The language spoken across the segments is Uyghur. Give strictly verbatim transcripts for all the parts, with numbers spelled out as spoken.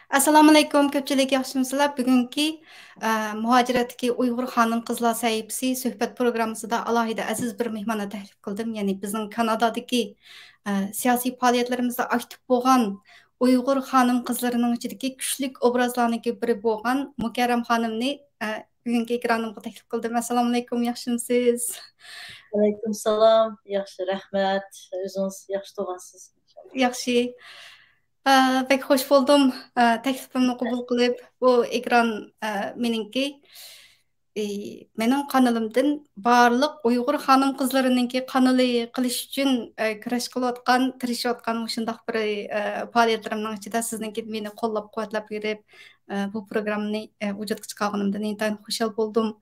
ئەسسالامۇئەلەيكۇم، كۆپچىلىك ياخشىمۇسىلەر؟ بۈگۈنكى، ئە، مۇھاجىرەتتىكى ئۇيغۇر خانىم-قىزلار سەھىپىسى سۆھبەت پروگراممىسىدا ئالاھىدە ئەزىز بىر مېھماننى تەكلىپ قىلدىم. يەنى بىزنىڭ كانادادىكى، ئە، سىياسىي پائالىيەتلىرىمىزدە ئاكتىپ بولغان ئۇيغۇر خانىم-قىزلىرىنىڭ ئىچىدىكى كۈچلۈك ئوبرازلارنىڭكى بىرى بولغان مۇكەررەم خانىمنى، ئە، بۈگۈنكى ئېكرانىمغا تەكلىپ قىلدىم. ئەسسالامۇئەلەيكۇم، ياخشىمۇسىز؟ ۋەئەلەيكۇم سالام، ياخشى، رەھمەت. ئۆزىڭىز ياخشى تۇرغانسىز؟ ياخشى. ئە، بەك خوش بولدۇم، ئە، تەكلىپىمنى قوبۇل قىلىپ، بۇ ئېكران، ئە، مېنىڭكى. ئى، مېنىڭ قانىلىمدىن بارلىق ئۇيغۇر خانىم-قىزلىرىنىڭكى قانىلى قىلىش ئۈچۈن، ئە، كۈرەش قىلىۋاتقان، تىرىشىۋاتقان مۇشۇنداق بىر، ئە، پائالىيەتلىرىمنىڭ ئىچىدە سىزنىڭكى مېنى قوللاپ-قۇۋۋەتلەپ بېرىپ، ئە، بۇ پروگراممىنى، ئە، ۋۇجۇدقا چىقارغىنىمدىن ئىنتايىن خۇشال بولدۇم.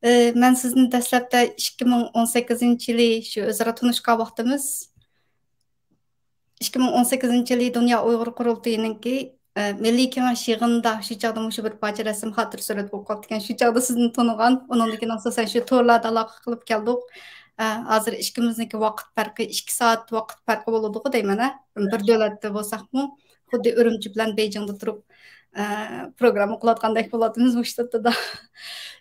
ئە، مەن سىزنى دەسلەپتە ئىككى مىڭ ئون سەككىزىنچى يىلى شۇ ئۆزئارا تونۇشقان ۋاقتىمىز، ئىككى مىڭ ئون سەككىزىنچى يىلى دۇنيا ئۇيغۇر قۇرۇلتىيىنىڭكى، ئە، مىللىي كېڭەش يىغىنىدا شۇ چاغدا مۇشۇ بىر پارچە رەسىم خاتىرە سۈرەت بولۇپ قاپتىكەن. شۇ چاغدا سىزنى تونۇغان. ئۇنىڭدىن كېيىن ئاساسەن شۇ تورلاردا ئالاقە قىلىپ كەلدۇق. ئە، ھازىر ئىككىمىزنىڭكى ۋاقىت پەرقى ئىككى سائەت ۋاقىت پەرقى بولىدىغۇ دەيمەن، ھە؟ بىر دۆلەتتە بولساقمۇ، خۇددى ئۈرۈمچى بىلەن بېيجىڭدا تۇرۇپ، ئە، پروگرامما قىلىۋاتقاندەك بولاتىمىز مۇشۇ تاپتا.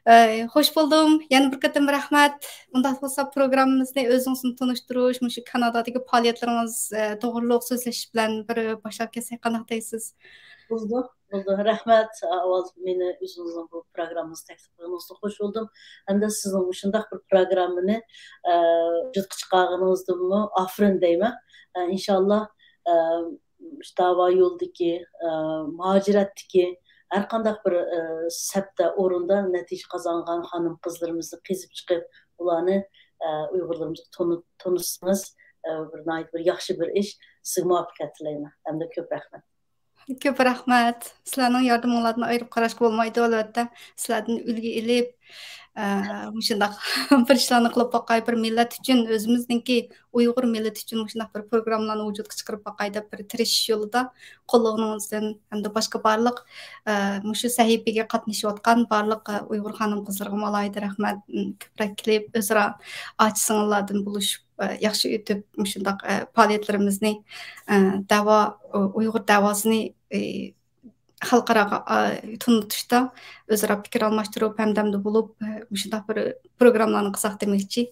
ئەي، خوش بولدۇم. يەنە بىر قېتىم رەھمەت. ئۇنداق بولسا پروگراممىمىزنى ئۆزىڭىزنى تونۇشتۇرۇش، مۇشۇ كانادادىكى پائالىيەتلىرىڭىز، ئە، توغرۇلۇق سۆزلىشىش بىلەن بىر باشلاپ كەتسەك قانداق دەيسىز؟ بولىدۇ، بولىدۇ. رەھمەت. ئاۋۋال مېنى ئۆزىڭىزنىڭ بۇ پروگراممىڭىزغا تەكلىپ قىلغىنىڭىزغا خوش بولدۇم. ھەمدە سىزنىڭ مۇشۇنداق بىر پروگراممىنى، ئە، ۋۇجۇدقا چىقارغىنىڭىزدىنمۇ ئافىرىن دەيمەن. ئە، ئىنشاللا، ئە، داۋا يولىدىكى، ئە، مۇھاجىرەتتىكى ھەر قانداق بىر، ئە، سەپتە، ئورۇندا نەتىجە قازانغان خانىم-قىزلىرىمىزنى قېزىپ چىقىپ، ئۇلارنى، ئە، ئۇيغۇرلىرىمىزغا تونۇ-، تونۇتسىڭىز، ئە، بىر ناھايىتى بىر ياخشى بىر ئىش. سىزگە مۇۋەپپەقىيەت تىلەيمەن. ھەمدە كۆپ رەھمەت. كۆپ رەھمەت. سىلەرنىڭ ياردىمىڭلاردىن ئايرىپ قاراشقا بولمايدۇ، ئەلۋەتتە. سىلەردىن ئۈلگە ئېلىپ، ئە، مۇشۇنداق بىر ئىشلارنى قىلىپ باقاي، بىر مىللەت ئۈچۈن، ئۆزىمىزنىڭكى ئۇيغۇر مىللىتى ئۈچۈن مۇشۇنداق بىر پروگراممىلارنى ۋۇجۇدقا چىقىرىپ باقاي دەپ بىر تىرىشىش يولىدا قوللىغىنىڭىزدىن ھەمدە باشقا بارلىق، ئە، مۇشۇ سەھىپىگە قاتنىشىۋاتقان بارلىق، ئە، ئۇيغۇر خانىم-قىزلىرىغىمۇ ئالاھىدە رەھمەت. م، كۆپرەك كېلىپ، ئۆزئارا ئاچا-سىڭىللاردىن بولۇشۇپ، ئە، ياخشى ئۆتۈپ، مۇشۇنداق، ئە، پائالىيەتلىرىمىزنى، ئە، دەۋا، ئۇ-، ئۇيغۇر دەۋاسىنى، ئى، خەلقئاراغا، ئا، تونۇتۇشتا ئۆزئارا پىكىر ئالماشتۇرۇپ، ھەمدەمدە بولۇپ، ئە، مۇشۇنداق بىر پروگراممىلارنى قىلساق دېمەكچى.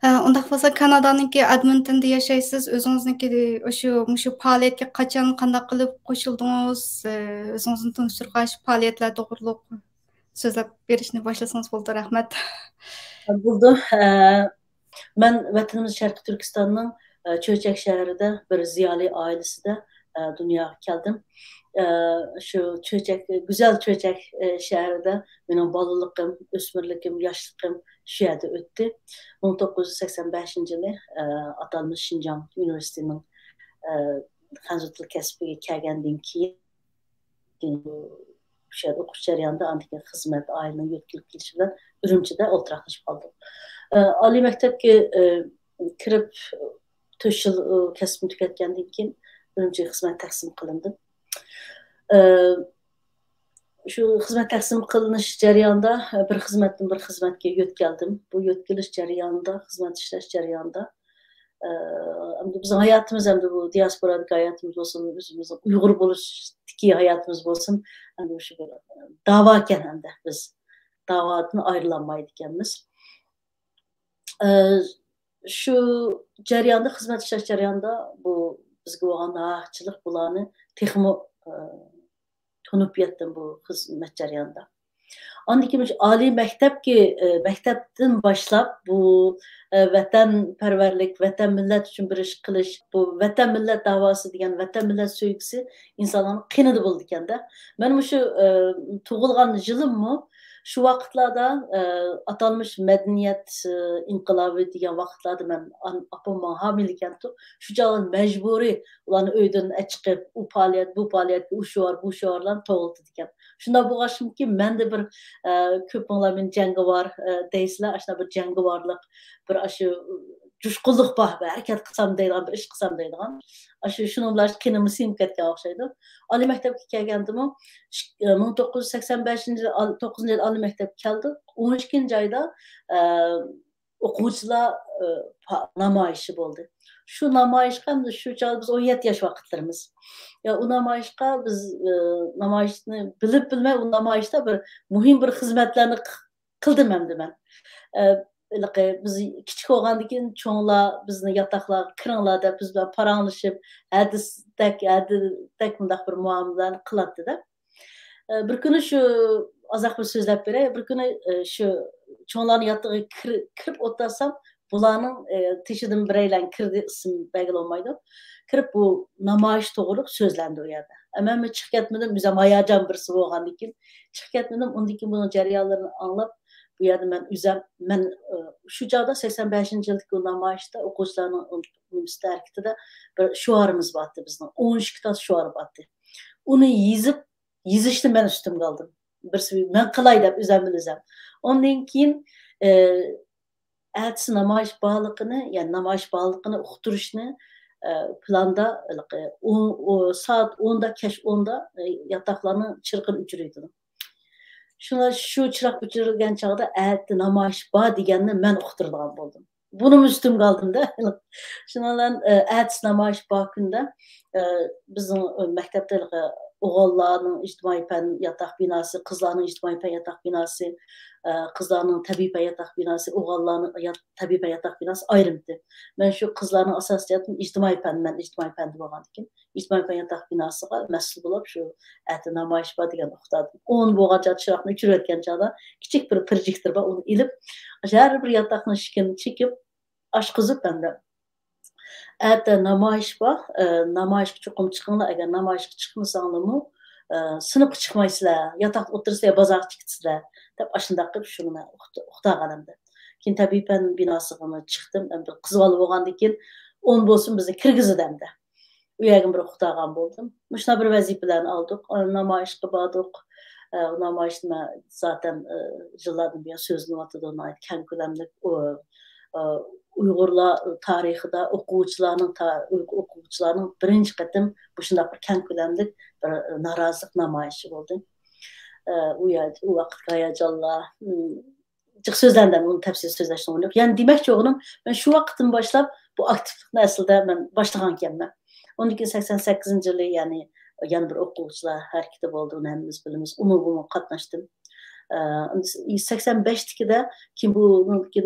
ئە، ئۇنداق بولسا، كانادانىڭكى ئەدمونتوندا ياشايسىز. ئۆزىڭىزنىڭكى ئاشۇ، مۇشۇ پائالىيەتكە قاچان، قانداق قىلىپ قوشۇلدىڭىز؟ ئە، ئۆزىڭىزنى تونۇشتۇرغاچ، پائالىيەتلەر توغرۇلۇق سۆزلەپ بېرىشنى باشلىسىڭىز بولىدۇ. رەھمەت. بولىدۇ. ئە، مەن ۋەتىنىمىز شەرقىي تۈركىستاننىڭ، ئە، چۆچەك شەھىرىدە بىر زىيالىي ئائىلىسىدە، ئە، دۇنياغا كەلدىم. ئە، شۇ چۆچەك، گۈزەل چۆچەك، ئە، شەھىرىدە مېنىڭ بالىلىقىم، ئۆسمۈرلۈكۈم، ياشلىقىم شۇ يەردە ئۆتتى. مىڭ توققۇز يۈز سەكسەن بەشىنچى يىلى، ئە، ئاتالمىش شىنجاڭ ئۇنىۋېرسىتېتىنىڭ، ئە، خەنزۇ تىل كەسپىگە كەلگەندىن كېيىن، شۇ يەردە ئوقۇش جەريانىدا، ئاندىن كېيىن خىزمەت، ئائىلىنىڭ يۆتكىلىپ كېلىشى بىلەن ئۈرۈمچىدە ئولتۇراقلىشىپ قالدۇق. ئە، ئالىي مەكتەپكە، ئە، كىرىپ تۆت يىل، ئە، كەسپىمنى تۈگەتكەندىن كېيىن ئۈرۈمچىگە خىزمەت تەقسىم قىلىندىم. ئە، شۇ خىزمەت تەقسىم قىلىنىش جەريانىدا، ئە، بىر خىزمەتتىن بىر خىزمەتكە يۆتكەلدىم. بۇ يۆتكىلىش جەريانىدا، خىزمەت ئىشلەش جەريانىدا، ئە، ئەمدى بىزنىڭ ھاياتىمىز، ئەمدى بۇ دىياسپورادىكى ھاياتىمىز بولسۇن، ئۆزىمىزنىڭ ئۇيغۇر بولۇشتىكى ھاياتىمىز بولسۇن، ئەمدى شۇ بىر داۋاكەن، ئەمدى بىز داۋادىن ئايرىلالمايدىكەنمىز. ئە، شۇ جەرياندا، خىزمەت ئىشلەش جەريانىدا بۇ بىزگە بولغان ناھەقچىلىق بۇلارنى تېخىمۇ، ئە، تونۇپ يەتتىم بۇ خىزمەت جەريانىدا. ئاندىن كېيىن مۇشۇ ئالىي مەكتەپكە، ئە، مەكتەپتىن باشلاپ بۇ، ئە، ۋەتەنپەرۋەرلىك، ۋەتەن مىللەت ئۈچۈن بىر ئىش قىلىش، بۇ ۋەتەن مىللەت داۋاسى دېگەن ۋەتەن مىللەت سۆيگۈسى ئىنسانلارنىڭ قېنىدا بولىدىكەن-دە. مەن مۇشۇ، ئە، تۇغۇلغان يىلىممۇ شۇ ۋاقىتلاردا، ئە، ئاتالمىش مەدەنىيەت، ئە، ئىنقىلابى دېگەن ۋاقىتلاردا مەن ئان-، ئاپام ماڭا ھامىلىكەنتۇ. شۇ چاغدا مەجبۇرىي ئۇلارنى ئۆيدىن ئەچىقىپ، ئۇ پائالىيەت، بۇ پائالىيەتكە، ئۇ شوئار، بۇ شوئارلارنى توۋلىتىدىكەن. شۇنداق بولغاچقىمكى، مەندە بىر، ئە، كۆپۈڭلار مېنى جەڭگىۋار، ئە، دەيسىلەر، ئاشۇنداق بىر جەڭگىۋارلىق، بىر ئاشۇ جۇشقۇنلۇق بار، بىر ھەرىكەت قىلسام دەيدىغان، بىر ئىش قىلسام دەيدىغان. ئاشۇ شۇنىڭ بىلەن ئاشۇ قېنىمغا سىڭىپ كەتكەن ئوخشايدۇ. ئالىي مەكتەپكە كەلگەندىمۇ، ئىك-، ئە، مىڭ توققۇز يۈز سەكسەن بەشىنچى يىل، ئال-، توققۇزىنچى يىل ئالىي مەكتەپكە كەلدۇق. ئون ئىككىنچى ئايدا، ئە، ئوقۇغۇچىلار نامايىشى بولدى. شۇ نامايىشقا، ئەمدى شۇ چاغدا بىز ئون يەتتە ياش ۋاقىتلىرىمىز. يا، ئۇ نامايىشقا بىز نامايىشنى بىلىپ بىلمەي، ئۇ نامايىشتا بىر مۇھىم بىر خىزمەتلەرنى قىلدىم ئەمدى مەن. بىز كىچىك بولغاندىكىن چوڭلار بىزنى ياتاقلارغا كىرىڭلار دەپ بىز بىلەن پاراڭلىشىپ، ھەدىسدەك، ھەدىدەك مۇنداق بىر مۇئامىلىلەرنى قىلاتتى-دە. بىر كۈنى شۇ، ئازاق بىر سۆزلەپ بېرەي. بىر كۈنى شۇ چوڭلارنىڭ ياتىقىغا كىرىپ ئولتۇرسام، بۇلارنىڭ تېشىدىن بىرەيلەن كىردى، ئىسىم بەلگىلى بولمايدۇ. كىرىپ بۇ نامايىش توغرىلىق سۆزلەندى ئۇ يەردە. مەنمۇ چىقىپ كەتمىدىم، ئۆزۈم ھاياجان بىرسى بولغاندىن كېيىن چىقىپ كەتمىدىم. ئۇندىن كېيىن بۇنىڭ جەريانلىرىنى ئاڭلاپ، بۇ يەردە مەن ئۆزۈم، مەن شۇ چاغدا سەكسەن بەشىنچى يىلدىكى ئۇ نامايىشتا ئوقۇغۇچىلارنىڭ ئۇنىۋېرسىتېت ھەرىكىتىدە بىر شوئارىمىز بارتتى، بىزنىڭ ئون ئىككى تال شوئار بارتتى. ئۇنى يېزىپ، يېزىشنى مەن ئۈستۈمگە ئالدىم. بىرسى مەن قىلاي دەپ ئۆزۈم بىلىزەم. ئۇندىن كېيىن ئەتىسى نامايىش بارلىقىنى، يەنى نامايىش بارلىقىنى ئۇقتۇرۇشنى پىلاندا، سائەت ئوندا، كەچ ئوندا ياتاقلارنىڭ چىرىغىنى ئۆچۈرۈۋېتىدۇ. شۇڭا شۇ چىراغ ئۆچۈرۈلگەن چاغدا ئەتە نامايىش بار دېگەننى مەن ئۇقتۇرىدىغان بولدۇم. بۇنىمۇ ئۈستۈمگە ئالدىم-دە. شۇنىڭ بىلەن ئەتىسى نامايىش بار كۈندە بىزنىڭ مەكتەپتە ئوغۇللارنىڭ ئىجتىمائىي پەن ياتاق بىناسى، قىزلارنىڭ ئىجتىمائىي پەن ياتاق بىناسى، قىزلارنىڭ تەبىئىي پەن ياتاق بىناسى، ئوغۇللارنىڭ تەبىئىي پەن ياتاق بىناسى ئايرىمتى. مەن شۇ قىزلارنىڭ ئاساسىي جەھەتتىن ئىجتىمائىي پەن، مەن ئىجتىمائىي پەندە بولغاندىكىن، ئىجتىمائىي پەن ياتاق بىناسىغا مەسئۇل بولۇپ، شۇ ئەتە نامايىش بار دېگەن ئۇقتۇردۇم. ئون بولغان چاغدا، چىراغنى ئۆچۈرۈۋەتكەن چاغدا كىچىك بىر پروژېكتور بار، ئۇنى ئېلىپ، ھەر بىر ياتاقنىڭ ئىشىكىنى چېكىپ، ئاچقۇزۇپ، ئەمدى ئەتە نامايىش بار، نامايىشقا چوقۇم چىقىڭلار، ئەگەر نامايىشقا چىقمىساڭلارمۇ سىنىپقا چىقمايسىلەر، ياتاقتا ئولتۇرىسىلەر يا بازارغا چىكىتىسىلەر دەپ، ئاشۇنداق قىلىپ شۇنى مەن ئۇقتۇرغان ئەمدى. كېيىن تەبىئىي پەن بىناسىغىمۇ چىقتىم. ئەمدى قىز بالا بولغاندىن كېيىن ئون بولسۇن بىزنى كىرگۈزىدۇ ئەمدى. ئۇ يەرگە بىر ئۇقتۇرغان بولدۇم. مۇشۇنداق بىر ۋەزىپىلەرنى ئالدۇق. نامايىشقا باردۇق. نامايىشنى زاتەن يىللاردىن بۇيان سۆزلىنىۋاتىدۇ. ناھايىتى كەڭ كۆلەملىك ئۇيغۇرلار تارىخىدا ئوقۇغۇچىلارنىڭ، ئوقۇغۇچىلارنىڭ بىرىنچى قېتىم مۇشۇنداق بىر كەڭ كۆلەملىك بىر نارازىلىق نامايىشى بولدى. ئۇ يەردە ئۇ ۋاقىتقى ھاياجانلار، جىق سۆزلەندى، ئۇنى تەپسىلىي سۆزلەشنىڭ ئورنى يوق. يەنى دېمەكچى بولغىنىم، مەن شۇ ۋاقىتتىن باشلاپ بۇ ئاكتىپلىقنى ئەسلىدە مەن باشلىغانىكەنمەن. ئۇندىن كېيىن سەكسەن سەككىزىنچى يىلى، يەنى يەنە بىر ئوقۇغۇچىلار ھەرىكىتى بولدى، ئۇنى ھەممىمىز بىلىمىز. ئۇنىڭغىمۇ قاتناشتىم. ئە، سەكسەن بەشتىكىدە كېيىن بۇ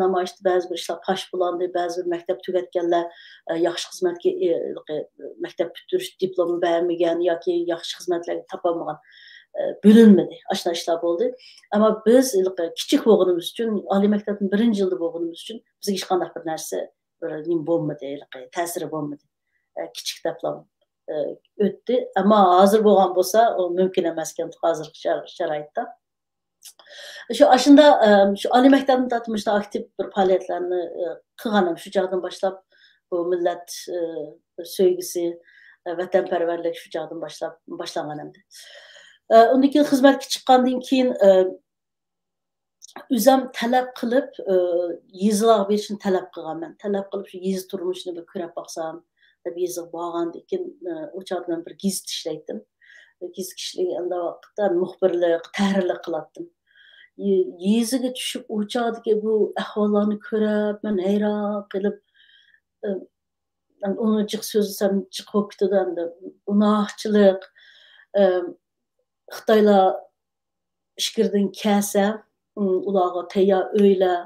نامايىشتا بەزى بىر ئىشلار پاش بولاندى، بەزى بىر مەكتەپ تۈگەتكەنلەر، ئە، ياخشى خىزمەتكە، ئە، مەكتەپ پۈتتۈرۈش دىپلومى بەرمىگەن ياكى ياخشى خىزمەتلەرگە تاپالمىغان، ئە، بۆلۈنمىدى. ئاشۇنداق ئىشلار بولدى. ئەمما بىز ھېلىقى كىچىك بولغىنىمىز ئۈچۈن، ئالىي مەكتەپنىڭ بىرىنچى يىلىدا بولغىنىمىز ئۈچۈن بىزگە ھېچقانداق بىر نەرسە، بىر نېمە بولمىدى، ھېلىقى تەسىرى بولمىدى. ئە، كىچىك دەپلا، ئە، ئۆتتى. ئەمما ھازىر بولغان بولسا، ئۇ مۇمكىن ئەمەسكەن ھازىرقى شار-، شارائىتتا. شۇ ئاشۇندا، ئە، شۇ ئالىي مەكتەپتىن تارتىپ مۇشۇنداق ئاكتىپ بىر پائالىيەتلەرنى، ئە، قىلغانىم. شۇ چاغدىن باشلاپ بۇ مىللەت، ئە، سۆيگۈسى، ئە، ۋەتەنپەرۋەرلىك شۇ چاغدىن باشلاپ باشلانغان ئەمدى. ئە، ئۇندىن كېيىن خىزمەتكە چىققاندىن كېيىن، ئە، ئۆزۈم تەلەپ قىلىپ، ئە، يېزىلارغا بېرىشنى تەلەپ قىلغانمەن. تەلەپ قىلىپ، شۇ يېزا تۇرمۇشىنى بىر كۆرۈپ باقسام دەپ يېزىغا بارغاندىن كېيىن، ئە، ئۇ چاغدا مەن بىر گېزىت ئىشلەيتتىم. گېزىت ئىشلىگەن ۋاقىتتا مۇخبىرلىق، تەھرىرلىك قىلاتتىم. يې-، يېزىغا چۈشۈپ، ئۇ چاغدىكى بۇ ئەھۋاللارنى كۆرۈپ، مەن ھەيران قېلىپ، ئە، ئۇنى جىق سۆزلىسەم، جىق بولۇپ كېتىدۇ ئەمدى. گۇناھچىلىق، ئە، خىتايلار ئىچكىرىدىن كەلسە، ئۇلارغا تەييار ئۆيلەر،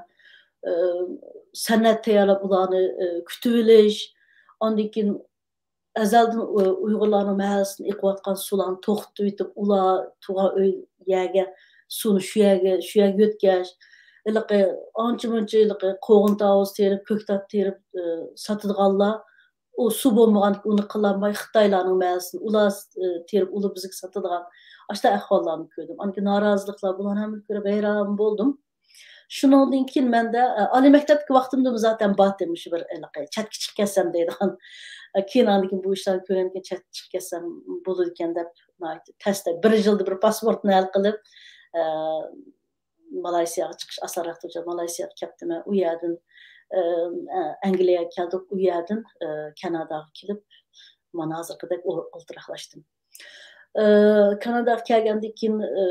سەنئەت تەييارلاپ ئۇلارنى كۈتۈۋېلىش، ئاندىن كېيىن ئەزەلدىن ئۇيغۇرلارنىڭ مەھەللىسىدىن ئېقىۋاتقان سۇلارنى توختىتىۋېتىپ، ئۇلار تۇرغان ئۆي يەرگە سۇنى شۇ يەرگە، شۇ يەرگە يۆتكەش، ھېلىقى ئانچە مۇنچە ھېلىقى قوغۇن تاۋۇز تېرىپ، كۆكتات تېرىپ ساتىدىغانلار، ئۇ سۇ بولمىغاندىكىن ئۇنى قىلالماي، خىتايلارنىڭ مەھەللىسىدىن ئۇلار، ئى، تېرىپ ئۇلار بىزگە ساتىدىغان ئاشۇنداق ئەھۋاللارنى كۆردۈم. ئاندىن كېيىن نارازىلىقلار، بۇلارنى ھەممىنى كۆرۈپ ھەيران بولدۇم. شۇنىڭدىن كېيىن مەندە، ئە، ئالىي مەكتەپتىكى ۋاقتىمدىمۇ زاتەن بارتى مۇشۇ بىر ھېلىقى چەتكە چىقىپ كەتسەم دەيدىغان. ئە، كېيىن ئاندىن كېيىن بۇ ئىشلارنى كۆرگەندىن كېيىن چەتكە چىقىپ كەتسەم بولىدىكەن دەپ ناھايىتى تەستە بىر يىلدا بىر پاسپورتنى ھەل قىلىپ، ئە، مالايسىياغا چىقىش ئاسانراق تۇرۇپ، مالايسىياغا كەپتىمەن. ئۇ يەردىن، ئە، ئەنگلىيەگە كەلدۇق، ئۇ يەردىن، ئە، كاناداغا كېلىپ، مانا ھازىرقىدەك ئو-، ئولتۇراقلاشتىم. ئە، كاناداغا كەلگەندىن كېيىن، ئە،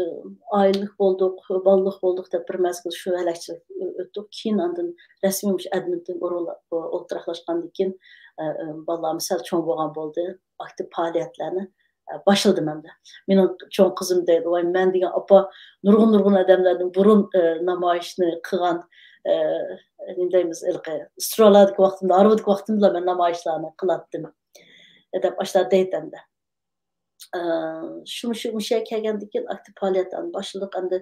ئائىلىلىك بولدۇق، بالىلىق بولدۇق دەپ بىر مەزگىل شۇ ھەلەكچىلىك ئۆتتۇق. كېيىن ئاندىن رەسمىي مۇشۇ ئەدمىنتون ئولتۇراقلاشقاندىن كېيىن، ئە، ئە، بالىلارمۇ سەل چوڭ بولغان بولدى. ئاكتىپ پائالىيەتلەرنى، ئە، باشلىدىم ئەمدى. مېنىڭ چوڭ قىزىم دەيدۇ، ۋاي، مەن دېگەن ئاپا نۇرغۇن، نۇرغۇن ئادەملەردىن بۇرۇن، ئە، نامايىشنى قىلغان، ئە، نېمە دەيمىز، ھېلىقى ئىسترالادىكى ۋاقتىمدا، ھارۋىدىكى ۋاقتىمدىلا مەن نامايىشلارنى قىلاتتىم، دەپ ئاشۇنداق دەيتتى ئەمدى. ئە، شۇ، شۇ، مۇشۇ يەرگە كەلگەندىن كېيىن ئاكتىپ پائالىيەتلەرنى باشلىدۇق. ئەمدى،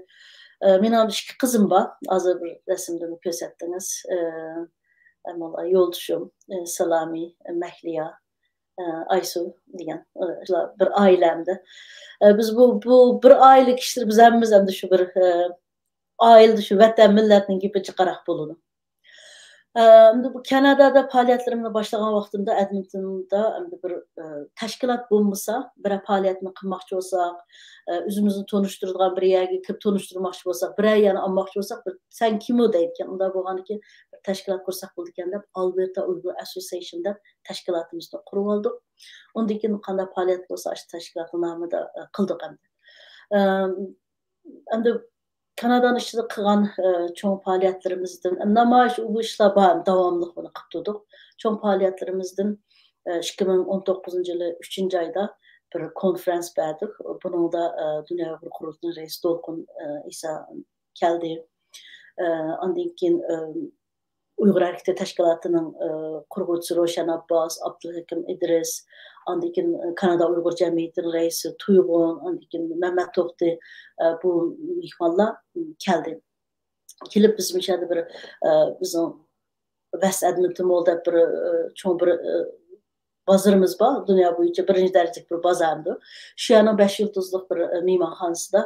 ئە، مېنىڭ ئىككى قىزىم بار. ھازىر بىر رەسىمدىمۇ كۆرسەتتىڭىز. ئە، ئەمما يولدىشىم، ئە، سالامى، ئە، مەھلىيا، ئە، ئايسۇ دېگەن، ئە، شۇلار بىر ئائىلە ئەمدى. ئە، بىز بۇ، بۇ بىر ئائىلە كىشىلىرى، بىز ھەممىمىز ئەمدى شۇ بىر، ئە، ئائىلىدە شۇ ۋەتەن، مىللەتنىڭ گېپى جىقراق بولىدۇ. ئە، ئەمدى بۇ كانادادا پائالىيەتلىرىمنى باشلىغان ۋاقتىمدا ئەدمىنتوندا ئەمدى بىر، ئە، تەشكىلات بولمىسا، بىرەر پائالىيەتنى قىلماقچى بولساق، ئە، ئۆزىمىزنى تونۇشتۇرىدىغان بىر يەرگە كىرىپ تونۇشتۇرماقچى بولساق، بىرەر يەرنى ئالماقچى بولساق، بىر، «سەن كىمۇ؟» دەيدىكەن. ئۇنداق بولغاندىكىن بىر تەشكىلات قۇرساق بولىدىكەن دەپ، ئالبېرتا ئۇيغۇر ئەسوسىيېيشن دەپ تەشكىلاتىمىزنى قۇرۇۋالدۇق. ئۇندىن كېيىن قانداق پائالىيەت بولسا، ئاشۇ تەشكىلاتنىڭ نامىدا، ئە، قىلدۇق ئەمدى. ئەم، ئەمدى كانادانىڭ ئىچىدە قىلغان، ئە، چوڭ پائالىيەتلىرىمىزدىن، نامايىش، ئۇ ئىشلار بار، داۋاملىق بۇنى قىلىپ تۇردۇق. چوڭ پائالىيەتلىرىمىزدىن، ئە، ئىككى مىڭ ئون توققۇزىنچى يىلى ئۈچىنچى ئايدا بىر كونفرانس بەردۇق. بۇنىڭدا، ئە، دۇنيا ئۇيغۇر قۇرۇلتىيىنىڭ رەئىسى دولقۇن، ئە، ئىسا كەلدى. ئە، ئاندىن كېيىن، ئە، ئۇيغۇر ھەرىكىتى تەشكىلاتىنىڭ، ئە، قۇرغۇچىسى روشەن ئابباس، ئابدۇلھېكىم ئىدرىس، ئاندىن كېيىن، ئە، كانادا ئۇيغۇر جەمئىيىتىنىڭ رەئىسى تۇيغۇن، ئاندىن كېيىن مەمەت توختى، ئە، بۇ مېھمانلار، م، كەلدى. كېلىپ بىز مۇشۇ يەردە بىر، ئە، بىزنىڭ ۋەست ئەدمىنتون مول دەپ بىر، ئە، چوڭ بىر، ئە، بازىرىمىز بار، دۇنيا بويىچە بىرىنچى دەرىجىلىك بىر بازاردۇر. شۇ يەرنىڭ بەش يۇلتۇزلۇق بىر، ئە، مېھمانخانىسىدا،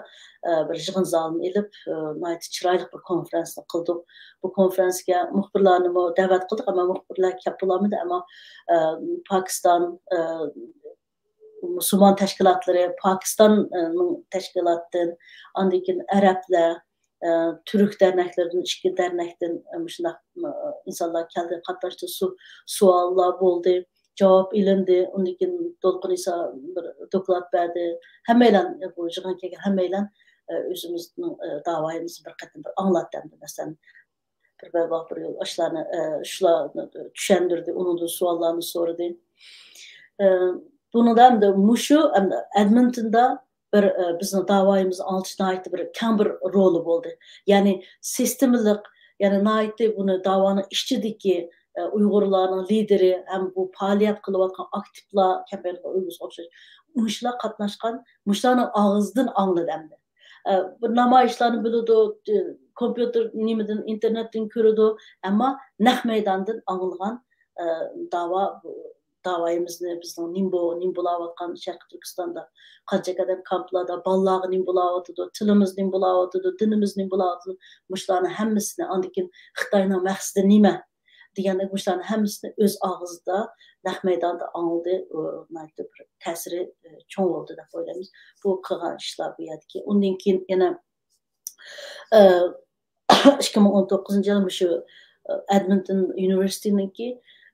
ئە، بىر يىغىن زالىنى ئېلىپ، ئە، ناھايىتى چىرايلىق بىر كونفرانسنى قىلدۇق. بۇ كونفرانسكە مۇخبىرلارنىمۇ دەۋەت قىلدۇق، ئەمما مۇخبىرلار كەپ بولالمىدى، ئەمما، ئە، پاكىستان، ئە، مۇسۇلمان تەشكىلاتلىرى، پاكىستاننىڭ تەشكىلاتىدىن، ئاندىن كېيىن ئەرەبلەر، ئە، تۈرك دەرنەكلىرىدىن، ئىككى دەرنەكتىن، ئە، مۇشۇنداق، ئە، ئىنسانلار كەلدى، قاتناشتى، سو-، سوئاللار بولدى، جاۋاب ئېلىندى. ئۇندىن كېيىن دولقۇن ئىسا بىر دوكلات بەردى. ھەممەيلەن، بۇ يىغىنغا كەلگەن ھەممەيلەن، ئە، ئۆزىمىزنىڭ، ئە، داۋايىمىزنى بىر قېتىم بىر ئاڭلاتتى ئەمدى، مەسىلەن، بىر بەرباب بىر يول ئاشلارنى، ئە، شۇلارنى چۈشەندۈردى، ئۇنىڭدىن سوئاللارنى سورىدى. ئە، بۇنىڭدا ئەمدى مۇشۇ، ئەمدى ئەدمىنتوندا بىر، ئە، بىزنىڭ داۋايىمىزنى ئاڭلىتىش ناھايىتى بىر كەڭ بىر رولى بولدى. يەنى سىستېمىلىق، يەنى ناھايىتى بۇنى داۋانىڭ ئىچىدىكى، ئە، ئۇيغۇرلارنىڭ لىدېرى ھەم بۇ پائالىيەت قىلىۋاتقان ئاكتىپلار، كەمپەينغا ئۇيغۇرغا ئوخشاش مۇشۇلار قاتناشقان، مۇشۇلارنىڭ ئاغزىدىن ئاڭلىدى ئەمدى. ئە، بىر نامايىشلارنى بىلىدۇ، ئە، كومپيۇتېر نېمىدىن، ئىنتېرنېتتىن كۆرىدۇ، ئەمما نەق مەيداندىن ئاڭلىغان، ئە، داۋا، داۋايىمىزنى، بىزنىڭ نېمە بو-، نېمە بولاۋاتقان شەرقىي تۈركىستاندا، قانچە ئادەم كامپلاردا، بالىلارغا نېمە بولاۋاتىدۇ، تىلىمىز نېمە بولاۋاتىدۇ، دىنىمىز نېمە بولاۋاتىدۇ، مۇشۇلارنىڭ ھەممىسىنى، ئاندىن كېيىن خىتاينىڭ مەقسىتى نېمە دېگەندەك، مۇشۇلارنىڭ ھەممىسىنى ئۆز ئاغزىدا، نەق مەيداندا ئاڭلىدى. ئۇ ناھايىتى بىر تەسىرى، ئە، چوڭ بولدى دەپ ئويلايمىز. بۇ قىلغان ئىشلار بۇ يەردىكى. ئۇندىن كېيىن يەنە، ئە، ئىككى مىڭ ئون توققۇزىنچى يىل مۇشۇ، ئە، ئەدمىنتون يۇنىۋېرسىتېتىنىڭكى،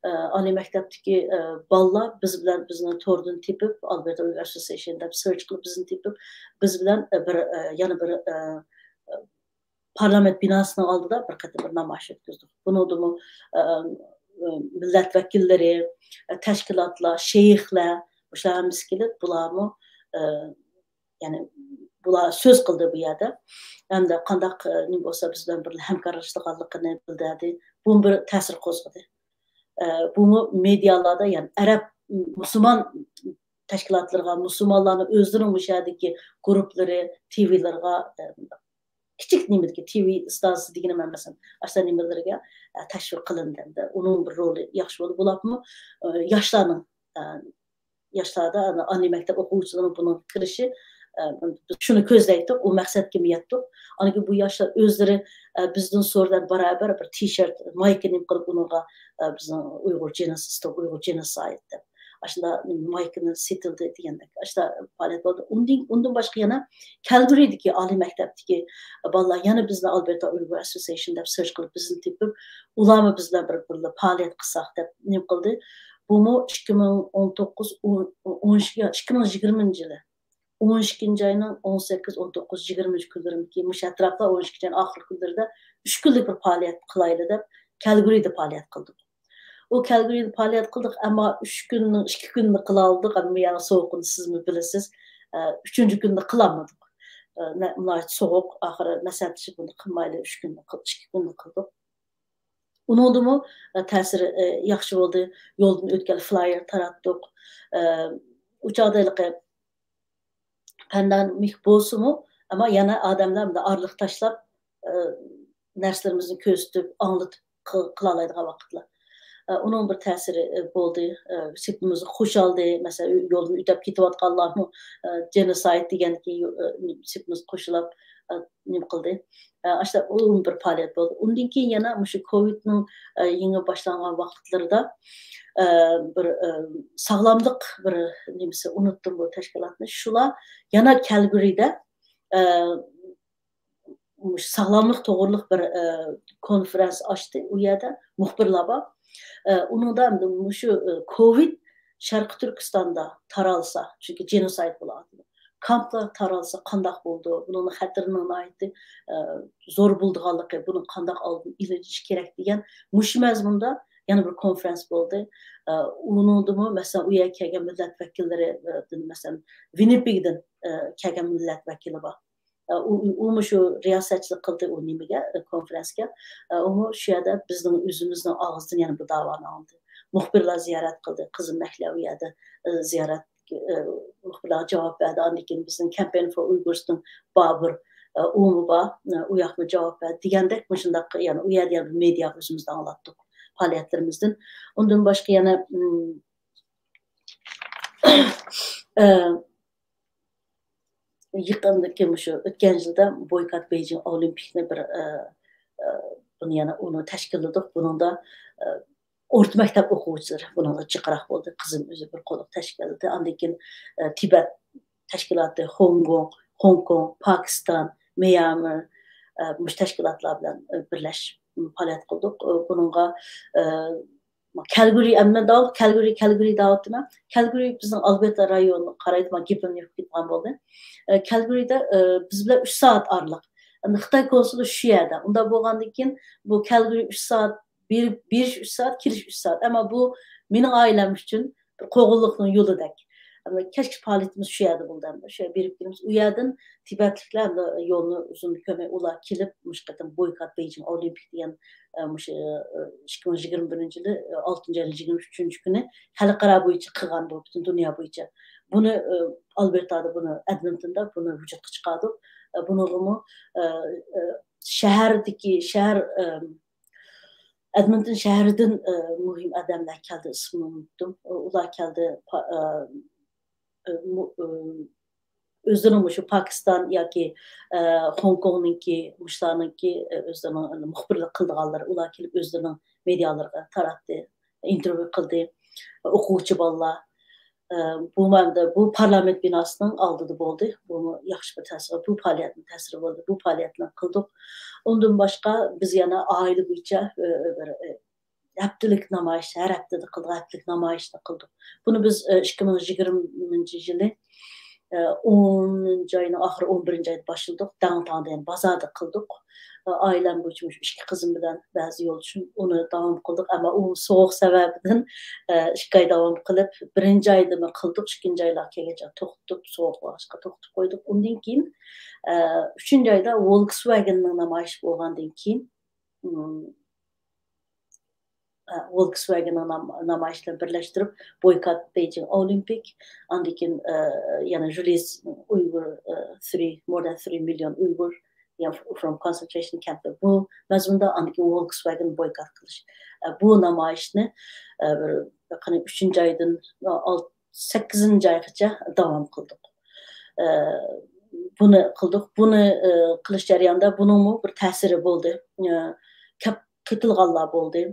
ئە، ئالىي مەكتەپتىكى، ئە، بالىلار بىز بىلەن، بىزنى توردىن تېپىپ، ئالبېرتا ئۇيغۇر ئەسوسىيېيشن دەپ سېرچ قىلىپ بىزنى تېپىپ، بىز بىلەن، ئە، بىر، ئە، يەنە بىر، ئە، پارلامېنت بىناسىنىڭ ئالدىدا بىر قېتىم بىر نامايىش ئۆتكۈزدۇق. بۇنىڭدىمۇ، ئە، ئە، مىللەت ۋەكىللىرى، ئە، تەشكىلاتلار، شەيخلەر، مۇشۇلار ھەممىسى كېلىپ، بۇلارمۇ، ئە، يەنى بۇلار سۆز قىلدى بۇ يەردە. ھەمدە قانداق، ئە، نېمە بولسا بىز بىلەن بىرگە ھەمكارلىشىدىغانلىقىنى بىلدۈردى. بۇمۇ بىر تەسىر قوزغىدى. ئە، بۇمۇ مېدىيالاردا، يەنى ئەرەب، مۇسۇلمان تەشكىلاتلىرىغا، مۇسۇلمانلارنىڭ ئۆزلىرىنىڭ مۇشۇ يەردىكى گۇرۇپپىلىرى، تىۋىلىرىغا، ئە، كىچىك نېمىدىكى تىۋى ئىستانسىسى دېگىنىم ئەمەس، ئاشۇنداق نېمىلىرىگە، ئە، تەشۋىق قىلىندى. ئۇنىڭ بىر رولى ياخشى بولدى. بولۇپمۇ، ئە، ياشلارنىڭ، ئە، ياشلاردا، ئانا، ئالىي مەكتەپ ئوقۇغۇچىلىرىنىڭ بۇنىڭغا كىرىشى، ئە، شۇنى كۆزلەيتتۇق، ئۇ مەقسەتكىمۇ يەتتۇق. ئاندىن كېيىن بۇ ياشلار ئۆزلىرى، ئە، بىزدىن سورىدى بارابەر بىر تىشېرت، مايكا نېمە قىلىپ ئۇنىڭغا، ئە، بىزنىڭ ئۇيغۇر جېنوسىد، ئۇيغۇر جېنوسايد دەپ. ئاشۇنداق مايكىنى سېتىلدى دېگەندەك. ئاشۇنداق پائالىيەت بولدى. ئۇندىن، ئۇندىن باشقا يەنە كەلگىرىدىكى ئالىي مەكتەپتىكى بالىلار يەنە بىزنى ئالبېرتا ئۇيغۇر ئەسوسىيېيشن دەپ سېرچ قىلىپ بىزنى تېپىپ، ئۇلارمۇ بىز بىلەن بىر، بىرلا پائالىيەت قىلساق دەپ نېمە قىلدى. بۇمۇ ئىككى مىڭ ئون توققۇز، ئون، ئون ئىككى، ئىككى مىڭ يىگىرمىنچى يىلى. ئون ئىككىنچى ئاينىڭ ئون سەككىز، ئون توققۇز، يىگىرمىنچى كۈنلىرىمىكى مۇشۇ ئەتراپلار، ئون ئىككىنچى ئاينىڭ ئاخىرقى كۈنلىرىدە ئۈچ كۈنلۈك بىر پائالىيەت قىلايلى دەپ كەلگىرىدە پائالىيەت قىلدۇق. ئۇ كەلگىرىدە پائالىيەت قىلدۇق، ئەمما ئۈچ كۈننىڭ ئىككى كۈنىنى قىلالىدۇق، ئەمما يەنە سوغۇقىنى سىزمۇ بىلىسىز. ئە، ئۈچىنچى كۈننى قىلالمىدۇق. ئە، نە-، ناھايىتى سوغۇق، ئاخىرى مەسلىھەتلىشىپ بۇنى قىلمايلى، ئۈچ كۈننى قىل-، ئىككى كۈننى قىلدۇق. ئۇنىڭدىمۇ، ئە، تەسىرى، ئە، ياخشى بولدى. يولدىن ئۆتكەن فلايېر تاراتتۇق. ئە، ئۇ چاغدا ھېلىقى پاندېمىك بولسىمۇ، ئەمما يەنە ئادەملەر مۇنداق ئارىلىق تاشلاپ، ئە، نەرسىلىرىمىزنى كۆرسىتىپ، ئاڭلىتىپ قى-، قىلالايدىغان ۋاقىتلار. ئە، ئۇنىڭ بىر تەسىرى، ئە، بولدى. ئە، سېپىمىزغا قوشالدى. مەسىلەن، يولدىن ئۆتۈپ كېتىۋاتقانلارمۇ، ئە، جېنوسايد دېگەندىكى، ئە، سېپىمىزغا قوشۇلاپ، ئە، نېمە قىلدى. ئە، ئاشۇنداق ئۇلۇغ بىر پائالىيەت بولدى. ئۇندىن كېيىن يەنە مۇشۇ كوۋىدنىڭ، ئە، يېڭى باشلانغان ۋاقىتلىرىدا، ئە، بىر، ئە، ساغلاملىق بىر نېمىسى، ئۇنتتۇم بۇ تەشكىلاتنى. شۇلار يەنە كەلگىرىدە، ئە، مۇشۇ ساغلاملىق توغرۇلۇق بىر، ئە، كونفېرېنس ئاچتى. ئۇ يەردە مۇخبىرلار بار. ئە، ئۇنىڭدا مۇشۇ، ئە، كوۋىد شەرقىي تۈركىستاندا تارالسا، چۈنكى جېنوسايد بولۇۋاتىدۇ. كامپلار تارالسا قانداق بولىدۇ؟ بۇنىڭ خەتىرىنىڭ ناھايىتى، ئە، زور بولىدىغانلىقى، بۇنىڭ قانداق ئالدىنى ئېلىش كېرەك دېگەن مۇشۇ مەزمۇندا يەنە بىر كونفېرېنس بولدى. ئە، ئۇنىڭدىمۇ، مەسىلەن، ئۇ يەرگە كەلگەن مىللەت ۋەكىللىرى، ئە، دىن، مەسىلەن، ۋىننىپېگدىن، ئە، كەلگەن مىللەت ۋەكىلى بار. ئە، ئۇ، ئۇ، ئۇمۇ شۇ رىياسەتچىلىك قىلدى ئۇ نېمىگە، ئە، كونفېرېنسكە. ئە، ئۇمۇ شۇ يەردە بىزنىڭ ئۆزىمىزنىڭ ئاغزىدىن يەنە بۇ داۋانى ئاڭلىدى. مۇخبىرلار زىيارەت قىلدى. قىزىم مەھلىيا ئۇ يەردە، ئە، زىيارەت، ئە، مۇخبىرلارغا جاۋاب بەردى. ئاندىن كېيىن بىزنىڭ كەمپەين فور ئۇيغۇرستىن بابۇر، ئە، ئۇمۇ بار. ئە، ئۇ ياقمۇ جاۋاب بەردى دېگەندەك، مۇشۇنداق، يەنى ئۇ يەردە يەنە مېدىياغا ئۆزىمىزنى ئاڭلاتتۇق پائالىيەتلىرىمىزدىن. ئۇندىن باشقا يەنە، ئىم، ئە، يېقىندىكى مۇشۇ ئۆتكەن يىلدا بويكات بېيجىڭ ئولىمپىكنى بىر، ئە، ئە، بۇنى يەنە ئۇنى تەشكىللىدۇق. بۇنىڭدا، ئە، ئورتا مەكتەپ ئوقۇغۇچىلىرى بۇنىڭدا جىقراق بولدى. قىزىم ئۆزى بىر قوللۇق تەشكىللىدى. ئاندىن كېيىن، ئە، تىبەت تەشكىلاتى، خوڭكوڭ، خوڭكوڭ، پاكىستان، ميانما، ئە، مۇشۇ تەشكىلاتلار بىلەن، ئە، بىرلەشىپ پائالىيەت قىلدۇق. ئە، بۇنىڭغا، ئە، كەلگىرى، ئەمما داۋام كەلگىرى، كەلگىرى دەۋاتىمەن. كەلگىرى بىزنىڭ ئالبېرتا رايونىغا قارايدۇ، مانا گېپىمنى يۇقۇپ كېتىدىغان بولدى. ئە، كەلگىرىدە، ئە، بىز بىلەن ئۈچ سائەت ئارىلىق. ئەمدى خىتاي كونسۇلى شۇ يەردە. ئۇنداق بولغاندىن كېيىن بۇ كەلگىرى ئۈچ سائەت، بېرىپ، بېرىش ئۈچ سائەت، كېلىش ئۈچ سائەت. ئەمما بۇ مېنىڭ ئائىلەم ئۈچۈن بىر قوغۇنلۇقنىڭ يولىدەك. ئەمدى كەچكى پائالىيىتىمىز شۇ يەردە بولدى. ئەمدى شۇ يەردە بېرىپ كېلىمىز. ئۇ يەردىن تىبەتلىكلەر ئەمدى يولنى ئۇزۇن كۆرمەي ئۇلار كېلىپ، مۇشۇ قېتىم بويكات بېيجىڭ ئولىمپىك دېگەن، ئە، مۇشۇ، ئە، ئىككى مىڭ يىگىرمە بىرىنچى يىلى، ئە، ئالتىنچى ئاينىڭ يىگىرمە ئۈچىنچى كۈنى خەلقئارا بويىچە قىلغان بۇ، پۈتۈن دۇنيا بويىچە. بۇنى، ئە، ئالبېرتادا بۇنى ئەدمىنتوندا بۇنى ۋۇجۇدقا چىقاردۇق. ئە، بۇنىڭغىمۇ، ئە، ئە، شەھەردىكى، شەھەر، ئە، ئەدمىنتون شەھىرىدىن، ئە، مۇھىم ئادەملەر كەلدى، ئىسمىنى ئۇنتتۇم. ئۇلار كەلدى، پا-، ئە، ئە، مۇ-، ئە، ئۆزلىرىنىڭ مۇشۇ پاكىستان ياكى، ئە، خوڭكوڭنىڭكى، مۇشۇلارنىڭكى، ئە، ئۆزلىرىنىڭ مۇخبىرلىق قىلىدىغانلىرى، ئۇلار كېلىپ ئۆزلىرىنىڭ مېدىيالىرىغا تاراتتى، ئىنتېرۋيۇ قىلدى. ئوقۇغۇچى بالىلار، ئە، بۇ مەندە، بۇ پارلامېنت بىناسىنىڭ ئالدىدا بولدى. بۇمۇ ياخشى بىر تەسىر، بۇ پائالىيەتنىڭ تەسىرى بولدى. بۇ پائالىيەتنى قىلدۇق. ئۇندىن باشقا بىز يەنە ئائىلە بويىچە، ئە، بىر، ئە، ھەپتىلىك نامايىش، ھەر ھەپتىدە قىلىدىغان ھەپتىلىك نامايىشنى قىلدۇق. بۇنى بىز، ئە، ئىككى مىڭ يىگىرمىنچى يىلى، ئە، ئونىنچى ئاينىڭ ئاخىرى، ئون بىرىنچى ئايدا باشلىدۇق. داڭتاڭدا، يەنى بازاردا قىلدۇق. ئە، ئائىلەم بويىچە مۇشۇ ئىككى قىزىم بىلەن بەزى يولدىشىم ئۇنى داۋام قىلدۇق. ئەمما ئۇ سوغۇق سەۋەبىدىن، ئە، ئىككى ئاي داۋام قىلىپ، بىرىنچى ئايدىمۇ قىلدۇق، ئىككىنچى ئايلار كەلگەچ توختىتىپ، سوغۇق بولغاچقا توختىتىپ قويدۇق. ئۇندىن كېيىن، ئە، ئۈچىنچى ئايدا ۋولكسۋاگېننىڭ نامايىشى بولغاندىن كېيىن، ئىم، ئە، ۋولكسۋاگېننىڭ نام-، نامايىشى بىلەن بىرلەشتۈرۈپ، بويكات بېيجىڭ ئولىمپىك، ئاندىن كېيىن، ئە، يەنە ژۇليس ئۇيغۇر، ئە، three، more than three million Uyghur، يەنى from concentration camp، بۇ مەزمۇندا، ئاندىن كېيىن ۋولكسۋاگېن بويكات قىلىش. ئە، بۇ نامايىشنى، ئە، بىر، قېنى ئۈچىنچى ئايدىن، ئە، ئالت-، سەككىزىنچى ئايغىچە داۋام قىلدۇق. ئە، بۇنى قىلدۇق. بۇنى، ئە، قىلىش جەريانىدا بۇنىڭمۇ بىر تەسىرى بولدى. ئە، كەپ قېتىلغانلار بولدى.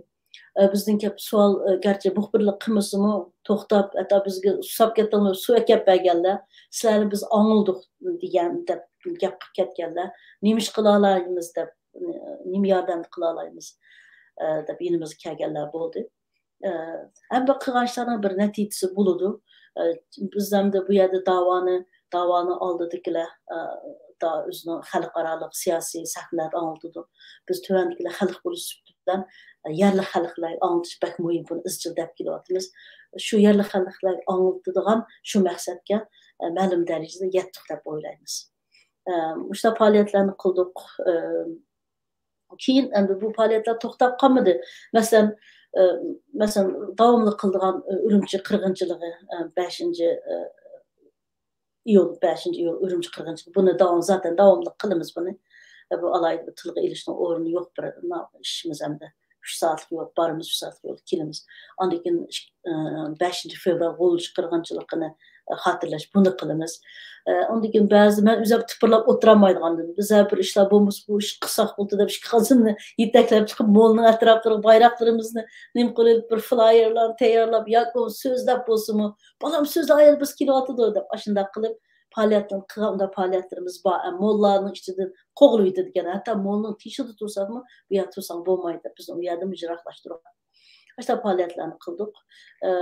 ئە، بىزدىن كەپ سوئال، ئە، گەرچە مۇخبىرلىق قىلمىسىمۇ، توختاپ، ھەتتا بىزگە سۇساپ كەتتىڭلار، سۇ ئەكەپ بەرگەنلەر، سىلەرنى بىز ئاڭلىدۇق دېگەن، دەپ گەپ قىلىپ كەتكەنلەر. نېمە ئىش قىلالايمىز دەپ، نېمە ياردەم قىلالايمىز، ئە، دەپ يېنىمىزغا كەلگەنلەر بولدى. ئە، ھەممە قىلغان ئىشلارنىڭ بىر نەتىجىسى بولىدۇ. ئە، بىز ئەمدى بۇ يەردە داۋانى، داۋانىڭ ئالدىدىكىلەر، ئە، دا-، ئۆزىنىڭ خەلقئارالىق سىياسىي سەھنىلەردە ئاڭلىتىدۇ. بىز تۆۋەندىكىلەر خەلق بولۇش سۈپىتى بىلەن، ئە، يەرلىك خەلقلەرگە ئاڭلىتىش بەك مۇھىم، بۇنى ئىزچىل دەپ كېلىۋاتىمىز. شۇ يەرلىك خەلقلەرگە ئاڭلىتىدىغان شۇ مەقسەتكە، ئە، مەلۇم دەرىجىدە يەتتۇق دەپ ئويلايمىز. ئە، مۇشۇنداق پائالىيەتلەرنى قىلدۇق. ئە، كېيىن ئەمدى بۇ پائالىيەتلەر توختاپ قالمىدى. مەسىلەن، ئە، مەسىلەن، داۋاملىق قىلىدىغان، ئە، ئۈرۈمچى قىرغىنچىلىقى، ئە، بەشىنچى، ئە، ئىيۇل، بەشىنچى ئىيۇل ئۈرۈمچى قىرغىنچىلىقى. بۇنى داۋام، زاتەن داۋاملىق قىلىمىز بۇنى. ئە، بۇ ئالاھىدە بىر تىلغا ئېلىشنىڭ ئورنى يوق بىر نا-، ئىشىمىز ئەمدى. ئۈچ سائەتلىك يول بارىمىز، ئۈچ سائەتلىك يول كېلىمىز. ئاندىن كېيىن، ئە، بەشىنچى فېۋرال غۇلجا قىرغىنچىلىقىنى، ئە، خاتىرىلەش، بۇنى قىلىمىز. ئە، ئاندىن كېيىن بەزى، مەن ئۆزۈم تىپىرلاپ ئولتۇرالمايدىغاندىن، بىز ھەر بىر ئىشلار بولمىسا، بۇ ئىش قىلساق بولدى دەپ، ئىككى قازىنىمنى يېتەكلەپ چىقىپ، مولنىڭ ئەتراپلىرىغا بايراقلىرىمىزنى نېمە قىلىپ، بىر فلايېرلارنى تەييارلاپ، ياكى بولمىسا سۆزلەپ بولسىمۇ، «بالام، سۆزلە، ئايال بىز كېلىۋاتىدۇ» دەپ، ئاشۇنداق قىلىپ پائالىيەتنى قىلغان، ئۇنداق پائالىيەتلىرىمىز بار. ئە، موللانىڭ ئىچىدىن قوغلىۋېتىدىكەن. ھەتتا مولنىڭ تېشىدا تۇرساقمۇ، بۇ يەردە تۇرساڭ بولمايدۇ دەپ، بىزنى ئۇ يەردىنمۇ يىراقلاشتۇرغان. ئاشۇنداق پائالىيەتلەرنى قىلدۇق. ئە،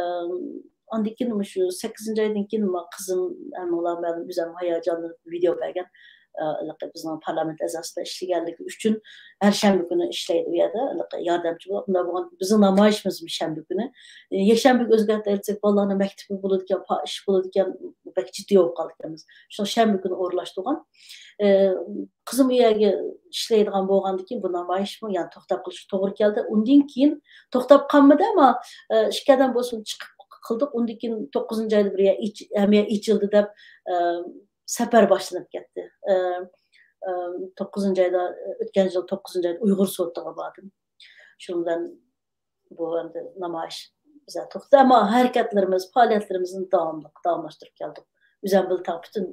ئاندىن كېيىن مۇشۇ سەككىزىنچى ئايدىن كېيىن ما-، قىزىم، ھەممىڭلار مەلۇم، ئۆزەم ھاياجانلىنىپ ۋىدېئو بەرگەن. ئە، ھېلىقى بىزنىڭ پارلامېنت ئەزاسىدا ئىشلىگەنلىكى ئۈچۈن ھەر شەنبە كۈنى ئىشلەيدۇ ئۇ يەردە، ھېلىقى ياردەمچى بولۇپ. ئۇنداق بولغان بىزنىڭ نامايىشىمىزمۇ شەنبە كۈنى. ئە، يەكشەنبىگە ئۆزگەرتەلىسەك، بالىلارنىڭ مەكتىپى بولىدىكەن، پا-، ئىش بولىدىكەن، بەك جىددىي بولۇپ قالىدىكەنمىز. شۇڭا شەنبە كۈنى ئورۇنلاشتۇرغان. ئە، قىزىم ئۇ يەرگە ئىشلەيدىغان بولغاندىن كېيىن بۇ نامايىشمۇ يەنە توختاپ قېلىشقا توغرا كەلدى. ئۇندىن كېيىن توختاپ قالمىدى، ئەمما، ئە، ئىككى قەدەم بولسىمۇ چىقىپ قىلدۇق. ئۇندىن كېيىن توققۇزىنچى ئايدا بىر يەر ئېچ-، ھەممە يەر ئېچىلدى دەپ، ئە، سەپەر باشلىنىپ كەتتى. ئە، ئە، توققۇزىنچى ئايدا، ئۆتكەن يىل توققۇزىنچى ئايدا ئۇيغۇر سوتىغا باردىم. شۇنىڭ بىلەن بۇ ئەمدى نامايىش بىزدە توختىدى. ئەمما ھەرىكەتلىرىمىز، پائالىيەتلىرىمىزنى داۋاملىق، داۋاملاشتۇرۇپ كەلدۇق. ئۆزەم بىلەن تاڭ پۈتۈن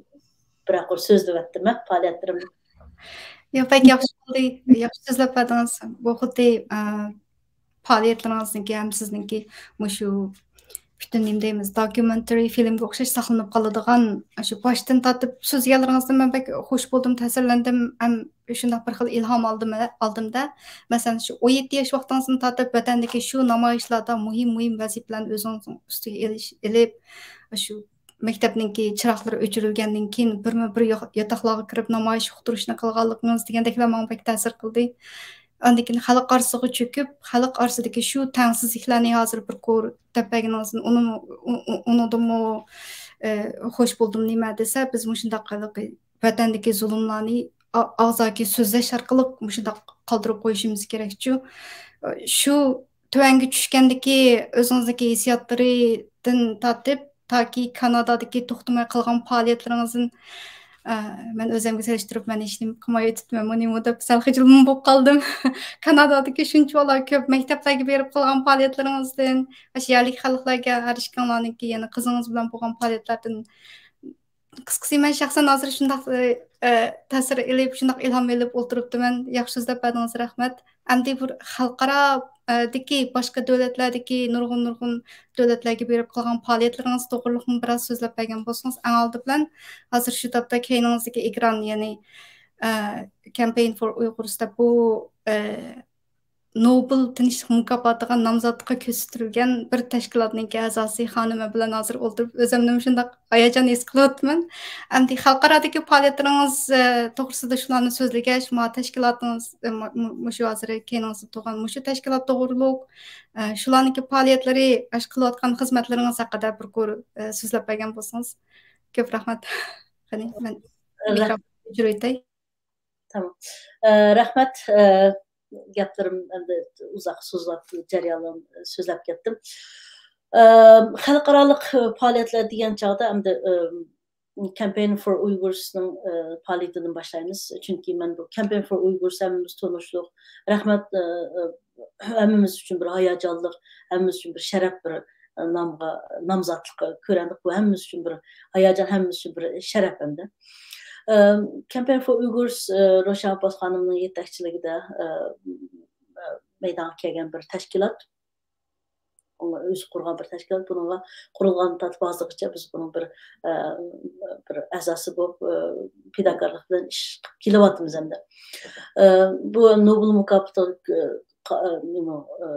بىر قۇر سۆزلىۋەتتىم، ھە، پائالىيەتلىرىمنى. ياق، بەك ياخشى بولدى. ياخشى سۆزلەپ بەردىڭىز. بۇ خۇددى، ئە، پائالىيەتلىرىڭىزنىڭكى ھەم سىزنىڭكى مۇشۇ پۈتۈن نېمە دەيمىز، دوكيۇمېنترى فىلىمگە ئوخشاش ساقلىنىپ قالىدىغان، شۇ باشتىن تارتىپ سۆزلىگەنلىرىڭىزدىن مەن بەك خوش بولدۇم، تەسىرلەندىم، ھەم شۇنداق بىر خىل ئىلھام ئالدىم، ئالدىم-دە. مەسىلەن، شۇ ئون يەتتە ياش ۋاقتىڭىزدىن تارتىپ ۋەتەندىكى شۇ نامايىشلاردا مۇھىم، مۇھىم ۋەزىپىلەرنى ئۆزىڭىزنىڭ ئۈستىگە ئېلىش، ئېلىپ، شۇ مەكتەپنىڭكى چىراغلىرى ئۆچۈرۈلگەندىن كېيىن بىرمۇ بىر يا-، ياتاقلارغا كىرىپ نامايىش ئۇقتۇرۇشنى قىلغانلىقىڭىز دېگەندەكلەر ماڭا بەك تەسىر قىلدى. ئاندىن كېيىن خەلق ئارىسىغا چۆكۈپ، خەلق ئارىسىدىكى شۇ تەڭسىزلىكلەرنى ھازىر بىر قۇر دەپ بەرگىنىڭىزدىن ئۇنىمۇ، ئۇ-، ئۇ-، ئۇنىڭدىنمۇ، ئە، خوش بولدۇم. نېمە دېسە، بىز مۇشۇنداق ھېلىقى ۋەتەندىكى زۇلۇملارنى ئا-، ئاغزاكى سۆزلەش ئارقىلىق مۇشۇنداق قالدۇرۇپ قويۇشىمىز كېرەكچۇ. شۇ تۆۋەنگە چۈشكەندىكى ئۆزىڭىزنىڭكى ھېسسىياتلىرىدىن تارتىپ، تاكى كانادادىكى توختىماي قىلغان پائالىيەتلىرىڭىزدىن، ئە، مەن ئۆزۈمگە سېلىشتۇرۇپ، مەن ھېچنېمە قىلماي ئۆتۈپتىمەنمۇ نېمە دەپ سەل خىجىلمۇ بولۇپ قالدىم. كانادادىكى شۇنچىۋالا كۆپ مەكتەپلەرگە بېرىپ قىلغان پائالىيەتلىرىڭىزدىن، ئاشۇ يەرلىك خەلقلەرگە ھەر ئىككىڭلارنىڭكى يەنە قىزىڭىز بىلەن بولغان پائالىيەتلەردىن قىسقىسى، مەن شەخسەن ھازىر شۇنداق، ئە، تەسىر ئېلىپ، شۇنداق ئىلھام ئېلىپ ئولتۇرۇپتىمەن. ياخشى سۆزلەپ بەردىڭىز، رەھمەت. ئەمدى بىر خەلقئارا، ئە، دىكى باشقا دۆلەتلەردىكى نۇرغۇن، نۇرغۇن دۆلەتلەرگە بېرىپ قىلغان پائالىيەتلىرىڭىز توغرىلىقمۇ بىراز سۆزلەپ بەرگەن بولسىڭىز، ئەڭ ئالدى بىلەن ھازىر شۇ تاپتا كەينىڭىزدىكى ئېكران، يەنى، ئە، Campaign for Uyghurs دەپ بۇ، ئە، نوبېل تىنچلىق مۇكاپاتىغا نامزاتلىققا كۆرسىتىلگەن بىر تەشكىلاتنىڭكى ئەزاسى خانىمى بىلەن ھازىر ئولتۇرۇپ، ئۆزۈمنىمۇ شۇنداق ھاياجان ھېس قىلىۋاتىمەن. ئەمدى خەلقئارادىكى پائالىيەتلىرىڭىز، ئە، توغرىسىدا شۇلارنى سۆزلىگەچ، ما تەشكىلاتىڭىز، ئە، ما-، مۇ-، مۇشۇ ھازىر كەينىڭىزدە تۇرغان مۇشۇ تەشكىلات توغرۇلۇق، ئە، شۇلارنىڭكى پائالىيەتلىرى، ئاشۇ قىلىۋاتقان خىزمەتلىرىڭىز ھەققىدە بىر قۇر، ئە، سۆزلەپ بەرگەن بولسىڭىز. كۆپ رەھمەت. قېنى، مەن رەھ- مىكروفون ئۆچۈرۈۋېتەي. تامام. ئە، رەھمەت. ئە، گەپلىرىم ئەمدى ئۇزاق سوزۇلۇپ، جەريانلىرىم سۆزلەپ كەتتىم. ئە، خەلقئارالىق پائالىيەتلەر دېگەن چاغدا ئەمدى، ئە، Campaign for Uyghurs نىڭ، ئە، پائالىيىتىدىن باشلايمىز. چۈنكى مەن بۇ Campaign for Uyghurs ھەممىمىز تونۇشلۇق. رەھمەت، ئە، ئە، ھەممىمىز ئۈچۈن بىر ھاياجانلىق، ھەممىمىز ئۈچۈن بىر شەرەپ، بىر نامغا، نامزاتلىققا كۆرەندۇق. بۇ ھەممىمىز ئۈچۈن بىر ھاياجان، ھەممىمىز ئۈچۈن بىر شەرەپ ئەمدى. ئە، Campaign for Uyghurs، ئە، روشەن ئابباس خانىمنىڭ يېتەكچىلىكىدە، ئە، ئە، مەيدانغا كەلگەن بىر تەشكىلات. ئۇ ئۆزى قۇرغان بىر تەشكىلات. بۇنىڭغا قۇرۇلغاندىن تارتىپ ھازىرغىچە بىز بۇنىڭ بىر، ئە، بىر ئەزاسى بولۇپ، ئە، پىداكارلىق بىلەن ئىش قىلىپ كېلىۋاتىمىز ئەمدى. ئە، بۇ نوبېل مۇكاپاتىغا، ئە، قا-، ئە، نېمە، ئە،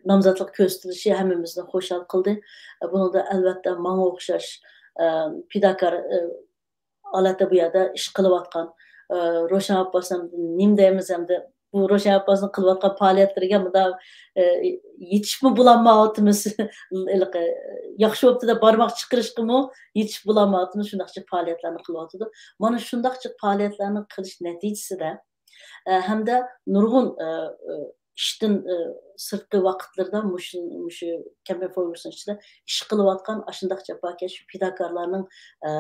نامزاتلىق كۆرسىتىلىشى ھەممىمىزنى خۇشال قىلدى. بۇنىڭدا ئەلۋەتتە ماڭا ئوخشاش، ئە، پىداكار، ئە، ھالەتتە بۇ يەردە ئىش قىلىۋاتقان، ئە، روشەن ئابباس ھەمدە نېمە دەيمىز، ھەمدە بۇ روشەن ئابباسنىڭ قىلىۋاتقان پائالىيەتلىرىگە مۇنداق، ئە، يېتىشىپمۇ بولالمايۋاتىمىز. ھېلىقى ياخشى بوپتۇ دەپ بارماق چىقىرىشقىمۇ يېتىشىپ بولالمايۋاتىمىز، شۇنداق جىق پائالىيەتلەرنى قىلىۋاتىدۇ. مانا شۇنداق جىق پائالىيەتلەرنى قىلىش نەتىجىسىدە، ئە، ھەمدە نۇرغۇن، ئە، ئە، ئىشتىن، ئە، سىرتقى ۋاقىتلىرىدا مۇشۇ، مۇشۇ كەمپىن فور ئۇيغۇرسنىڭ ئىچىدە ئىش قىلىۋاتقان ئاشۇنداق جاپاكەش پىداكارلارنىڭ، ئە،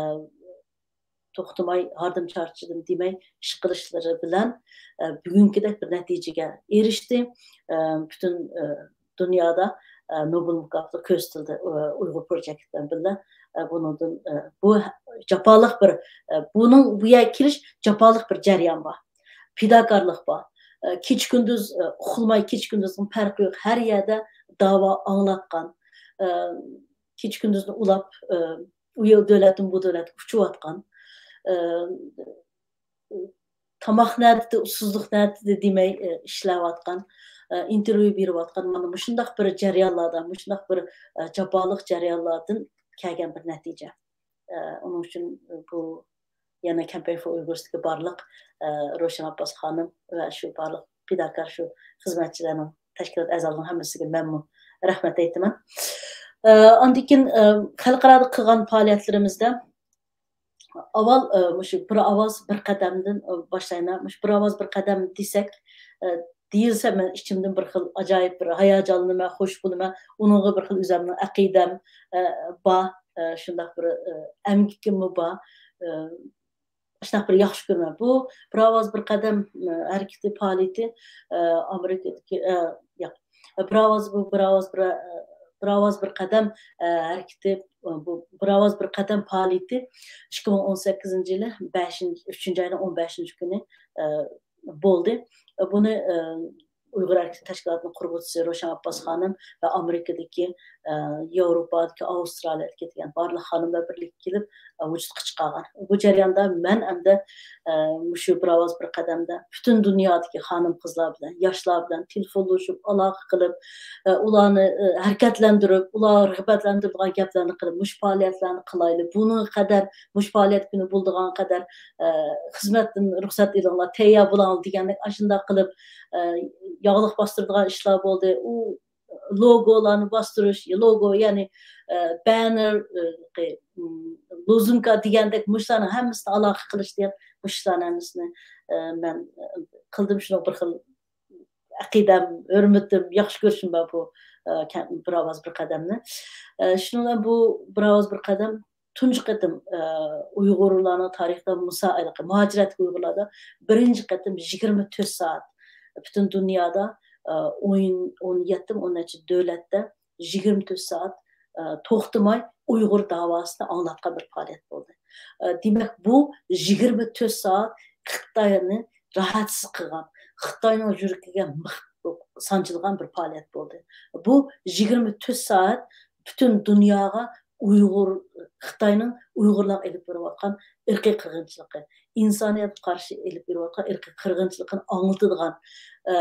توختىماي، ھاردىم چارچىدىم دېمەي ئىش قىلىشلىرى بىلەن، ئە، بۈگۈنكىدەك بىر نەتىجىگە ئېرىشتى. ئە، پۈتۈن، ئە، دۇنيادا، ئە، نوبېل مۇكاپاتى كۆرسىتىلدى، ئۇ، ئۇيغۇر پروجېكت بىلەن بىللە. ئە، بۇنىڭدىن، ئە، بۇ جاپالىق بىر، ئە، بۇنىڭ بۇ يەرگە كېلىش جاپالىق بىر جەريان بار. پىداكارلىق بار. ئە، كېچە-كۈندۈز، ئە، ئۇخلىماي كېچە-كۈندۈزنىڭ پەرقى يوق. ھەر يەردە داۋا ئاڭلاتقان. ئە، كېچە-كۈندۈزنى ئۇلاپ، ئە، ئۇ يەر دۆلەتتىن بۇ دۆلەتكە ئۇچۇۋاتقان. ئە، تاماق نەدىدى، ئۇسسۇزلۇق نەدىدى دېمەي، ئە، ئىشلەۋاتقان، ئە، ئىنتېرۋيۇ بېرىۋاتقان، مانا مۇشۇنداق بىر جەريانلاردا، مۇشۇنداق بىر، ئە، جاپالىق جەريانلاردىن كەلگەن بىر نەتىجە. ئە، ئۇنىڭ ئۈچۈن بۇ يەنە كەمپەين فور ئۇيغۇرستىكى بارلىق، ئە، روشەن ئابباس خانىم ۋە شۇ بارلىق پىداكار شۇ خىزمەتچىلەرنىڭ، تەشكىلات ئەزالىرىنىڭ ھەممىسىگە مەنمۇ رەھمەت ئېيتىمەن. ئە، ئاندىن كېيىن، ئە، خەلقئارادا قىلغان پائالىيەتلىرىمىزدە ئاۋۋال، ئە، مۇشۇ بىر ئاۋاز بىر قەدەمدىن، ئە، باشلايمەن. مۇشۇ بىر ئاۋاز بىر قەدەم دېسەك، ئە، دېيىلسە مەن ئىچىمدىن بىر خىل ئاجايىپ بىر ھاياجانلىنىمەن، خۇش بولىمەن. ئۇنىڭغا بىر خىل ئۆزۈمنىڭ ئەقىدەم، ئە، بار، ئە، شۇنداق بىر، ئە، ئەمگىكىممۇ بار. ئە، شۇنداق بىر ياخشى كۆرىمەن. بۇ بىر ئاۋاز بىر قەدەم، ئە، ھەرىكىتى پائالىيىتى، ئە، ئامېرىكىدىكى، ئە، ياق. بىر ئاۋاز بۇ، بىر ئاۋاز بىر، ئە، بىر ئاۋاز بىر قەدەم، ئە، ھەرىكىتى، بۇ بىر ئاۋاز بىر قەدەم پائالىيىتى ئىككى مىڭ ئون سەككىزىنچى يىلى بەشىنچى، ئۈچىنچى ئاينىڭ ئون بەشىنچى كۈنى، ئە، بولدى. بۇنى، ئە، ئۇيغۇر ھەرىكىتى تەشكىلاتىنىڭ قۇرغۇچىسى روشەن ئابباس خانىم ۋە ئامېرىكىدىكى، ئە، ياۋروپادىكى، ئاۋسترالىيەدىكى دېگەن بارلىق خانىملار بىرلىككە كېلىپ، ئە، ۋۇجۇدقا چىقارغان. بۇ جەرياندا مەن ئەمدى، ئە، مۇشۇ بىر ئاۋاز بىر قەدەمدە پۈتۈن دۇنيادىكى خانىم-قىزلار بىلەن، ياشلار بىلەن تېلېفونلىشىپ، ئالاقە قىلىپ، ئە، ئۇلارنى، ئە، ھەرىكەتلەندۈرۈپ، ئۇلارغا رىغبەتلەندۈرىدىغان گەپلەرنى قىلىپ، مۇشۇ پائالىيەتلەرنى قىلايلى، بۇنىڭغا قەدەر، مۇشۇ پائالىيەت كۈنى بولىدىغان قەدەر، ئە، خىزمەتتىن رۇخسەت ئېلىڭلار، تەييار بولۇڭلار دېگەندەك ئاشۇنداق قىلىپ، ئە، ياغلىق باستۇرىدىغان ئىشلار بولدى. ئۇ لوگولارنى باستۇرۇش، لوگو، يەنى، ئە، بەننېر، ئە، قى-، م، لوزۇنكا دېگەندەك مۇشۇلارنىڭ ھەممىسىنى ئالاقە قىلىش دېگەن مۇشۇلارنىڭ ھەممىسىنى، ئە، مەن، ئە، قىلدىم. شۇنىڭ بىر خىل ئەقىدەم، ھۆرمىتىم، ياخشى كۆرۈشۈم بار بۇ، ئە، كە-، بىر ئاۋاز بىر قەدەمنى. ئە، شۇنىڭ بىلەن بۇ بىر ئاۋاز بىر قەدەم تۇنجى قېتىم، ئە، ئۇيغۇرلارنىڭ تارىخىدا مۇسا-، مۇھاجىرەتتىكى ئۇيغۇرلاردا بىرىنچى قېتىم يىگىرمە تۆت سائەت پۈتۈن دۇنيادا، ئە، ئون، ئون يەتتە، ئون نەچچە دۆلەتتە يىگىرمە تۆت سائەت، ئە، توختىماي ئۇيغۇر داۋاسىنى ئاڭلاتقان بىر پائالىيەت بولدى. ئە، دېمەك، بۇ يىگىرمە تۆت سائەت خىتاينى راھەتسىز قىلغان، خىتاينىڭ يۈرىكىگە مىخ سانجىلغان بىر پائالىيەت بولدى. بۇ يىگىرمە تۆت سائەت پۈتۈن دۇنياغا ئۇيغۇر، خىتاينىڭ ئۇيغۇرلارغا ئېلىپ بېرىۋاتقان ئىرقىي قىرغىنچىلىقى، ئىنسانىيەتكە قارشى ئېلىپ بېرىۋاتقان ئىرقىي قىرغىنچىلىقىنى ئاڭلىتىدىغان، ئە،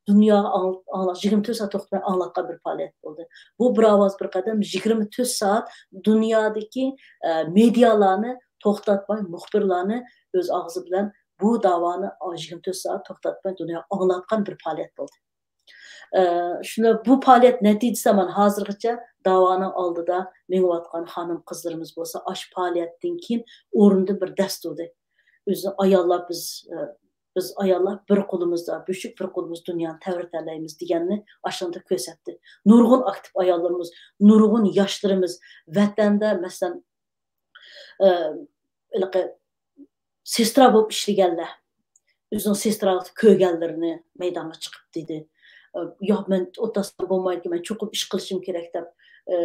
دۇنياغا ئاڭ-، ئاڭلا-، يىگىرمە تۆت سائەت توختىماي ئاڭلاتقان بىر پائالىيەت بولدى. بۇ بىر ئاۋاز بىر قەدەم يىگىرمە تۆت سائەت دۇنيادىكى، ئە، مېدىيالارنى توختاتماي، مۇخبىرلارنى ئۆز ئاغزى بىلەن بۇ داۋانى يىگىرمە تۆت سائەت توختاتماي دۇنياغا ئاڭلاتقان بىر پائالىيەت بولدى. ئە، شۇنى، بۇ پائالىيەت نەتىجىسىدە مانا ھازىرغىچە داۋانىڭ ئالدىدا مېڭىۋاتقان خانىم-قىزلىرىمىز بولسا ئاشۇ پائالىيەتتىن كېيىن ئورنىدىن بىر دەس تۇردى. ئۆزى ئاياللار بىز، ئە، بىز ئاياللار بىر قولىمىزدا بۆشۈك، بىر قولىمىز دۇنيانى تەۋرىتەلەيمىز دېگەننى ئاشۇندا كۆرسەتتى. نۇرغۇن ئاكتىپ ئاياللىرىمىز، نۇرغۇن ياشلىرىمىز ۋەتەندە، مەسىلەن، ئە، ھېلىقى سېسترا بولۇپ ئىشلىگەنلەر، ئۆزىنىڭ سېسترالىق كۆرگەنلىرىنى مەيدانغا چىقىپ دېدى. ئە، ياق، مەن ئولتۇرسام بولمايدىكەن، مەن چوقۇم ئىش قىلىشىم كېرەك دەپ، ئە،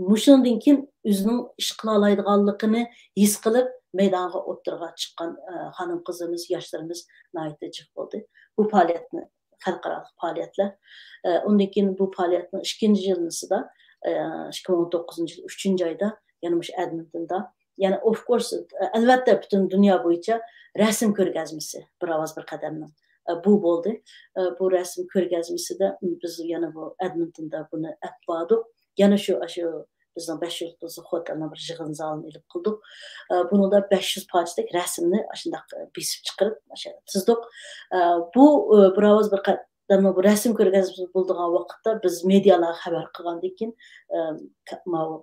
مۇشۇنىڭدىن كېيىن ئۆزىنىڭ ئىش قىلالايدىغانلىقىنى ھېس قىلىپ مەيدانغا ئوتتۇرىغا چىققان، ئە، خانىم-قىزلىرىمىز، ياشلىرىمىز ناھايىتى جىق بولدى. بۇ پائالىيەتنى، خەلقئارالىق پائالىيەتلەر. ئە، ئۇندىن كېيىن بۇ پائالىيەتنىڭ ئىككىنچى يىلىسىدا، ئە، ئىككى مىڭ ئون توققۇزىنچى يىل ئۈچىنچى ئايدا يەنە مۇشۇ ئەدمىنتوندا، يەنە، ئوف كورس، ئەلۋەتتە، پۈتۈن دۇنيا بويىچە رەسىم كۆرگەزمىسى، بىر ئاۋاز بىر قەدەمنىڭ، ئە، بۇ بولدى. ئە، بۇ رەسىم كۆرگەزمىسىدە بىز يەنە بۇ ئەدمىنتوندا بۇنى ئەپ باردۇق. يەنە شۇ، شۇ بىزنىڭ بەش يۇلتۇزلۇق خوتەلنىڭ بىر يىغىن زالىنى ئېلىپ قىلدۇق. ئە، بۇنىڭدا بەش يۈز پارچىلىق رەسىمنى ئاشۇنداق، ئە، بېسىپ چىقىرىپ، ئاشۇ تىزدۇق. ئە، بۇ، ئە، بىراۋىز بىر قەدەمنىڭ بۇ رەسىم كۆرگەزمىسى بولىدىغان ۋاقىتتا بىز مېدىيالارغا خەۋەر قىلغاندىن كېيىن، ئە، ماۋۇ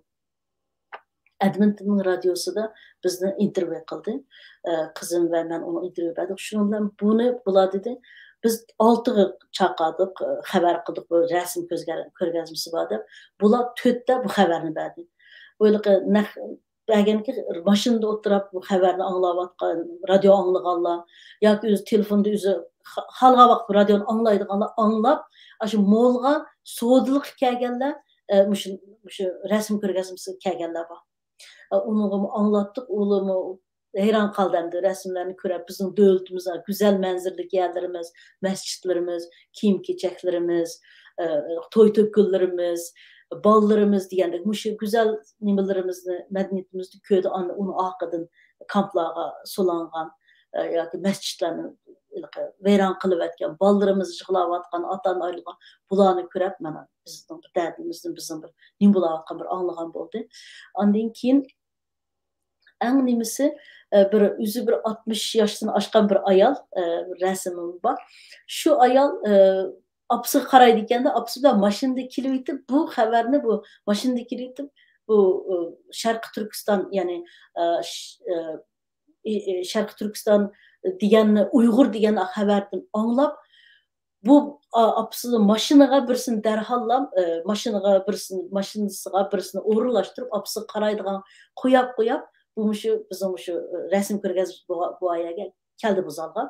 ئەدمىنتوننىڭ رادىيوسىدا بىزنى ئىنتېرۋيۇ قىلدى. ئە، قىزىم ۋە مەن ئۇنىڭ ئىنتېرۋيۇ بەردۇق. شۇنىڭ بىلەن بۇنى، بۇلار دېدى، بىز ئالتىغا چاقىردۇق، ئە، خەۋەر قىلدۇق، بۇ رەسىم كۆزگە-، كۆرگەزمىسى بار دەپ. بۇلار تۆتتە بۇ خەۋەرنى بەردى. بۇ ھېلىقى نەق بەرگەنكى ماشىنىدا ئولتۇرۇپ بۇ خەۋەرنى ئاڭلاۋاتقان، رادىيو ئاڭلىغانلار ياكى ئۆزى تېلېفوندا ئۆزى خا-، خالىغان ۋاقىت رادىيونى ئاڭلايدىغانلار ئاڭلاپ، ئاشۇ مولغا سودىلىققا كەلگەنلەر، ئە، مۇشۇ، مۇشۇ رەسىم كۆرگەزمىسىگە كەلگەنلەر بار. ئە، ئۇنىڭغىمۇ ئاڭلاتتۇق، ئۇلارمۇ ھەيران قالدى ئەمدى رەسىملەرنى كۆرۈپ، بىزنىڭ دۆلىتىمىز، گۈزەل مەنزىرىلىك يەرلىرىمىز، مەسچىتلىرىمىز، كىيىم-كېچەكلىرىمىز، ئە، توي-تۆكۈنلىرىمىز، بالىلىرىمىز دېگەندەك مۇشۇ گۈزەل نېمىلىرىمىزنى، مەدەنىيىتىمىزنى كۆردى، ئاندىن ئۇنىڭ ئارقىدىن كامپلارغا سولانغان، ئە، ياكى مەسچىتلەرنى ھېلىقى ۋەيران قىلىۋەتكەن، بالىلىرىمىز يىغلاۋاتقان، ئاتا-ئانا ئايرىلغان، بۇلارنى كۆرۈپ، مانا، بىزنىڭ بىر دەردىمىزنى، بىزنىڭ بىر نېمە بولاۋاتقان بىر ئاڭلىغان بولدى. ئاندىن كېيىن ئەڭ نېمىسى، ئە، بىر ئۆزى بىر ئاتمىش ياشتىن ئاشقان بىر ئايال، ئە، رەسىمىم بار. شۇ ئايال، ئە، ئاپىسىغا قارايدىكەن-دە، ئاپىسى بىلەن ماشىنىدا كېلىۋېتىپ، بۇ خەۋەرنى، بۇ ماشىنىدا كېلىۋېتىپ، بۇ، ئە، شەرقىي تۈركىستان، يەنى، ئە، ش-، ئە، ئى-، ئى-، شەرقىي تۈركىستان دېگەننى، ئۇيغۇر دېگەن خەۋەردىن ئاڭلاپ، بۇ، ئا-، ئاپىسىنىڭ ماشىنىغا بىرسىنى دەرھاللا، ئە، ماشىنىغا بىرسىنى، ماشىنىسىغا بىرسىنى ئورۇنلاشتۇرۇپ، ئاپىسىغا قارايدىغان قوياپ، قوياپ، بۇ مۇشۇ بىزنىڭ مۇشۇ، ئە، رەسىم كۆرگەزمىسى بولغان بۇ يەرگە كەلدى بۇ زالغا.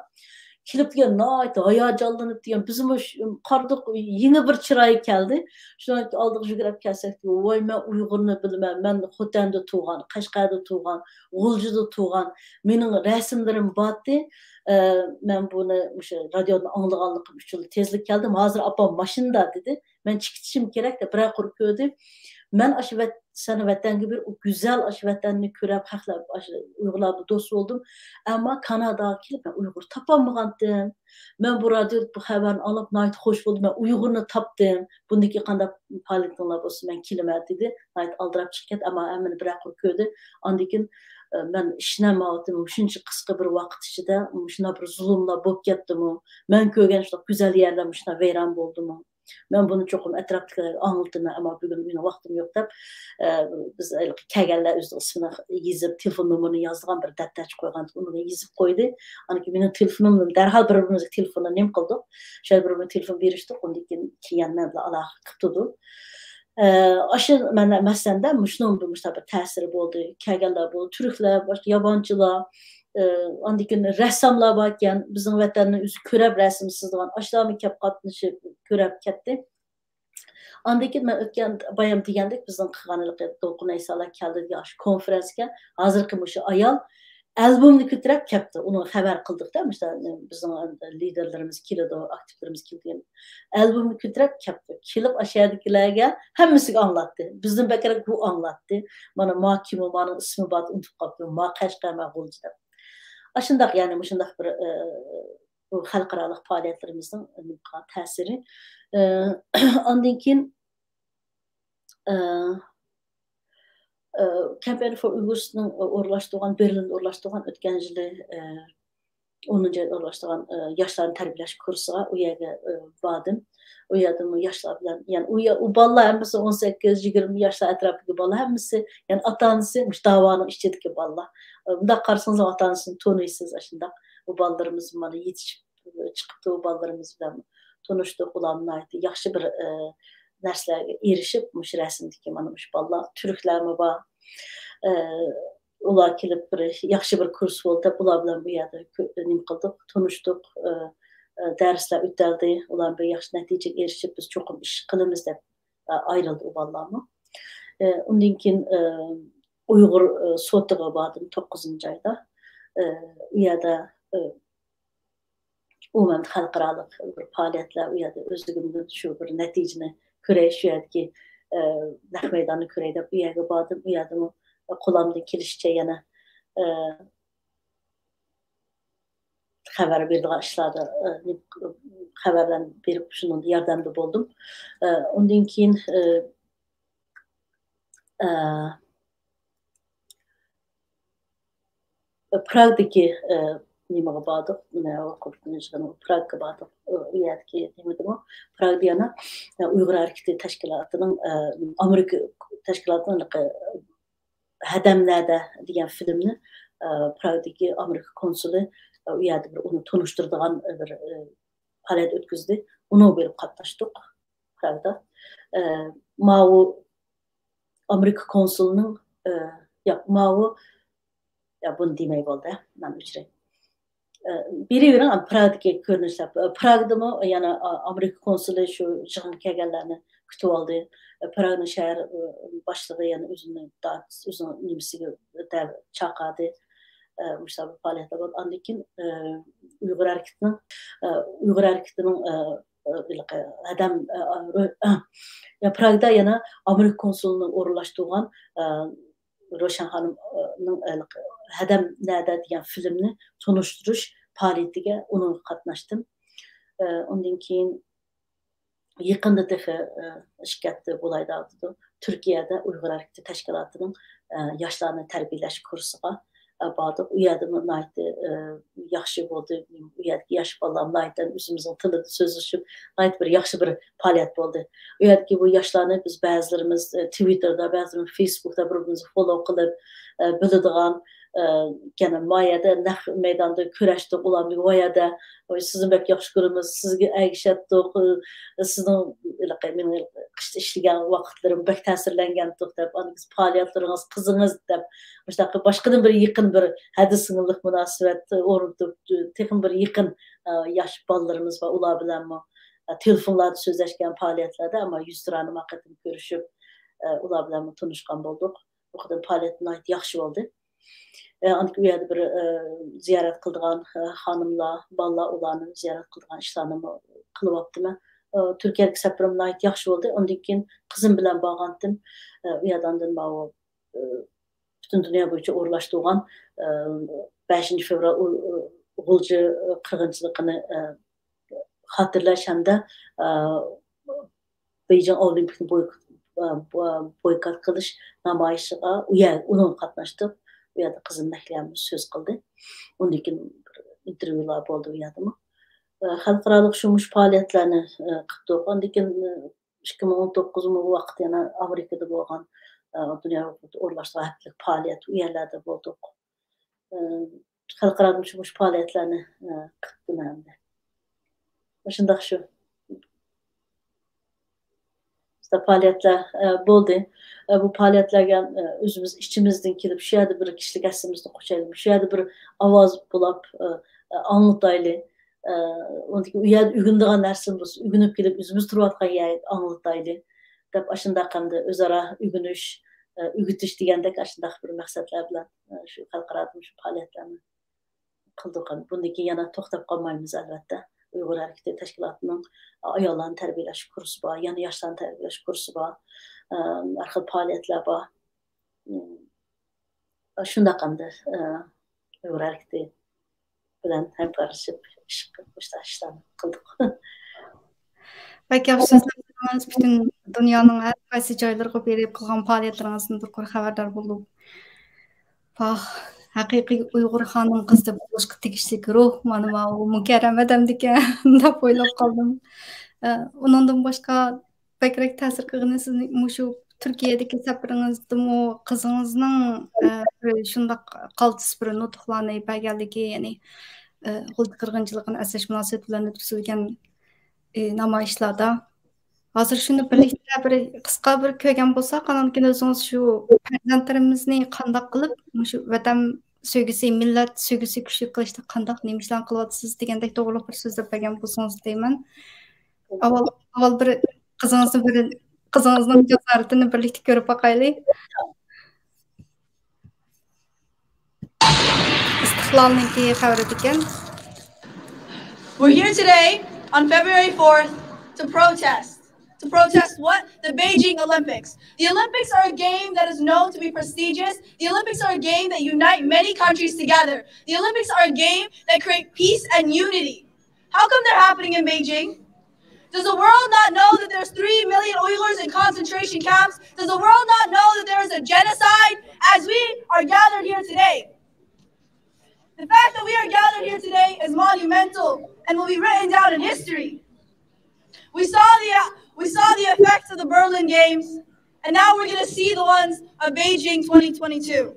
كېلىپ دېگەن ناھايىتى ھاياجانلىنىپ دېگەن، بىزمۇ ش-، قارىدۇق، يېڭى بىر چىراي كەلدى. شۇنىڭ ئالدىغا يۈگۈرۈپ كەلسەك، ۋاي، مەن ئۇيغۇرنى بىلىمەن، مەن خوتەندە تۇغان، قەشقەردە تۇغان، غۇلجىدا تۇغان، مېنىڭ رەسىملىرىم بارتى. ئە، مەن بۇنى مۇشۇ رادىيودىن ئاڭلىغانلىقىم ئۈچۈن تېزلا كەلدىم. ھازىر ئاپام ماشىنىدا، دېدى. مەن چىقىشىم كېرەك دەپ بىرەر قۇر كۆردى. مەن ئاشۇ ۋەت-، سەن ۋەتەنگە بېرىپ، ئۇ گۈزەل ئاشۇ ۋەتەننى كۆرۈپ، خەقلەر، ئاشۇ ئۇيغۇرلار بىلەن دوست بولدۇم. ئەمما كاناداغا كېلىپ، مەن ئۇيغۇر تاپالمىغانتىم. مەن بۇ رادىيودا بۇ خەۋەرنى ئاڭلاپ، ناھايىتى خوش بولدۇم. مەن ئۇيغۇرنى تاپتىم. بۇندىن كېيىن قانداق پائالىيىتىڭلار بولسا، مەن كېلىمەن، دېدى. ناھايىتى ئالدىراپ چىقىپ كەتتى، ئەمما ھەممىنى بىرەر قۇر كۆردى. ئاندىن كېيىن، ئە، مەن ئىشىنەلمەيۋاتىمەن، شۇنچە قىسقا بىر ۋاقىت ئىچىدە مۇشۇنداق بىر زۇلۇملار بولۇپ كەتتىمۇ؟ مەن كۆرگەن شۇنداق گۈزەل يەرلەر مۇشۇنداق ۋەيران بولدىمۇ؟ مەن بۇنى چوقۇم ئەتراپتىكىلەرگە ئاڭلىتىمەن، ئەمما بۈگۈن مېنىڭ ۋاقتىم يوق دەپ، ئە، بىز ھېلىقى كەلگەنلەر ئۆزىنىڭ ئىسمىنى يېزىپ، تېلېفون نومۇرىنى يازىدىغان بىر دەپتەرچە قويغانتۇق، ئۇنى يېزىپ قويدى. ئاندىن كېيىن مېنىڭ تېلېفونۇمنى دەرھال بىر-بىرىمىزگە تېلېفوننى نېمە قىلدۇق، شۇ بىر-بىرىمىزگە تېلېفون بېرىشتۇق، ئۇندىن كېيىن، كېيىن يەنە مەن بىلەن ئالاقە قىلىپ تۇردۇم. ئە، ئاشۇ مەن، مەسىلەندە مۇشۇنىڭ بىر مۇشۇنداق بىر تەسىرى بولدى. كەلگەنلەر بولدى، تۈركلەر، باشقا يابانچىلار، ئە، ئاندىن كېيىن رەسساملار باركەن، بىزنىڭ ۋەتەننى ئۆزى كۆرۈپ رەسىم سىزىدىغان، ئاشۇلارمۇ كەپ قاتنىشىپ كۆرۈپ كەتتى. ئاندىن كېيىن مەن ئۆتكەن، بايام دېگەندەك، بىزنىڭ قىلغان ھېلىقى دولقۇن ئەيسالار كەلدى دېگەن ئاشۇ كونفېرانسكا ھازىرقى مۇشۇ ئايال ئالبومنى كۆتۈرۈپ كەپتۇ. ئۇنىڭغا خەۋەر قىلدۇقتا، مۇشۇنداق بىزنىڭ لىدېرلىرىمىز كېلىدۇ، ئاكتىپلىرىمىز كېلىدۇ دېگەن. ئالبومنى كۆتۈرۈپ كەپتۇ. كېلىپ ئاشۇ يەردىكىلەرگە ھەممىسىگە ئاڭلاتتى. بىزدىن بەكرەك ئۇ ئاڭلاتتى. مانا ما كىم ئۇ، مانىڭ ئىسمى بار، ئۇنتۇپ قاپتۇ. ما قەشقەر، ما غۇلجا دەپ. ئاشۇنداق، يەنى مۇشۇنداق بىر، ئە، بۇ خەلقئارالىق پائالىيەتلىرىمىزنىڭ نېمە قىلغان تەسىرى. ئە، ئاندىن كېيىن، ئە، ئە، كامپېين فور ئۇيغۇرسنىڭ ئورۇنلاشتۇرغان، بېرلىندا ئورۇنلاشتۇرغان ئۆتكەن يىلى، ئە، ئونىنچى ئايدا ئورۇنلاشتۇرغان، ئە، ياشلارنى تەربىيەلەش كۇرسىغا، ئۇ يەرگە، ئە، باردىم. ئۇ يەردىمۇ ياشلار بىلەن، يەنى ئۇ يە-، ئۇ بالىلار ھەممىسى ئون سەككىز، يىگىرمە ياشلار ئەتراپىدىكى بالىلار ھەممىسى، يەنى ئاتا-ئانىسى مۇشۇ داۋانىڭ ئىچىدىكى بالىلار. ئە، بۇنداق قارىسىڭىز ئاتا-ئانىسىنى تونۇيسىز، ئاشۇنداق. بۇ بالىلىرىمىز مانا يېتىشىپ چىقىپتۇ، بالىلىرىمىز بىلەن تونۇشتۇق. ئۇلار ناھايىتى ياخشى بىر، ئە، نەرسىلەرگە ئېرىشىپ، مۇشۇ رەسىمدىكى مانا مۇشۇ بالىلار، تۈركلەرمۇ بار. ئە، ئۇلار كېلىپ بىر ياخشى بىر كۇرس بولدى دەپ، ئۇلار بىلەن بۇ يەردە كۆ-، نېمە قىلدۇق، تونۇشتۇق. ئە، ئە، دەرسلەر ئۆتەلدى. ئۇلار بىر ياخشى نەتىجىگە ئېرىشىپ، بىز چوقۇم ئىش قىلىمىز دەپ، ئە، ئايرىلدى ئۇ بالىلارمۇ. ئە، ئۇندىن كېيىن، ئە، ئۇيغۇر، ئە، سوتىغا باردىم توققۇزىنچى ئايدا. ئە، ئۇ يەردە، ئە، ئومۇمەن خەلقئارالىق بىر پائالىيەتلەر، ئۇ يەردە ئۆزلۈكۈمدىن شۇ بىر نەتىجىنى كۆرەي، شۇ يەردىكى، ئە، نەق مەيداننى كۆرەي دەپ ئۇ يەرگە باردىم. ئۇ يەردىمۇ قولۇمدىن كېلىشىچە يەنە، ئە، خەۋەر بېرىدىغان ئىشلاردا، ئە، خەۋەرلەرنى بېرىپ، شۇنىڭدا ياردەمدە بولدۇم. ئە، ئۇندىن كېيىن، ئە، ئە، پراگدىكى، ئە، نېمىگە باردۇق؟ نە، قۇرۇلتىيىنىڭ يىغىنىغا پراگغا باردۇق. ئۇ يەردىكى نېمىدىمۇ؟ پراگدا يەنە، ئە، ئۇيغۇر ھەرىكىتى تەشكىلاتىنىڭ، ئە، ئامېرىكا تەشكىلاتىنىڭ ھەدەملەردە دېگەن فىلىمنى، ئە، پراگدىكى ئامېرىكا كونسۇلى، ئە، ئۇ يەردە بىر ئۇنى تونۇشتۇرىدىغان بىر، ئە، پائالىيەت ئۆتكۈزدى. ئۇنىڭغا بېرىپ قاتناشتۇق پراگدا. ئە، ماۋۇ ئامېرىكا كونسۇلىنىڭ، ئە، ياق، ماۋۇ، يا، بۇنى دېمەي بولدى، مەن ئۆچۈرەي. ئە، بېرىۋېرىڭ، پراگدىكى كۆرۈنۈشلەر. پراگدىمۇ يەنە، ئا، ئامېرىكا كونسۇلى شۇ يىغىنغا كەلگەنلەرنى كۈتۈۋالدى. ئە، پراگنىڭ شەھەر، ئە، باشلىقى يەنە ئۆزىنى دا-، ئۆزىنىڭ نېمىسىگە دە-، چاقىردى. ئە، مۇشۇنداق بىر پائالىيەتلەر بولدى. ئاندىن كېيىن، ئە، ئۇيغۇر ھەرىكىتىنىڭ، ئە، ئۇيغۇر ھەرىكىتىنىڭ، ئە، ئە، ھېلىقى ھەدەم، ئە، ئە، يا، پراگدا يەنە ئامېرىكا كونسۇلىنىڭ ئورۇنلاشتۇرغان، ئە، روشەن خانىمنىڭ، ئە، ھەدەم نەدە دېگەن فىلىمنى تونۇشتۇرۇش پائالىيىتىگە ئۇنىڭغا قاتناشتىم. ئە، ئۇندىن كېيىن يېقىندا تېخى، ئە، ئىككى ھەپتە بولاي دەۋاتىدۇ. تۈركىيەدە ئۇيغۇر ھەرىكىتى تەشكىلاتىنىڭ، ئە، ياشلارنى تەربىيەلەش كۇرسىغا، ئە، باردۇق. ئۇ يەردىمۇ ناھايىتى، ئە، ياخشى بولدى. ئۇ يەردىكى ياش بالىلار ناھايىتى ئۆزىمىزنىڭ تىلىدا سۆزلىشىپ، ناھايىتى بىر ياخشى بىر پائالىيەت بولدى. ئۇ يەردىكى بۇ ياشلارنى بىز بەزىلىرىمىز، ئە، تىۋىتتېردا، بەزىلىرىمىز فېيسبۇكتا بىر-بىرىمىزنى فوللو قىلىپ، ئە، بىلىدىغان، ئە، يەنە ما يەردە نەق مەيداندا كۆرۈشتۇق، ئۇلار ۋاي يەردە، ۋاي، سىزنى بەك ياخشى كۆرىمىز، سىزگە ئەگىشەتتۇق، ئە، سىزنىڭ ھېلىقى مېنىڭ قىشتا ئىشلىگەن ۋاقىتلىرىم بەك تەسىرلەنگەنتۇق دەپ، ئاندىن كېيىن پائالىيەتلىرىڭىز قىزىڭىز دەپ، مۇشۇنداق باشقىدىن بىر يېقىن بىر ھەددە سىڭىللىق مۇناسىۋەت ئورنىتىپ، تېخىمۇ بىر يېقىن، ئە، ياش بالىلىرىمىز بار، ئۇلار بىلەنمۇ، ئە، تېلېفونلاردا سۆزلەشكەن پائالىيەتلەردە، ئەمما يۈزتۇرانە ما قېتىم كۆرۈشۈپ، ئە، ئۇلار بىلەنمۇ تونۇشقان بولدۇق. بۇ قېتىم پائالىيەت ناھايىتى ياخشى بولدى. ئە، ئاندىن كېيىن ئۇ يەردە بىر، ئە، زىيارەت قىلىدىغان، ئە، خانىملار، بالىلار، ئۇلارنى زىيارەت قىلىدىغان ئىشلارنىمۇ قىلىۋاپتىمەن. ئە، تۈركىيەدىكى سەپىرىم ناھايىتى ياخشى بولدى. ئاندىن كېيىن قىزىم بىلەن بارغانتىم. ئە، ئۇ يەردە ئاندىن ماۋۇ، ئە، پۈتۈن دۇنيا بويىچە ئورۇنلاشتۇرغان، ئە، بەشىنچى فېۋرال ئۇ-، ئۇ-، غۇلجا قىرغىنچىلىقىنى، ئە، خاتىرىلەش ھەمدە، ئە، بېيجىڭ ئولىمپىكنى بويكوت، بويكوت قىلىش نامايىشىغا ئۇ يەر، ئۇنىڭغا قاتناشتۇق. ئۇ يەردە قىزىم مەھلىيەمۇ سۆز قىلدى. ئۇندىن كېيىن بىر ئىنتېرۋيۇلار بولدى ئۇ يەردىمۇ. ئە، خەلقئارالىق شۇ مۇشۇ پائالىيەتلەرنى، ئە، قىپتۇق. ئاندىن كېيىن، ئە، ئىككى مىڭ ئون توققۇز مۇ ۋاقىت يەنە ئامېرىكىدا بولغان، ئە، دۇنيا ئورۇنلاشتۇرغان ھەپتىلىك پائالىيەت ئۇ يەرلەردە بولدۇق. ئە، خەلقئارالىق شۇ مۇشۇ پائالىيەتلەرنى، ئە، قىپتىمەن ئەمدى. مۇشۇنداق شۇ. شۇنداق پائالىيەتلەر، ئە، بولدى. ئە، بۇ پائالىيەتلەرگە، ئە، ئۆزىمىز ئىچىمىزدىن كېلىپ، شۇ يەردە بىر كىشىلىك ھەسسىمىزنى قوشايلى، شۇ يەردە بىر ئاۋاز بولاپ، ئە، ئە، ئاڭلىتايلى. ئە، ئۇ يەردە ئۆگىنىدىغان نەرسىمىز بولسا، ئۆگىنىپ كېلىپ، ئۆزىمىز تۇرۇۋاتقان يەرگە ئاڭلىتايلى، دەپ ئاشۇنداق ئەمدى ئۆزئارا ئۆگىنىش، ئە، ئۆگىتىش دېگەندەك ئاشۇنداق بىر مەقسەتلەر بىلەن، ئە، شۇ خەلقئارادىمۇ شۇ پائالىيەتلەرنى قىلدۇق. بۇندىن كېيىن يەنە توختاپ قالمايمىز، ئەلۋەتتە. ئۇيغۇر ھەرىكىتى تەشكىلاتىنىڭ ئاياللارنى تەربىيەلەش كۇرسى بار، يەنە ياشلارنى تەربىيەلەش كۇرسى بار، ئە، ھەر خىل پائالىيەتلەر بار. شۇنداق ئەمدى، ئە، ئۇيغۇر ھەرىكىتى بىلەن ھەمكارلىشىپ ئىش قىلىپ، مۇشۇنداق ئىشلارنى قىلدۇق. بەك ياخشى سۆزلەپ قىلدىڭىز. پۈتۈن دۇنيانىڭ ھەر قايسى جايلىرىغا بېرىپ قىلغان پائالىيەتلىرىڭىزدىن بىر قۇر خەۋەردار بولۇپ، ۋاھ، ھەقىقىي ئۇيغۇر خانىم قىزى بولۇشقا تېگىشلىك روھ، مانا ماۋۇ مۇكەررەم ئادەمدىكەن دەپ ئويلاپ قالدىم. ئە، ئۇنىڭدىن باشقا بەكرەك تەسىر قىلغىنى سىزنىڭ مۇشۇ تۈركىيەدىكى سەپىرىڭىزدىمۇ قىزىڭىزنىڭ، ئە، بىر شۇنداق قالتىس بىر نۇتۇقلارنى بەرگەنلىكى، يەنى، ئە، غۇلجا قىرغىنچىلىقىنى ئەسلەش مۇناسىۋىتى بىلەن ئۆتكۈزۈلگەن، ئى، نامايىشلاردا. ھازىر شۇنى بىرلىكتە بىر قىسقا بىر كۆرگەن بولساق، ئانان كېيىن ئۆزىڭىز شۇ پەرزەنتلىرىمىزنى قانداق قىلىپ مۇشۇ ۋەتەن سۆيگۈسى، مىللەت سۆيگۈسى كۈچلۈك قىلىشتا قانداق نېمە ئىشلارنى قىلىۋاتىسىز دېگەندەك توغرىلىق بىر سۆزلەپ بەرگەن بولسىڭىز دەيمەن. ئاۋۋال، ئاۋۋال بىر قىزىڭىزنى بىر، قىزىڭىزنىڭ جاسارىتىنى بىرلىكتە كۆرۈپ باقايلى. ئىستىقلالنىڭكى خەۋىرىدىكەن. We're here today on February fourth to protest. To protest what? The Beijing Olympics. The Olympics are a game that is known to be prestigious. The Olympics are a game that unite many countries together. The Olympics are a game that create peace and unity. How come they're happening in Beijing? Does the world not know that there's three million Uyghurs in concentration camps? Does the world not know that there is a genocide as we are gathered here today? The fact that we are gathered here today is monumental and will be written down in history. We saw the, we saw the effects of the Berlin Games, and now we're going to see the ones of Beijing twenty twenty-two.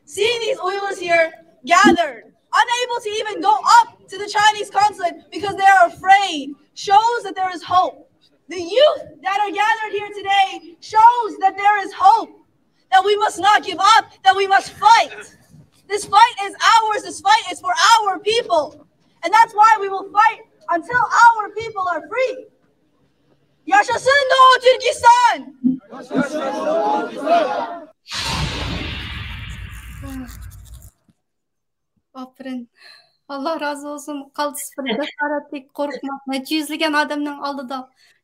Seeing these Uyghurs here gathered, unable to even go up to the Chinese consulate because they are afraid, shows that there is hope. The youth that are gathered here today shows that there is hope, that we must not give up, that we must fight. This fight is ours, this fight is for our people. And that's why we will fight until our people are free. Yaşasın Doğu Türkistan! ئاپىرىن. ئاللا رازى بولسۇن. قالتىس بىر جاسارەتلىك، قورقماق، نەچچە يۈزلىگەن ئادەمنىڭ ئالدىدا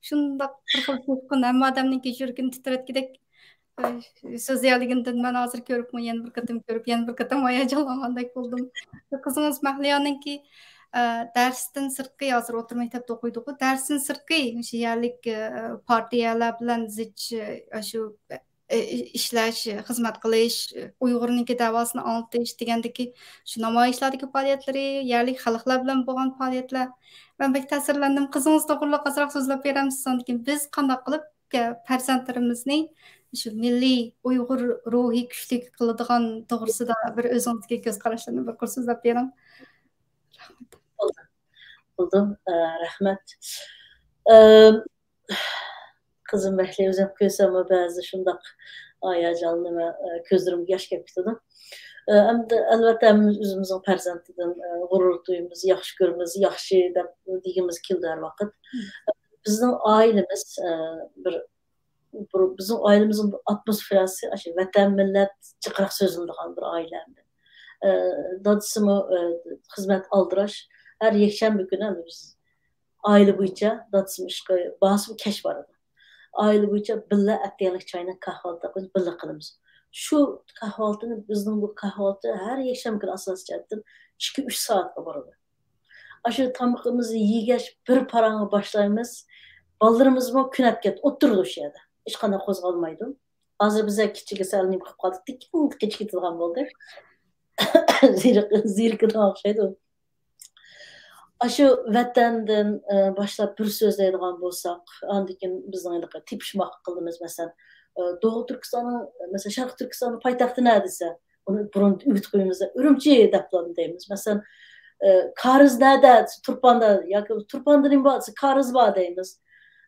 شۇنداق بىر خىل جۇشقۇن، ھەممە ئادەمنىڭكى يۈرىكىنى تىترەتكۈدەك، ئە، سۆزلىيەلىگىنىدىن مەن ھازىر كۆرۈپمۇ يەنە بىر قېتىم كۆرۈپ، يەنە بىر قېتىم ھاياجانلانغاندەك بولدۇم. قىزىڭىز مەھلىيانىڭكى، ئە، دەرستىن سىرتقى، ھازىر ئوتتۇرا مەكتەپتە ئوقۇيدىغۇ، دەرستىن سىرتقى مۇشۇ يەرلىك، ئە، پارتىيەلەر بىلەن زىچ، ئە، شۇ ئىشلەش، خىزمەت قىلىش، ئۇيغۇرنىڭكى دەۋاسىنى ئاڭلىتىش دېگەندىكى شۇ نامايىشلاردىكى پائالىيەتلىرى، يەرلىك خەلقلەر بىلەن بولغان پائالىيەتلەر. مەن بەك تەسىرلەندىم. قىزىڭىز توغرىلىق ئازراق سۆزلەپ بېرەمسىز؟ ئاندىن كېيىن بىز قانداق قىلىپ پەرزەنتلىرىمىزنى شۇ مىللىي ئۇيغۇر روھى كۈچلۈك قىلىدىغان توغرىسىدا بىر ئۆزىڭىزدىكى كۆز قاراشلىرىنى بىر قۇر سۆزلەپ بېرىڭ. رەھمەت. بولدى. بولدى. ئە، رەھمەت. ئە، قىزىم بەكلا ئۆزۈم كۆرسەممۇ بەزى شۇنداق ھاياجانلىنىمەن، ئە، كۆزلىرىمگە ياش كېلىپ كېتىدۇ. ئە، ئەمدى ئەلۋەتتە ھەممىمىز ئۆزىمىزنىڭ پەرزەنتىدىن، ئە، غۇرۇر تۇيىمىز، ياخشى كۆرىمىز، ياخشى دەپ دېگۈمىز كېلىدۇ ھەر ۋاقىت. بىزنىڭ ئائىلىمىز، ئە، بىر، بىر، بىزنىڭ ئائىلىمىزنىڭ بىر ئاتموسفېراسى ئاشۇ ۋەتەن، مىللەت جىقراق سۆزلىنىدىغان بىر ئائىلە ئەمدى. ئە، دادىسىمۇ، ئە، خىزمەت ئالدىراش. ھەر يەكشەنبە كۈنى ئەمدى بىز ئائىلە بويىچە دادىسىمۇ ئىشقا بارسىمۇ كەچ بارىدۇ. ئائىلە بويىچە بىللە ئەتىگەنلىك چاينى، كاھۋالتىنى بىللە قىلىمىز. شۇ كاھۋالتىنى، بىزنىڭ بۇ كاھۋالتى ھەر يەكشەنبە كۈنى ئاساسىي جەھەتتىن ئىككى، ئۈچ سائەتكە بارىدۇ. ئاشۇ تامىقىمىزنى يېگەچ بىر پاراڭغا باشلايمىز. بالىلىرىمىزمۇ كۆنۈپ كەتتى، ئولتۇرىدۇ شۇ يەردە. ھېچقانداق قوزغالمايدۇ. ھازىر بىزگە كىچىكى سەل نېمە قىلىپ قالدى، تىكىن قېچىپ كېتىدىغان بولدى. زېرىك-، زېرىكىدىغان ئوخشايدۇ. ئاشۇ ۋەتەندىن، ئە، باشلاپ بىر سۆزلەيدىغان بولساق، ئاندىن كېيىن بىزنىڭ ھېلىقى تېپىشماق قىلىمىز، مەسىلەن، ئە، دوغۇ تۈركىستاننىڭ، مەسىلەن، شەرقىي تۈركىستاننىڭ پايتەختى نەدە دېسە، ئۇنى بۇرۇن ئۆگىتىپ قويىمىز، ئۈرۈمچى دەپلا دەيمىز. مەسىلەن، ئە، كارىز نەدە دېسە، تۇرپاندا، ياكى تۇرپاندا نېمە بار دېسە، كارىز بار دەيمىز.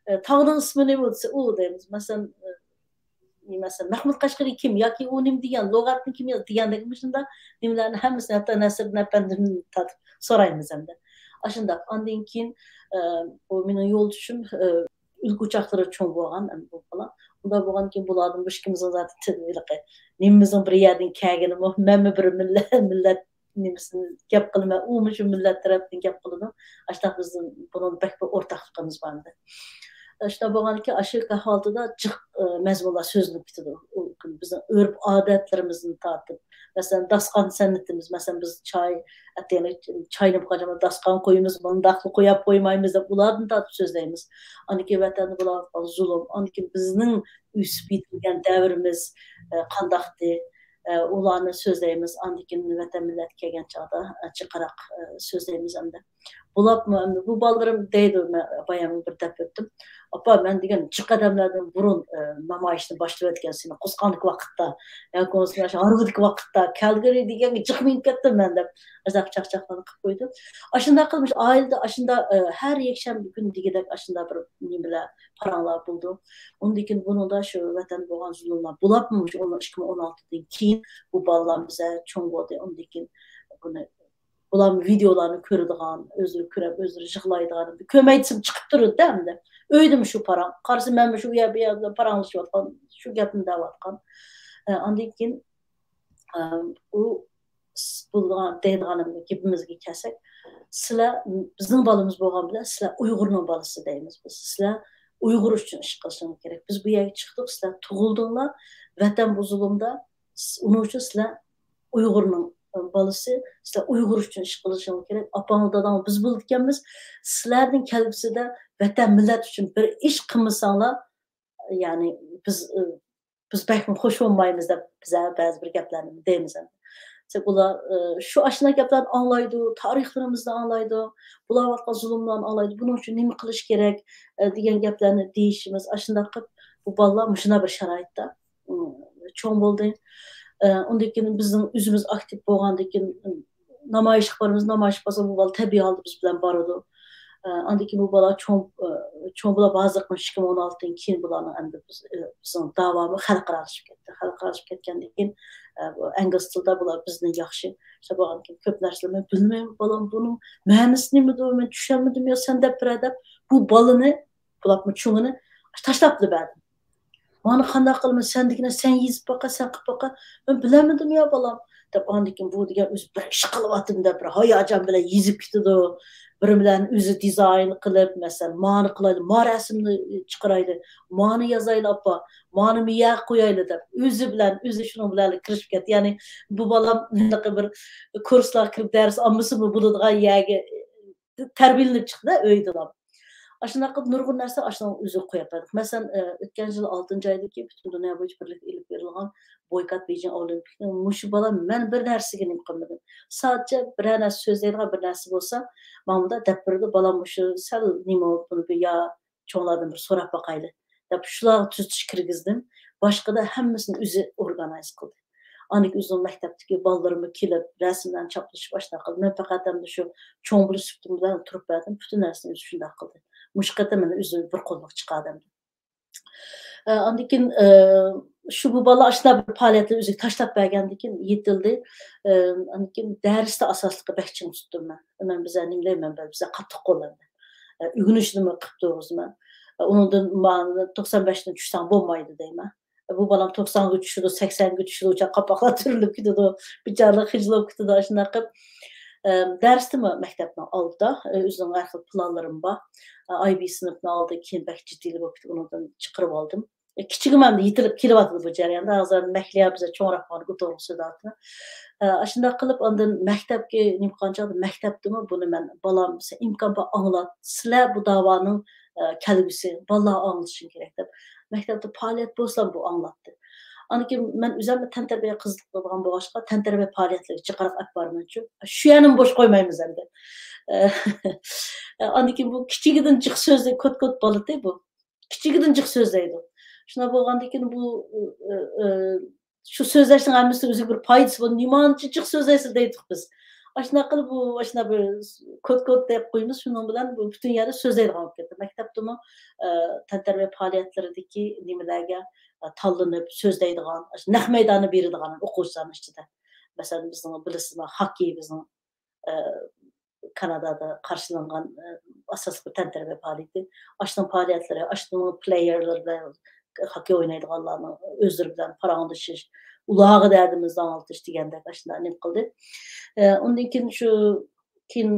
ئە، تاغنىڭ ئىسمى نېمە دېسە، ئۇ دەيمىز. مەسىلەن، ئە، مەسىلەن، مەھمۇد قەشقىرى كىم ياكى ئۇ نېمە دېگەن، لۇغەتنى كىم يازدى دېگەندەك مۇشۇنداق نېمىلەرنى ھەممىسىنى، ھەتتا نەسىردىن ئەپەندىمدىن تارتىپ سورايمىز ئەمدى. ئاشۇنداق. ئاندىن كېيىن، ئە، بۇ مېنىڭ يولدىشىم، ئە، ئۈلكە ئوچاقلىرى چوڭ بولغان، ئەمدى بۇ بالا. ئۇنداق بولغاندىن كېيىن بۇلاردىن مۇشۇ ئىككىمىزنىڭ زادى تىل ھېلىقى نېمىمىزنىڭ بىر يەردىن كەلگىنىمۇ، مەنمۇ بىر مىللەت، مىللەت نېمىسىنى گەپ قىلىمەن، ئۇمۇ شۇ مىللەت تەرەپتىن گەپ قىلىدۇ. ئاشۇنداق بىزدىن بۇنىڭدا بەك بىر ئورتاقلىقىمىز بار ئىدى. شۇنداق بولغاندىكىن ئاشۇ ھالدا جىق، ئە، مەزمۇنلار سۆزلىنىپ كېتىدۇ. ئۇ بىزنىڭ ئۆرپ-ئادەتلىرىمىزدىن تارتىپ، مەسىلەن، داستىخان سەنئىتىمىز، مەسىلەن، بىز چاي، ئەتىگەن چاينى بۇ قانچە داستىخان قويىمىز، مۇنداقلا قوياپ قويمايمىز دەپ ئۇلاردىن تارتىپ سۆزلەيمىز. ئاندىن كېيىن ۋەتەندە بولۇۋاتقان زۇلۇم، ئاندىن كېيىن بىزنىڭ ئۆسۈپ يېتىلگەن دەۋرىمىز، ئە، قانداقتى، ئە، ئۇلارنى سۆزلەيمىز. ئاندىن كېيىن ۋەتەن مىللەتكە كەلگەن چاغدا، ئە، جىقراق، ئە، سۆزلەيمىز ئەمدى. بولاپمۇ ئەمدى بۇ بالىلىرىم دەيدۇ، مەن بايام بىر دەپ ئۆتتۈم. ئاپا، مەن دېگەن جىق ئادەملەردىن بۇرۇن، ئە، نامايىشنى باشلىۋەتكەن سېنى قۇسقاڭدىكى ۋاقىتتا، ياكى بولمىسا مانا شۇ ھارۋىدىكى ۋاقىتتا، كالگىرى دېگەنگە جىق مېڭىپ كەتتىم مەن دەپ، ئازراق چاقچاقلارنى قىلىپ قويدۇم. ئاشۇنداق قىلىپ، مۇشۇ ئائىلىدە ئاشۇنداق، ئە، ھەر يەكشەنبە كۈنى دېگۈدەك ئاشۇنداق بىر نېمىلەر، پاراڭلار بولىدۇ. ئۇندىن كېيىن بۇنىڭدا شۇ ۋەتەن بولغان زۇلۇملار بولاپمۇ، مۇشۇ ئون، ئىككى مىڭ ئون ئالتىدىن كېيىن بۇ بالىلار بىزە چوڭ بولدى. ئۇندىن كېيىن بۇنى، بۇلارمۇ ۋىدېئولارنى كۆرىدىغان، ئۆزلىرى كۆرۈپ، ئۆزلىرى يىغلايدىغان، كۆرمەي دېسەم چىقىپ تۇرىدۇ-دە ئەمدى. ئۆيدىمۇ شۇ پاراڭ، قارىسا مەنمۇ شۇ يەر، بۇ يەر بىلەن پاراڭلىشىۋاتقان، شۇ گەپنى دەۋاتقان. ئە، ئاندىن كېيىن، ئە، ئۇ س-، بولغان دەيدىغان گېپىمىزگە كەلسەك، سىلەر بىزنىڭ بالىمىز بولغان بىلەن سىلەر ئۇيغۇرنىڭ بالىسى دەيمىز بىز. سىلەر ئۇيغۇر ئۈچۈن ئىش قىلىشىڭلار كېرەك. بىز بۇ يەرگە چىقتۇق، سىلەر تۇغۇلدۇڭلار، ۋەتەن بۇ زۇلۇمدا، س-، ئۇنىڭ ئۈچۈن سىلەر ئۇيغۇرنىڭ، ئە، بالىسى، سىلەر ئۇيغۇر ئۈچۈن ئىش قىلىشىڭلار كېرەك. ئاپاڭ، داداڭ بىز بولىدىكەنمىز. سىلەردىن كەلگۈسىدە ۋەتەن، مىللەت ئۈچۈن بىر ئىش قىلمىساڭلار، يەنى بىز، ئى، بىز بەكمۇ خوش بولمايمىز دەپ بىز بەزى بىر گەپلەرنى دەيمىز ئەمدى. ئۇلار، ئى، شۇ ئاشۇنداق گەپلەرنى ئاڭلايدۇ، تارىخلىرىمىزنى ئاڭلايدۇ، بولۇۋاتقان زۇلۇملارنى ئاڭلايدۇ، بۇنىڭ ئۈچۈن نېمە قىلىش كېرەك، ئى، دېگەن گەپلەرنى دېيىشىمىز. ئاشۇنداق قىلىپ بۇ بالىلار مۇشۇنداق بىر شارائىتتا، ئى، چوڭ بولدى. ئى، ئۇندىن كېيىن بىزنىڭ ئۆزىمىز ئاكتىپ بولغاندىن كېيىن، ئى، نامايىشقا بارىمىز، نامايىشقا بارسا بۇ بالا تەبىئىي ھالدا بىز بىلەن بارىدۇ. ئە، ئاندىن كېيىن بۇ بالا چوڭ، ئە، چوڭ بولاپ ھازىرقى ئىككى مىڭ ئون ئالتىدىن كېيىن بۇلارنىڭ ئەمدى بىز، ئە، بىزنىڭ داۋامى خەلقئارالىشىپ كەتتى. خەلقئارالىشىپ كەتكەندىن كېيىن، ئە، بۇ ئىنگلىز تىلىدا بۇلار بىزنى ياخشى، شۇ بولغاندىن كېيىن كۆپ نەرسىلەر مەن بىلمەيمەن، بالام، بۇنىڭ مەنىسى نېمىدۇ، مەن چۈشەنمىدىم، يا سەن دەپ بېرە دەپ، بۇ بالىنى، بولۇپمۇ چوڭىنى تاشلاپلا بەردىم. مانا قانداق قىلىمەن، سەن دېگىنە سەن يېزىپ باقا، سەن قىلىپ باقا. مەن بىلەلمىدىم يا بالام، دەپ ئاندىن كېيىن بۇ دېگەن ئۆزى بىر ئىش قىلىۋاتىمەن دەپ بىر ھاياجان بىلەن يېزىپ كېتىدۇ. بىرى بىلەن ئۆزى دىزاين قىلىپ، مەسىلەن، مانى قىلايلى، ما رەسىمنى چىقىرايلى، مانى يازايلى ئاپا، مانى مۇيەرگە قويايلى دەپ ئۆزى بىلەن ئۆزى شۇنىڭ بىلەن كىرىشىپ كەتتى. يەنى بۇ بالام ھېلىقى بىر كۇرسلارغا كىرىپ دەرس ئالمىسىمۇ بولىدىغان يەرگە تەربىيەلىنىپ چىقتى-دە ئۆيدىلا. ئاشۇنداق قىلىپ نۇرغۇن نەرسە ئاشۇنداق ئۆزىگە قويۇپ بەردۇق. مەسىلەن، ئە، ئۆتكەن يىل ئالتىنچى ئايدىكى پۈتۈن دۇنيا بويىچە بىرلىكتە ئېلىپ بېرىلغان بويكات بېيجىڭ ئولىمپىكىنىڭ مۇشۇ بالام مەن بىر نەرسىگە نېمە قىلمىدىم. سادىچە بىرەر نەرسە سۆزلەيدىغان بىر نەرسە بولسا، ماڭا مۇنداق دەپ بېرىدۇ، بالام مۇشۇ سەل نېمە بولۇپ، بۇنى بىر يا چوڭلاردىن بىر سوراپ باقايلى دەپ شۇلارغا تۈزىتىش كىرگۈزدۈم. باشقىدا ھەممىسىنى ئۆزى ئورگانىزە قىلدى. ئاندىن كېيىن ئۆزىنىڭ مەكتەپتىكى بالىلىرىمۇ كېلىپ، رەسىملەرنى چاپلىشىپ ئاشۇنداق قىلدى. مەن پەقەت ئەمدى شۇ چوڭ بولۇش سۈپىتىم بىلەن تۇرۇپ بەردىم. پۈتۈن نەرسىنى ئۆزى شۇنداق قىلدى. مۇشۇ قېتىم مېنى ئۆزى بىر قوللۇق چىقاردى ئەمدى. ئە، ئاندىن كېيىن، ئە، شۇ بۇ بالا ئاشۇنداق بىر پائالىيەتنى ئۆزىگە تاشلاپ بەرگەندىن كېيىن يېتىلدى. ئە، ئاندىن كېيىن دەرستە ئاساسلىقى بەك چىڭ تۇتتۇم مەن. مەن بىزە نېمە دەيمەن، بىزە قاتتىق قول ئەمدى. ئە، ئۆگىنىشنىمۇ قىپ تۇرغۇزىمەن. ئە، ئۇنىڭدىن ما-، توقسان بەشتىن چۈشسەڭ بولمايدۇ دەيمەن. ئە، بۇ بالام توقسانغا چۈشىدۇ، سەكسەنگە چۈشىدۇ، ئۇچان قاپاقلار تۈرۈلۈپ كېتىدۇ، بىچارىلار خىجىل بولۇپ كېتىدۇ، ئاشۇنداق قىلىپ. ئە، دەرستىمۇ مەكتەپنىڭ ئالدىدا، ئە، ئۆزىنىڭ ھەر خىل پىلانلىرىم بار. ئە، ئاي بى سىنىپنىڭ ئالدى كېيىن بەك جىددىيلا بولۇپ كېتىپ، ئۇنىڭدىن چىقىرىپ ئالدىم. ئە، كىچىكىم ئەمدى يېتىلىپ كېلىۋاتىدۇ بۇ جەرياندا. ھازىر مەھلىيا بىزە چوڭراق بولغان ئۇ توغرا سۆزلەۋاتىمەن. ئە، ئاشۇنداق قىلىپ ئاندىن مەكتەپكە نېمە قىلغان چاغدا مەكتەپتىمۇ بۇنى مەن بالام سەن ئىمكان بار ئاڭلات. سىلەر بۇ داۋانىڭ، ئە، كەلگۈسى، بالىلار ئاڭلىشىڭ كېرەك دەپ. مەكتەپتە پائالىيەت بولسىلا بۇ ئاڭلاتتى. ئاندىن كېيىن مەن ئۆزۈممۇ تەنتەربىيە قىزىقىدىغان بولغاچقا تەنتەربىيە پائالىيەتلىرىگە جىقراق ئەپ بارىمەنچۇ. شۇ يەرنىمۇ بوش قويمايمىز ئەمدى. ئە، ئاندىن كېيىن بۇ كىچىكىدىن جىق سۆزلەي، كوت-كوت بالىتى بۇ. كىچىكىدىن جىق سۆزلەيدۇ. شۇنداق بولغاندىن كېيىن بۇ، ئە، ئە، شۇ سۆزلەشنىڭ ھەممىسىنىڭ ئۆزىگە بىر پايدىسى بار. نېمانچە جىق سۆزلەيسىز دەيتتۇق بىز. ئاشۇنداق قىلىپ بۇ، ئاشۇنداق بىر كوت-كوت دەپ قويىمىز. شۇنىڭ بىلەن بۇ پۈتۈن يەردە سۆزلەيدىغان بولۇپ كەتتى. مەكتەپتىمۇ، ئە، تەنتەربىيە پائالىيەتلىرىدىكى نېمىلەرگە، ئە، تاللىنىپ سۆزلەيدىغان، ئاشۇ نەق مەيداننى بېرىدىغان ئوقۇغۇچىلارنىڭ ئىچىدە. مەسىلەن، بىزنىڭ بىلىسىزما، خاككېي بىزنىڭ، ئە، كانادادا قارشىلانغان، ئە، ئاساسلىق بىر تەنتەربىيە پائالىيىتى. ئاشۇنىڭ پائالىيەتلىرى، ئاشۇنىڭ پلېيېرلىرى بىلەن خاككېي ئوينايدىغانلارنىڭ ئۆزلىرى بىلەن پاراڭلىشىش، ئۇلارغا دەردىمىزنى ئاڭلىتىش دېگەندەك ئاشۇنداق نېمە قىلدى. ئە، ئۇندىن كېيىن شۇ كېيىن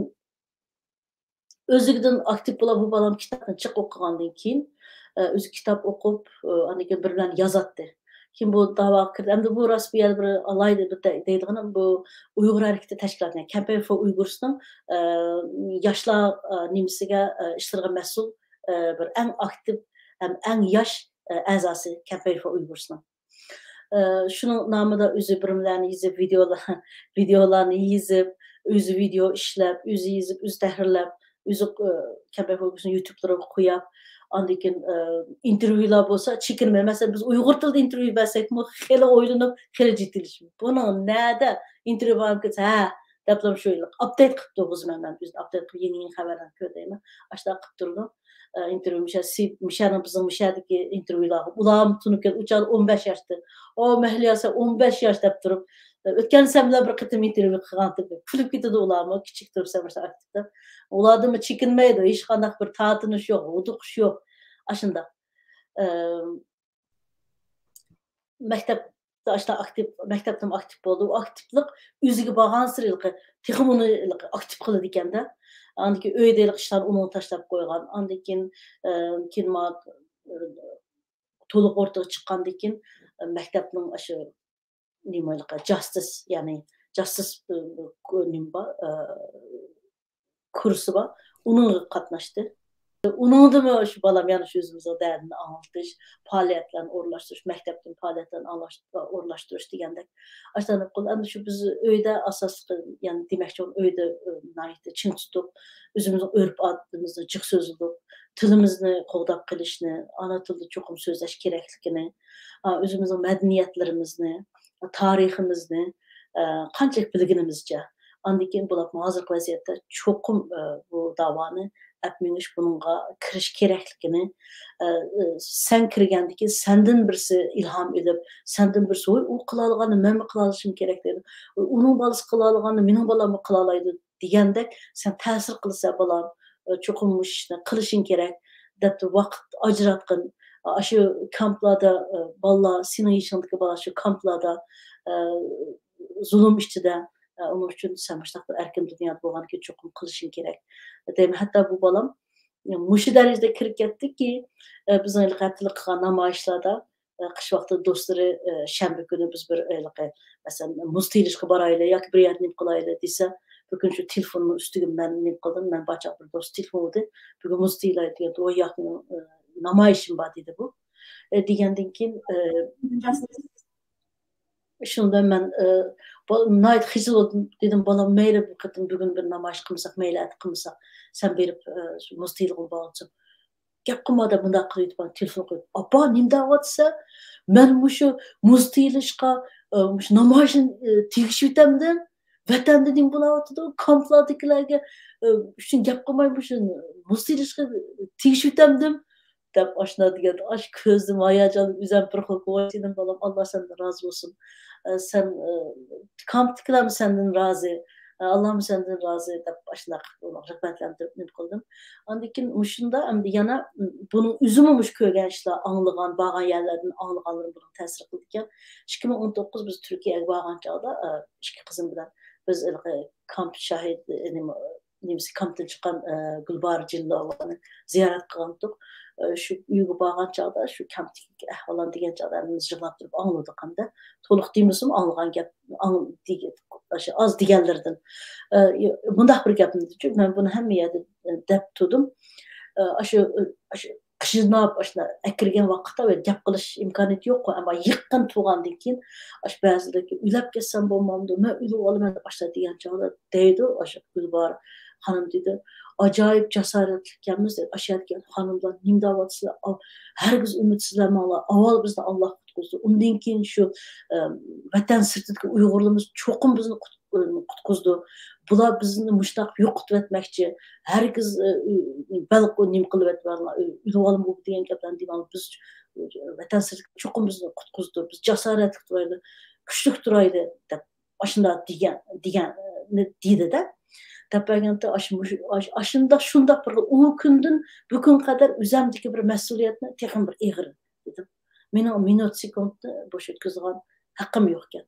ئۆزلۈكىدىن ئاكتىپ بولا، بۇ بالام كىتابنى جىق ئوقۇغاندىن كېيىن، ئە، ئۆزى كىتاب ئوقۇپ، ئە، ئاندىن كېيىن بىر بىلەن يازاتتى. كېيىن بۇ داۋاغا كىردى. ئەمدى بۇ راست بۇ يەردە بىر ئالاھىدە بىر دە-، دەيدىغىنىم، بۇ ئۇيغۇر ھەرىكىتى تەشكىلاتى، يەنى كەمپەين فور ئۇيغۇرسنىڭ، ئە، ياشلار، ئە، نېمىسىگە، ئە، ئىشلىرىغا مەسئۇل، ئە، بىر ئەڭ ئاكتىپ ھەم ئەڭ ياش، ئە، ئەزاسى كەمپەين فور ئۇيغۇرسنىڭ. ئە، شۇنىڭ نامىدا ئۆزى بىرمىلەرنى يېزىپ، ۋىدىيولار، ۋىدىيولارنى يېزىپ، ئۆزى ۋىدىيو ئىشلەپ، ئۆزى يېزىپ، ئۆزى تەھرىرلەپ، ئۆزى، ئە، كەمپەين فور ئۇيغۇرسنىڭ يۇتۇبلىرىغا قوياپ، ئاندىن كېيىن، ئە، ئىنتېرۋيۇلار بولسا چېكىنمەي. مەسىلەن، بىز ئۇيغۇر تىلىدا ئىنتېرۋيۇ بەرسەكمۇ خېلى ئويلىنىپ، خېلى جىددىيلىشىپ. بۇنىڭ نەدە ئىنتېرۋيۇ بارمىكىن؟ ھە، دەپلا شۇ ئاپدېيت قىلىپ تۇرغۇزىمەن مەن. ئۆزىنى ئاپدېيت قىلىپ، يېڭى، يېڭى خەۋەرلەرنى كۆرەيمەن. ئاشۇنداق قىلىپ تۇرىدۇ. ئە، ئىنتېرۋيۇ مىشە سى-، مىشەنىڭ بىزنىڭ مىشەدىكى ئىنتېرۋيۇلارغا ئۇلارمۇ تونۇپ كەل-، ئۇ چاغدا ئون بەش ياشتى. ئو، مەھلىيا سەن ئون بەش ياش دەپ تۇرۇپ، ئۆتكەن سەن بىلەن بىر قېتىم ئىنتېرۋيۇ قىلغانتىم. كۈلۈپ كېتىدۇ ئۇلارمۇ، كىچىك تۇرۇپ سەن مۇشۇنداق ئاكتىپ دەپ. ئۇلاردىنمۇ چېكىنمەيدۇ، ھېچقانداق بىر تارتىنىش يوق، ھودۇقۇش يوق. ئاشۇنداق. ئە، مەكتەپتە ئاشۇنداق ئاكتىپ، مەكتەپتىمۇ ئاكتىپ بولدى. ئۇ ئاكتىپلىق ئۆزىگە بارغانسېرى ھېلىقى تېخىمۇ ئۇنى ھېلىقى ئاكتىپ قىلىدىكەن-دە. ئاندىن كېيىن ئۆيدە ھېلىقى ئىشلارنى ئۇنىڭغا تاشلاپ قويغان. ئاندىن كېيىن، ئە، كېيىن ما-، ئە، تولۇق ئوتتۇرىغا چىققاندىن كېيىن، ئە، مەكتەپنىڭ ئاشۇ نېمە ھېلىقى جاستىس، يەنى جاستىس، ئە، كۇ-، نېمە بار، ئە، كۇرسى بار. ئۇنىڭغا قاتناشتى. ئۇنىڭدىمۇ شۇ بالام يەنە شۇ ئۆزىمىزنىڭ دەردىنى ئاڭلىتىش، پائالىيەتلەرنى ئورۇنلاشتۇرۇش، مەكتەپتىن پائالىيەتلەرنى ئاڭلاش-، ئورۇنلاشتۇرۇش دېگەندەك. ئاشۇنداق قىل-، ئەمدى شۇ بىز ئۆيدە ئاساسلىقى، يەنى دېمەكچى بولغىنىم ئۆيدە، ئۆ، ناھايىتى چىڭ تۇتۇپ، ئۆزىمىزنىڭ ئۆرپ-ئادىتىمىزنى جىق سۆزلىدۇق، تىلىمىزنى قوغداپ قېلىشنى، ئانا تىلدا چوقۇم سۆزلەش كېرەكلىكىنى، ئا، ئۆزىمىزنىڭ مەدەنىيەتلىرىمىزنى، تارىخىمىزنى، ئە، قانچىلىك بىلگىنىمىزچە. ئاندىن كېيىن بولۇپمۇ ھازىرقى ۋەزىيەتتە چوقۇم، ئە، بۇ داۋانى ئەپ مېڭىش، بۇنىڭغا كىرىش كېرەكلىكىنى، ئە، ئە، سەن كىرگەندىكىن سەندىن بىرسى ئىلھام ئېلىپ، سەندىن بىرسى، ۋوي، ئۇ قىلالىغاننى مەنمۇ قىلالىشىم كېرەك دەيدۇ. ئۇنىڭ بالىسى قىلالىغاننى مېنىڭ بالاممۇ قىلالايدۇ دېگەندەك سەن تەسىر قىلىسەن، بالام، ئە، چوقۇم مۇشۇ ئىشنى قىلىشىڭ كېرەك دەپ ۋاقىت ئاجراتقىن. ئاشۇ كامپلاردا، ئە، بالىلار، سېنىڭ يېشىڭدىكى بالا شۇ كامپلاردا، ئە، زۇلۇم ئىچىدە، ئە، ئۇنىڭ ئۈچۈن سەن مۇشۇنداق بىر ئەركىن دۇنيادا بولغاندىكىن چوقۇم قىلىشىڭ كېرەك دەيمەن. ھەتتا بۇ بالام، ئە، مۇشۇ دەرىجىدە كىرىپ كەتتىكى، ئە، بىزنىڭ ھېلىقى ھەپتىلىك قىلغان نامايىشلاردا، ئە، قىش ۋاقتىدا دوستلىرى، ئە، شەنبە كۈنى بىز بىر، ئە، ھېلىقى، مەسىلەن، مۇز تېيىلىشقا بارايلى ياكى بىر يەردە نېمە قىلايلى دېسە، بىر كۈنى شۇ تېلېفوننىڭ ئۈستىگە مەن نېمە قىلدىم، مەن بارچاغ بىر دوست تېلېفون قىلدى، بۈگۈن مۇز تېيىلايلى دېگەندە، ۋاي ياق، مېنىڭ، ئە، نامايىشىم بار دېدى بۇ. ئە، دېگەندىن كېيىن، ئە، شۇندا مەن، ئە، با-، ناھايىتى خىجىل بولدۇم. دېدىم، بالام، مەيلى، بۇ قېتىم بۈگۈن بىر نامايىش قىلمىساق، مەيلى، ئەتە قىلمىساق، سەن بېرىپ، ئە، شۇ مۇز تېيىلغىلى بارغۇچە. گەپ قىلما دەپ مۇنداق قىلىۋېتىپ، تېلېفون قويۇپ، ئاپا، نېمە دەۋاتىسەن؟ مەن مۇشۇ مۇز تېيىلىشقا، ئە، مۇشۇ نامايىشنى، ئە، تېگىشىۋېتەمدىم. ۋەتەندە نېمە بولاۋاتىدۇ؟ كامپلاردىكىلەرگە، ئە، ئۈچۈن گەپ قىلماي مۇشۇ مۇز تېيىلىشقا تېگىشىۋېتەمدىم. دەپ ئاشۇنداق دېگەندە، ئاشۇ كۆزۈم ھاياجانلىنىپ ئۆزۈم بىر خىل قىلىۋاتىدىم، بالام، ئاللا سەندىن رازى بولسۇن. ئە، سەن، ئە، كامپتىكىلەرمۇ سەندىن رازى، ئە، ئاللامۇ سەندىن رازى دەپ ئاشۇنداق رىغبەتلەندۈرۈپ نېمە قىلدىم. ئاندىن كېيىن مۇشۇندا ئەمدى يەنە بۇنىڭ ئۆزىمۇ مۇشۇ كۆرگەن ئىشلار، ئاڭلىغان، بارغان يەرلەردىن ئاڭلىغانلىرىم بۇنىڭ تەسىر قىلىدىكەن. ئىككى مىڭ ئون توققۇز بىز تۈركىيەگە بارغان چاغدا، ئە، ئىككى قىزىم بىلەن بىز ھېلىقى كامپ شاھىت، نېمە، نېمىسى، كامپتىن چىققان، ئە، گۈلباھار جېلىلوۋانى زىيارەت قىلغانتۇق. ئە، شۇ ئۆيگە بارغان چاغدا، شۇ كامپتىكى ئەھۋاللارنى دېگەن چاغدا ھەممىمىز يىغلاپ تۇرۇپ ئاڭلىدۇق ھەمدە. تولۇق دېمىسىمۇ ئاڭلىغان گەپ، ئاڭ-، دېگەن، ئاشۇ ئاز دېگەنلىرىدىن. ئە، مۇنداق بىر گەپنى دېدىچۇ، مەن بۇنى ھەممە يەردە، ئە، دەپ تۇردۇم. ئە، ئاشۇ، ئاشۇ قىشناپ، ئاشۇنداق ئەكىرگەن ۋاقىتتا گەپ قىلىش ئىمكانىيىتى يوققۇ، ئەمما يېقىن تۇرغاندىن كېيىن، ئاشۇ بەزىلەرگە ئۆلۈپ كەتسەم بولمامدۇ، مەن ئۆلۈۋالىمەن دەپ ئاشۇنداق دېگەن چاغدا دەيدۇ، ئاشۇ گۈلباھار خانىم دېدى، ئاجايىپ جاسارەتلىككەنمىز دېدى، ئاشۇ يەردىكى خانىملار نېمە دەۋاتىسىلەر، ئاۋ-، ھەرگىز ئۈمىدسىزلەنمەڭلار، ئاۋۋال بىزنى ئاللا قۇتقۇزدى، ئۇندىن كېيىن شۇ، ئە، ۋەتەن سىرتىدىكى ئۇيغۇرلىرىمىز چوقۇم بىزنى قۇت-، قۇتقۇزىدۇ. بۇلار بىزنى مۇشۇنداق يوقىتىۋەتمەكچى. ھەرگىز، ئە، ئە، بەل نېمە قىلىۋەتمەڭلار، ئۆ-، ئۆلۈۋالىمۇ دېگەن گەپلەرنى دېمەڭلار. بىز، ئە، ۋەتەن سىرتىدىكى چوقۇم بىزنى قۇتقۇزىدۇ. بىز جاسارەتلىك تۇرايلى، كۈچلۈك تۇرايلى دەپ ئاشۇنداق دېگەن، دېگەن، دېدى-دە. دەپ بەرگەندە ئاشۇ، مۇشۇ، ئاش-، ئاشۇنداق، شۇنداق بىر ئۇ كۈندىن بۈگۈنگە قەدەر ئۆزەمدىكى بىر مەسئۇلىيەتنى تېخىمۇ بىر ئېغىر دېدىم. مېنىڭ مىنۇت سېكۇنتنى بوش ئۆتكۈزىدىغان ھەققىم يوقكەن.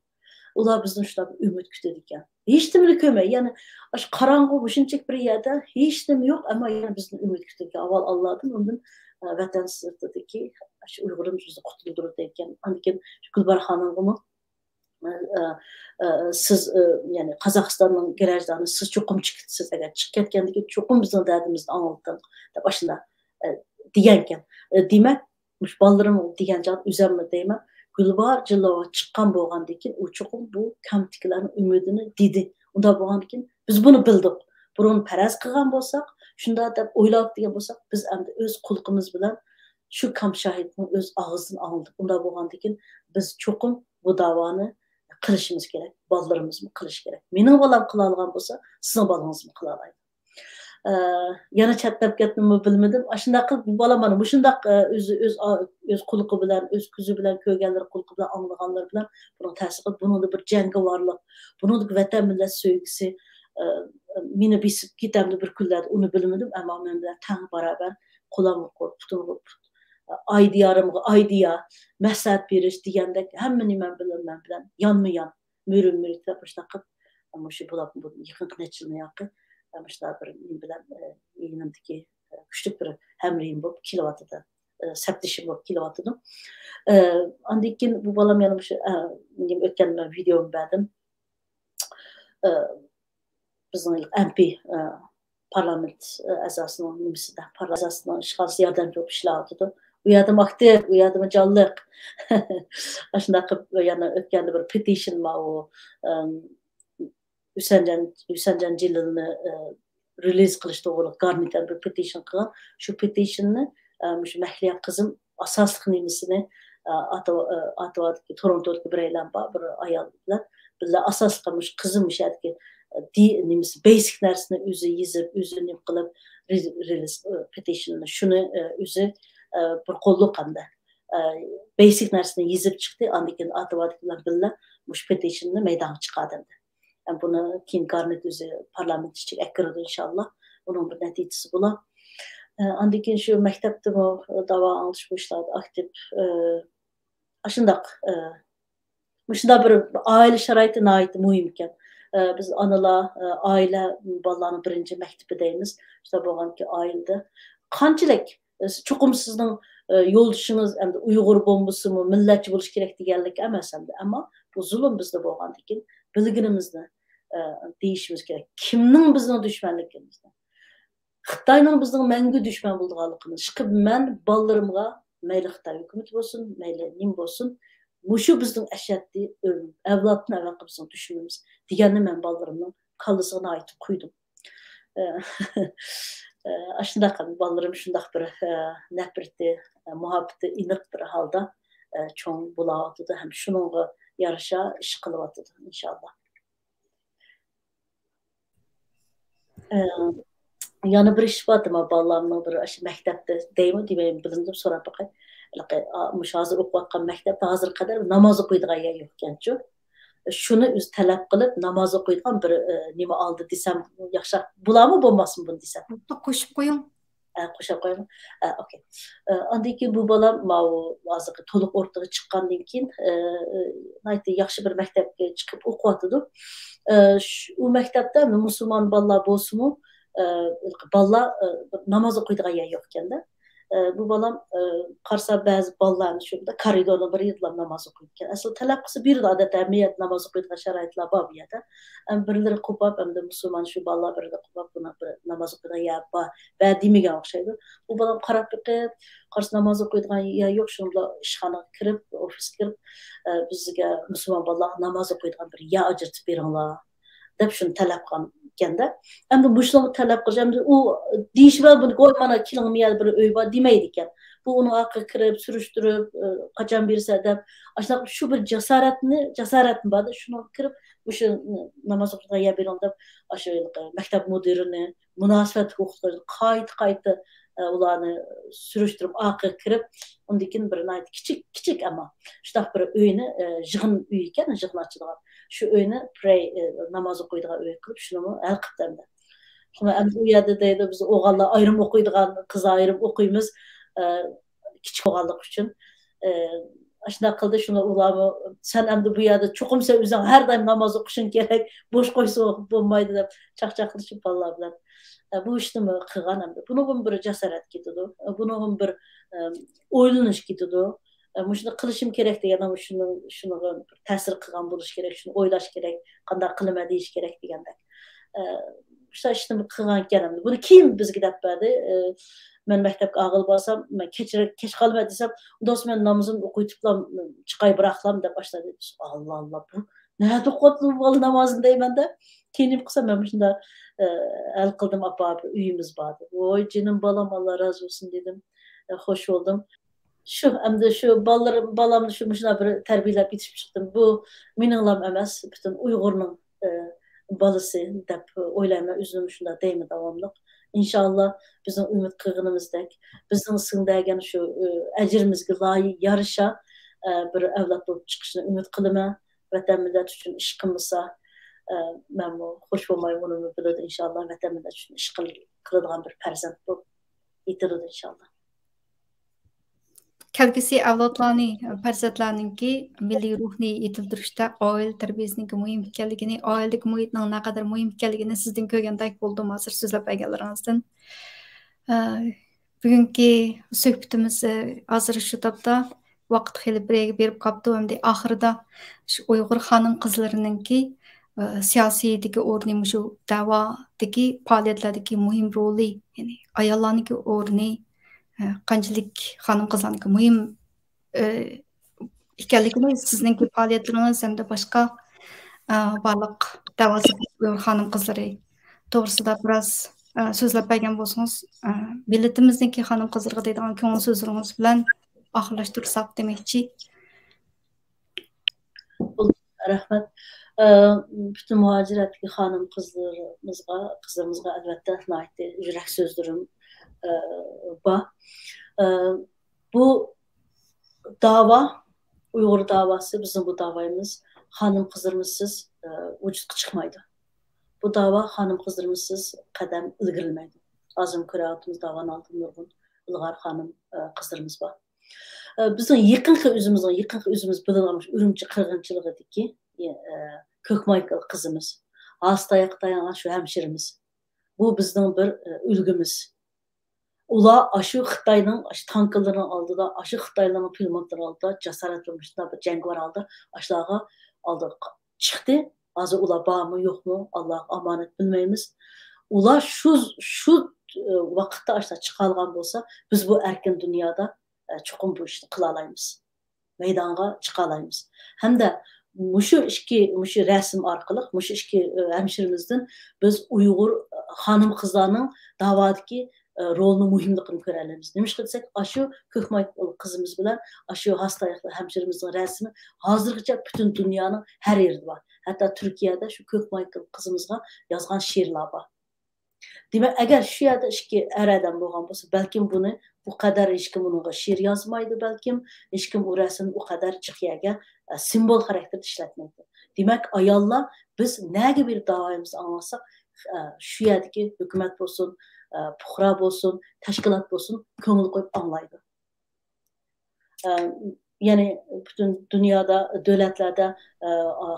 ئۇلار بىزدىن شۇنداق بىر ئۈمىد كۈتىدىكەن. ھېچنېمىنى كۆرمەي، يەنى ئاشۇ قاراڭغۇ مۇشۇنچىلىك بىر يەردە ھېچنېمە يوق، ئەمما يەنە بىزدىن ئۈمىد كۈتىدىكەن. ئاۋۋال ئاللادىن، ئۇندىن، ئە، ۋەتەن سىرتىدىكى ئاشۇ ئۇيغۇرلىرىمىز بىزنى قۇتۇلدۇرىدىكەن. ئاندىن كېيىن شۇ گۈلباھار خانىمغىمۇ، ئە، ئە، سىز، ئە، يەنى قازاقىستاننىڭ گراژدانى، سىز چوقۇم چىقىسىز، ئەگەر چىقىپ كەتكەندىكىن چوقۇم بىزنىڭ دەردىمىزنى ئاڭلىتىڭ دەپ ئاشۇنداق، ئە، دېگەنكەن. ئە، دېمەك، مۇشۇ بالىلىرىم دېگەن چاغدا ئۆزۈممۇ دەيمەن، گۈلباھار جىللوۋا چىققان بولغاندىكىن، ئۇ چوقۇم بۇ كامپتىكىلەرنىڭ ئۈمىدىنى دېدى. ئۇنداق بولغاندىكىن، بىز بۇنى بىلدۇق. بۇرۇن پەرەز قىلغان بولساق، شۇنداق دەپ ئويلاپ دېگەن بولساق، بىز ئەمدى ئۆز قۇلىقىمىز بىلەن شۇ كامپ شاھىتىنىڭ ئۆز ئاغزىدىن ئاڭلىدۇق. ئۇنداق بولغاندىكىن، بىز چوقۇم بۇ داۋانى قىلىشىمىز كېرەك. بالىلىرىمىزمۇ قىلىشى كېرەك. مېنىڭ بالام قىلالىغان بولسا، سىزنىڭ بالىڭىزمۇ قىلالايدۇ. ئە، يەنە چەتنەپ كەتتىممۇ بىلمىدىم. ئاشۇنداق قىلىپ، بۇ بالا مانا مۇشۇنداق، ئە، ئۆزى، ئۆز ئا-، ئۆز قۇلىقى بىلەن، ئۆز كۆزى بىلەن كۆرگەنلىرى، قۇلىقى بىلەن ئاڭلىغانلىرى بىلەن بۇنىڭ تەسىر قىلىپ، بۇنىڭدا بىر جەڭگىۋارلىق، بۇنىڭدىكى ۋەتەن مىللەت سۆيگۈسى، ئە، مېنى بېسىپ كېتەمدۇ بىر كۈنلەردە، ئۇنى بىلمىدىم. ئەمما مەن بىلەن تەڭ باراۋەر، قولۇمغا قول، پۇتۇمغا پۇت، ئايدىيارىمغا ئايدىيا، مەسلىھەت بېرىش دېگەندەك ھەممە نېمە بىلەن، مەن بىلەن يانمۇ يان، مۈرە مۈرە تەپ مۇشۇنداق قىلىپ، مۇشۇ بۇلار بۇ يېقىنقى نەچچە يىلنىڭ ياقى، مۇشۇنداق بىر نېمە بىلەن، ئە، يېنىمدىكى، ئە، كۈچلۈك بىر ھەمراھىم بولۇپ كېلىۋاتىدۇ، ئە، سەپدىشىم بولۇپ كېلىۋاتىدۇ. ئە، ئاندىن كېيىن بۇ بالام يەنە مۇشۇ، ئە، نېمە ئۆتكەن ۋىدېئومنى بەردىم. ئە، بىزنىڭ ئەمپى، ئە، پارلامېنت ئەزاسىنىڭ نېمىسىدە، پارلامېنت ئەزاسىنىڭ ئىشخانىسى ياردەمچى بولۇپ ئىشلەۋاتىدۇ. ئۇ يەردىمۇ ئاكتىپ، ئۇ يەردىمۇ جانلىق. ئاشۇنداق قىلىپ، يەنە ئۆتكەندە بىر پېتىشن ماۋۇ، ئەم، ھۈسەنجان، ھۈسەنجان جېلىلنى، ئە، رېلىز قىلىش توغرىلىق گارنېتتىن بىر پېتىشن قىلغان. شۇ پېتىشننى، ئە، مۇشۇ مەھلىيا قىزىم ئاساسلىق نېمىسىنى، ئە، ئاتاۋا-، ئە، ئاتاۋادىكى، تورونتودىكى بىرەيلەن بار، بىر ئايال بىلەن بىللە ئاساسلىق مۇشۇ قىزىم مۇشۇ يەردىكى، ئە، دى-، نېمىسى، بەيسىك نەرسىنى ئۆزى يېزىپ، ئۆزى نېمە قىلىپ، رېز-، رېلىز، ئە، پېتىشننى شۇنى، ئە، ئۆزى، ئە، بىر قوللۇق ھەمدە، ئە، بەيسىك نەرسىنى يېزىپ چىقتى. ئاندىن كېيىن ئاتاۋادىكى بىلەن بىللە مۇشۇ پېتىشننى مەيدانغا چىقاردى. بۇنى كېيىن گارنېت ئۆزى پارلامېنت ئىچىگە ئەكىرىدۇ، ئىنشاللا. ئۇنىڭ بىر نەتىجىسى بولا. ئە، ئاندىن كېيىن شۇ مەكتەپتىمۇ داۋا ئاڭلىتىش بۇ ئىشلاردا ئاكتىپ، ئە، ئاشۇنداق، ئە، مۇشۇنداق بىر ئائىلە شارائىتى ناھايىتى مۇھىم ئىكەن. ئە، بىز ئانىلار، ئە، ئائىلە بالىلارنىڭ بىرىنچى مەكتىپى دەيمىز. شۇنداق بولغانكى ئائىلىدە قانچىلىك، ئە، چوقۇم سىزنىڭ، ئە، يولدىشىڭىز ئەمدى ئۇيغۇر بولمىسىمۇ، مىللەتچى بولۇش كېرەك دېگەنلىك ئەمەس ئەمدى. ئەمما بۇ زۇلۇم بىزدە بولغاندىكىن بىلگىنىمىزنى، ئە، دېيىشىمىز كېرەك. كىمنىڭ بىزنىڭ دۈشمەنلىكىمىزنى؟ خىتاينىڭ بىزنىڭ مەڭگۈ دۈشمەن بولىدىغانلىقىنى. ئىشقىلىپ مەن بالىلىرىمغا مەيلى خىتاي ھۆكۈمىتى بولسۇن، مەيلى نېمە بولسۇن، مۇشۇ بىزنىڭ ئەشەددىي ئۆلۈم، ئەۋلادتىن ئەۋلادقا بىزنىڭ دۈشمىنىمىز دېگەننى مەن بالىلىرىمنىڭ كاللىسىغا ناھايىتى قۇيدۇم. ئە، ئاشۇنداق بالىلىرىم شۇنداق بىر، ئە، نەپرىتى، ئە، مۇھەببىتى ئېنىق بىر ھالدا، ئە، چوڭ بولاۋاتىدۇ ھەم شۇنىڭغا يارىشا ئىش قىلىۋاتىدۇ، ئىنشاللا. ئە، يەنە بىر ئىش بار، دېمە، بالىلارنىڭ بىر ئاشۇ مەكتەپتە دەيمۇ دېمەيمۇ، بىلمىدىم، سوراپ باقاي. ھېلىقى، ئا، مۇشۇ ھازىر ئوقۇۋاتقان مەكتەپتە ھازىرغا قەدەر ناماز ئوقۇيدىغان يەر يوقكەنچۇ. شۇنى ئۆزى تەلەپ قىلىپ، ناماز ئوقۇيدىغان بىر، ئە، نېمە ئالدى دېسەم ياخشىراق بولارمۇ، بولماسمۇ بۇنى دېسەم؟ قوشۇپ قويۇڭ. ئە، قوشۇپ قويۇڭ. ئە، ئوكەي. ئە، ئاندىن كېيىن بۇ بالام ماۋۇ ھازىرقى تولۇق ئورتىغا چىققاندىن كېيىن، ئە، ناھايىتى ياخشى بىر مەكتەپكە چىقىپ ئوقۇۋاتىدۇ. ئە، شۇ، ئۇ مەكتەپتە مۇسۇلمان بالىلار بولسىمۇ، ئە، بالىلار، ئە، ناماز ئوقۇيدىغان يەر يوق ئىكەندە. ئە، بۇ بالام، ئە، قارىسا بەزى بالىلارنى شۇ كارىدورنىڭ بىر يېرىدىلا ناماز ئوقۇيدىكەن. ئەسلى تەلەپ قىلسا بۇ يەردە ئادەتتە ھەممە يەردە ناماز ئوقۇيدىغان شارائىتلار بار بۇ يەردە. ئەمما بىرلىرى قوپاپ، ئەمدى مۇسۇلمان شۇ بالىلار بىرلىرى قوپاپ، بۇنى بىر ناماز ئوقۇيدىغان يەر بار، بە دېمىگەن ئوخشايدۇ. بۇ بالام قاراپ بېقىپ، قارىسا ناماز ئوقۇيدىغان يەر يوق، شۇنىڭ بىلەن ئىشخانىغا كىرىپ، ئوفىسقا كىرىپ، ئە، بىزگە مۇسۇلمان بالىلارغا ناماز ئوقۇيدىغان بىر يەر ئاجرىتىپ بېرىڭلار، دەپ شۇنى تەلەپ قىلغان ئىكەندە. ئەمدى مۇشۇنىڭغا تەلەپ قىلىش، ئەمدى ئۇ دېيىشى بىلەن بۇنى، ۋاي، مانا كېلىڭ، مۇ يەردە بىر ئۆي بار دېمەيدىكەن. بۇ ئۇنىڭ ئارقىغا كىرىپ، سۈرۈشتۈرۈپ، ئە، قاچان بېرىسە دەپ، ئاشۇنداق شۇ بىر جاسارەتنى، جاسارەتمۇ بار-دە، شۇنىڭغا كىرىپ، مۇشۇ ناماز ئوقۇيدىغان يەر بېرىڭ دەپ، ئاشۇ مەكتەپ مۇدىرىنى، مۇناسىۋەتلىك ئوقۇتقۇچىنى قايتا-قايتا، ئە، ئۇلارنى سۈرۈشتۈرۈپ، ئارقىغا كىرىپ، ئۇندىن كېيىن بىر ناھايىتى كىچىك، كىچىك ئەمما شۇنداق بىر ئۆينى، ئە، يىغىن ئۆيى ئىكەن، يىغىن ئاچىدىغان. شۇ ئۆينى پرەي، ئە، ناماز ئوقۇيدىغان ئۆي قىلىپ، شۇنىمۇ ھەل قىپتۇ ئەمدى. شۇڭا ئەمدى ئۇ يەردە دەيدۇ، بىز ئوغۇللار ئايرىم ئوقۇيدىغان، قىزلار ئايرىم ئوقۇيمىز، ئە، كىچىك بولغانلىقى ئۈچۈن. ئە، ئاشۇنداق قىلدى، شۇڭا ئۇلارمۇ، سەن ئەمدى بۇ يەردە چوقۇم سەن ئۆزۈڭ ھەر دايىم ناماز ئوقۇشۇڭ كېرەك، بوش قويسا بولمايدۇ دەپ چاقچاقلىشىپ بالىلار بىلەن. ئە، بۇ ئىشنىمۇ قىلغان ئەمدى. بۇنىڭغىمۇ بىر جاسارەت كېتىدۇ، بۇنىڭغىمۇ بىر، ئە، ئويلىنىش كېتىدۇ. ئە، مۇشۇنى قىلىشىم كېرەك دېگەن شۇنىڭ، شۇنىڭغا بىر تەسىر قىلغان بولۇش كېرەك، شۇنى ئويلاش كېرەك، قانداق قىلىمەن دېيىش كېرەك دېگەندەك. ئە، شۇ ئىشنى قىلغان ئىكەن ئەمدى. بۇنى كېيىن بىزگە دەپ بەردى. ئە، مەن مەكتەپكە ئاغىل بارسام، مەن كەچ، كەچ قالىمەن دېسەم، دوست مەن نامىزىمنى ئوقۇۋېتىپلا چىقاي بىراقلام دەپ ئاشۇنداق دەيدۇ. ئاللا، ئاللا، بۇ نەدە ئوقۇۋاتىدۇ بۇ بالا نامازىنى دەيمەن-دە. كېيىن نېمە قىلسام، مەن مۇشۇنداق، ئە، ھەل قىلدىم، ئاپا، بىر ئۆيىمىز بار دېدى. ۋوي، جېنىم بالام، ئاللا رازى بولسۇن دېدىم. ئە، خوش بولدۇم. شۇ، ئەمدى شۇ بالىلىرىم، بالامنى شۇ مۇشۇنداق بىر تەربىيەلەپ يېتىشىپ چىقتىم. بۇ مېنىڭلام ئەمەس، پۈتۈن ئۇيغۇرنىڭ، ئە، بالىسى دەپ ئويلايمەن. ئۆزۈم شۇنداق دەيمەن داۋاملىق. ئىنشاللا بىزنىڭ ئۈمىد قىلغىنىمىزدەك، بىزنىڭ سىڭدۈرگەن شۇ، ئە، ئەجرىمىزگە لايىق يارىشا، ئە، بىر ئەۋلاد بولۇپ چىقىشىنى ئۈمىد قىلىمەن. ۋەتەن مىللەت ئۈچۈن ئىش قىلمىسا، ئە، مەنمۇ خوش بولماي، ئۇنىمۇ بىلىدۇ، ئىنشاللا ۋەتەن مىللەت ئۈچۈن ئىش قىل-، قىلىدىغان بىر پەرزەنت بولۇپ يېتىلىدۇ، ئىنشاللا. كەلگۈسى ئەۋلادلارنى، پەرزەنتلەرنىڭكى مىللىي روھنى يېتىلدۈرۈشتە، ئائىلە تەربىيەسىنىڭكى مۇھىم ئىكەنلىكىنى، ئائىلىدىكى مۇھىتنىڭ نەقەدەر مۇھىم ئىكەنلىكىنى سىزدىن كۆرگەندەك بولدۇم ھازىر سۆزلەپ بەرگەنلىرىڭىزدىن. ئە، بۈگۈنكى سۆھبىتىمىز، ئە، ھازىر شۇ تاپتا ۋاقىت خېلى بىر يەرگە بېرىپ قاپتۇ. ئەمدى ئاخىرىدا شۇ ئۇيغۇر خانىم قىزلىرىنىڭكى، ئە، سىياسىيدىكى ئورنى، مۇشۇ دەۋادىكى پائالىيەتلەردىكى مۇھىم رولى، يەنى ئاياللارنىڭكى ئورنى، ئە، قانچىلىك خانىم-قىزلارنىڭكى مۇھىم، ئە، ئىكەنلىكىنى سىزنىڭكى پائالىيەتلىرىڭىز ھەمدە باشقا، ئە، بارلىق دەۋاسى ئۇيغۇر خانىم-قىزلىرى توغرىسىدا بىراز، ئە، سۆزلەپ بەرگەن بولسىڭىز، ئە، مىللىتىمىزنىڭكى خانىم-قىزلىرىغا دەيدىغان كۆڭۈل سۆزلىرىڭىز بىلەن ئاخىرلاشتۇرساق دېمەكچى. رەھمەت. ئە، پۈتۈن مۇھاجىرەتتىكى خانىم-قىزلىرىمىزغا، قىزلىرىمىزغا ئەلۋەتتە ناھايىتى يۈرەك سۆزلىرىم، ئە، بار. ئە، بۇ داۋا، ئۇيغۇر داۋاسى، بىزنىڭ بۇ داۋايمىز خانىم-قىزلىرىمىزسىز، ئە، ۋۇجۇدقا چىقمايدۇ. بۇ داۋا خانىم-قىزلىرىمىزسىز قەدەم ئىلگىرىلىمەيدۇ. ھازىرمۇ كۆرۈۋاتىمىز، داۋانىڭ ئالدىدا نۇرغۇن ئىلغار خانىم، ئە، قىزلىرىمىز بار. ئە، بىزنىڭ يېقىنقى ئۆزىمىزنىڭ، يېقىنقى ئۆزىمىز بىلىدىغان مۇشۇ ئۈرۈمچى قىرغىنچىلىقىدىكى، ئە، كۆكمايكىل قىزىمىز، ھاسا تاياققا تايانغان شۇ ھەمشىرىمىز. بۇ بىزنىڭ بىر، ئە، ئۈلگىمىز. ئۇلار ئاشۇ خىتاينىڭ، ئاشۇ تانكىلىرىنىڭ ئالدىدا، ئاشۇ خىتايلارنىڭ پىلىموتلىرىنىڭ ئالدىدا جاسارەت بىلەن مۇشۇنداق بىر جەڭگىۋار ھالدا ئاشۇلارغا ئالدىغا چىقتى. ھازىر ئۇلار بارمۇ، يوقمۇ، ئاللاغا ئامانەت، بىلمەيمىز. ئۇلار شۇ، شۇ، ئە، ۋاقىتتا ئاشۇنداق چىقالىغان بولسا، بىز بۇ ئەركىن دۇنيادا، ئە، چوقۇم بۇ ئىشنى قىلالايمىز. مەيدانغا چىقالايمىز. ھەمدە مۇشۇ ئىككى، مۇشۇ رەسىم ئارقىلىق، مۇشۇ ئىككى، ئە، ھەمشىرىمىزدىن بىز ئۇيغۇر، ئە، خانىم-قىزلارنىڭ داۋادىكى، ئە، رولىنىڭ مۇھىملىقىنى كۆرەلەيمىز. نېمىشقا دېسەك، ئاشۇ كۆكمايكىل قىزىمىز بىلەن ئاشۇ ھاسا تاياقلىق ھەمشىرىمىزنىڭ رەسىمى ھازىرغىچە پۈتۈن دۇنيانىڭ ھەر يېرىدە بار. ھەتتا تۈركىيەدە شۇ كۆكمايكىل قىزىمىزغا يازغان شېئىرلار بار. دېمەك، ئەگەر شۇ يەردە ئىككى ئەر ئادەم بولغان بولسا، بەلكىم بۇنى بۇ قەدەر ھېچكىم ئۇنىڭغا شېئىر يازمايدۇ، بەلكىم ھېچكىم ئۇ رەسىمنى ئۇ قەدەر جىق يەرگە، ئە، سىمۋول خاراكتېرىدە ئىشلەتمەيدۇ. دېمەك، ئاياللار بىز نەگە بېرىپ داۋايىمىزنى ئاڭلىساق، ئە، شۇ يەردىكى ھۆكۈمەت بولسۇن، ئە، پۇقرا بولسۇن، تەشكىلات بولسۇن، كۆڭۈل قويۇپ ئاڭلايدۇ. ئە، يەنى پۈتۈن دۇنيادا، دۆلەتلەردە، ئە،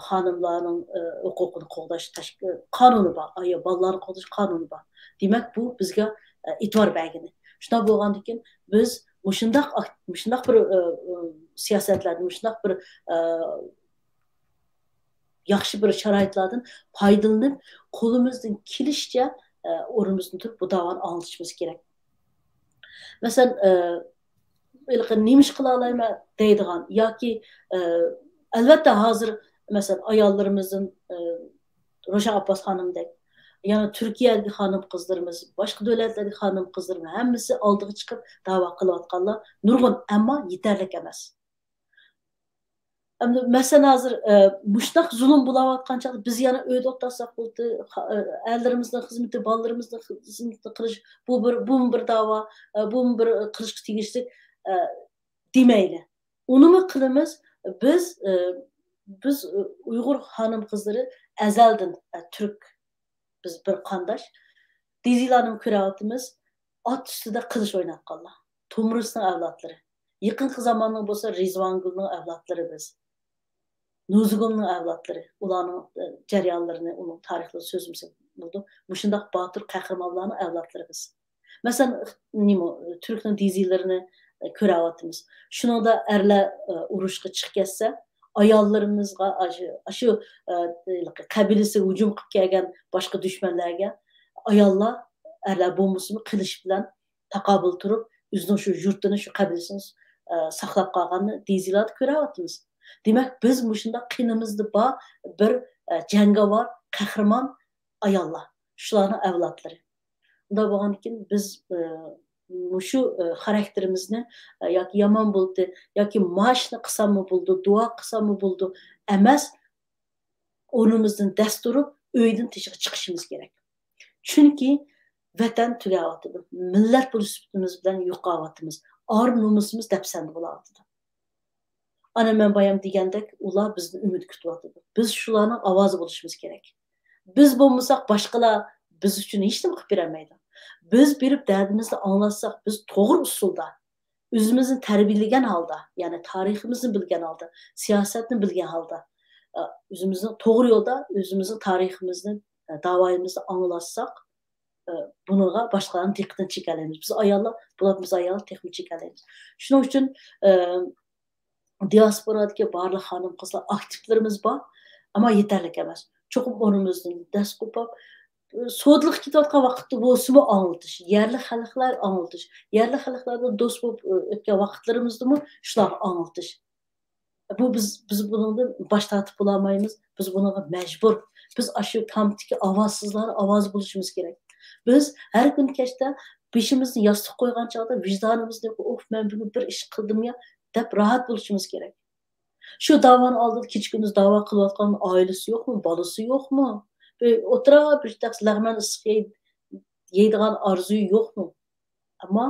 خانىملارنىڭ، ئە، ھوقۇقىنى قوغداش تەشك-، قانۇنى بار، ئايال بالىلارنى قوغداش قانۇنى بار. دېمەك، بۇ بىزگە، ئە، ئېتىبار بەرگىنى. شۇنداق بولغاندىكىن، بىز مۇشۇنداق ئاك-، مۇشۇنداق بىر، ئە، ئە، سىياسەتلەردىن، مۇشۇنداق بىر، ئە، ياخشى بىر شارائىتلاردىن پايدىلىنىپ، قولىمىزدىن كېلىشىچە، ئە، ئورنىمىزدىن تۇرۇپ، بۇ داۋانى ئاڭلىتىشىمىز كېرەك. مەسىلەن، ئە، ھېلىقى نېمە ئىش قىلالايمەن دەيدىغان ياكى، ئە، ئەلۋەتتە، ھازىر، مەسىلەن، ئاياللىرىمىزدىن، ئە، روشەن ئابباس خانىمدەك، يەنە تۈركىيەدىكى خانىم-قىزلىرىمىز، باشقا دۆلەتلەردىكى خانىم-قىزلىرىمىز ھەممىسى ئالدىغا چىقىپ داۋا قىلىۋاتقانلار نۇرغۇن، ئەمما يېتەرلىك ئەمەس. ئەمدى مەسىلەن، ھازىر، ئە، مۇشۇنداق زۇلۇم بولاۋاتقان چاغدا بىز يەنە ئۆيدە ئولتۇرساق بولدى، خا-، ئە، ئەرلىرىمىزنىڭ خىزمىتى، بالىلىرىمىزنىڭ خىزمىتىنى قىلىش، بۇ بىر، بۇمۇ بىر داۋا، ئە، بۇمۇ بىر، ئە، قىلىشقا تېگىشلىك، ئە، دېمەيلى. ئۇنىمۇ قىلىمىز. بىز، ئە، بىز، ئە، ئۇيغۇر خانىم-قىزلىرى ئەزەلدىن، ئە، تۈرك، بىز بىر قانداش. دېزىلارنىمۇ كۆرۈۋاتىمىز، ئات ئۈستىدە قىلىچ ئويناتقانلار. تومۇرۇسنىڭ ئەۋلادلىرى. يېقىنقى زاماننىڭ بولسا رىزۋانگۈلنىڭ ئەۋلادلىرى بىز. نۇزۇگۇمنىڭ ئەۋلادلىرى. ئۇلارنىڭ، ئە، جەريانلىرىنى، ئۇنىڭ تارىخلىرىنى سۆزلىمىسەك بولىدۇ. مۇشۇنداق باتۇر قەھرىمانلارنىڭ ئەۋلادلىرى بىز. مەسىلەن، نېمە، تۈركنىڭ دېزىلىرىنى، ئە، كۆرۈۋاتىمىز. شۇنىڭدا ئەرلەر، ئە، ئۇرۇشقا چىقىپ كەتسە، ئاياللىرىمىزغا، ئاشۇ، ئاشۇ، ئە، قەبىلىسىگە ھۇجۇم قىلىپ كەلگەن باشقا دۈشمەنلەرگە ئاياللار، ئەرلەر بولمىسىمۇ قىلىچ بىلەن تاقابىل تۇرۇپ، ئۆزىنىڭ شۇ يۇرتىنى، شۇ قەبىلىسىنى، ئە، ساقلاپ قالغاننى دېزىلاردا كۆرۈۋاتىمىز. دېمەك، بىز مۇشۇنداق قېنىمىزدا بار بىر، ئە، جەڭگىۋار، قەھرىمان ئاياللار. شۇلارنىڭ ئەۋلادلىرى. ئۇنداق بولغاندىكىن بىز، ئە، مۇشۇ، ئە، خاراكتېرىمىزنى، ئە، ياكى يامان بولدى، ياكى ماچنى قىلساممۇ بولىدۇ، دۇئا قىلساممۇ بولىدۇ ئەمەس، ئورنىمىزدىن دەس تۇرۇپ، ئۆيدىن تېشىغا چىقىشىمىز كېرەك. چۈنكى ۋەتەن تۈگەۋاتىدۇ. مىللەت بولۇش سۈپىتىمىز بىلەن يوقاۋاتىمىز. ئار نومۇسىمىز دەپسەندە بولۇۋاتىدۇ. ئانا، مەن بايام دېگەندەك، ئۇلار بىزدىن ئۈمىد كۈتۈۋاتىدۇ. بىز شۇلارنىڭ ئاۋازى بولۇشىمىز كېرەك. بىز بولمىساق، باشقىلار بىز ئۈچۈن ھېچنېمە قىلىپ بېرەلمەيدۇ. بىز بېرىپ دەردىمىزنى ئاڭلاتساق، بىز توغرا ئۇسۇلدا، ئۆزىمىزنى تەربىيەلىگەن ھالدا، يەنى تارىخىمىزنى بىلگەن ھالدا، سىياسەتنى بىلگەن ھالدا، ئە، ئۆزىمىزنى توغرا يولدا، ئۆزىمىزنىڭ تارىخىمىزنى، ئە، داۋايىمىزنى ئاڭلاتساق، ئە، بۇنىڭغا باشقىلارنىڭ دىققىتىنى چېكەلەيمىز. بىز ئاياللار، بۇلار بىز ئاياللار تېخىمۇ چېكەلەيمىز. شۇنىڭ ئۈچۈن، ئە، دىياسپورادىكى بارلىق خانىم-قىزلار، ئاكتىپلىرىمىز بار، ئەمما يېتەرلىك ئەمەس. چوقۇم ئورنىمىزدىن دەس قوپۇپ، سودىلىق كېتىۋاتقان ۋاقىتتا بولسىمۇ ئاڭلىتىش، يەرلىك خەلقلەر ئاڭلىتىش، يەرلىك خەلقلەر بىلەن دوست بولۇپ ئۆتكەن ۋاقىتلىرىمىزدىمۇ شۇلارغا ئاڭلىتىش. بۇ بىز، بىز بۇنىڭدىن باش تارتىپ بولالمايمىز. بىز بۇنىڭغا مەجبۇر. بىز ئاشۇ تامدىكى ئاۋازسىزلار ئاۋازى بولۇشىمىز كېرەك. بىز ھەر كۈنى كەچتە بېشىمىزنى ياستۇققا قويغان چاغدا ۋىجدانىمىزنى، «ئوف، مەن بۈگۈن بىر ئىش قىلدىميا» دەپ راھەت بولۇشىمىز كېرەك. شۇ داۋانىڭ ئالدىدا كېچە-كۈندۈز داۋا قىلىۋاتقان ئائىلىسى يوقمۇ، بالىسى يوقمۇ؟ بىر ئولتۇرۇپ بىر تەخسە لەغمەن ئىسسىق يەي-، يەيدىغان ئارزۇيى يوقمۇ؟ ئەمما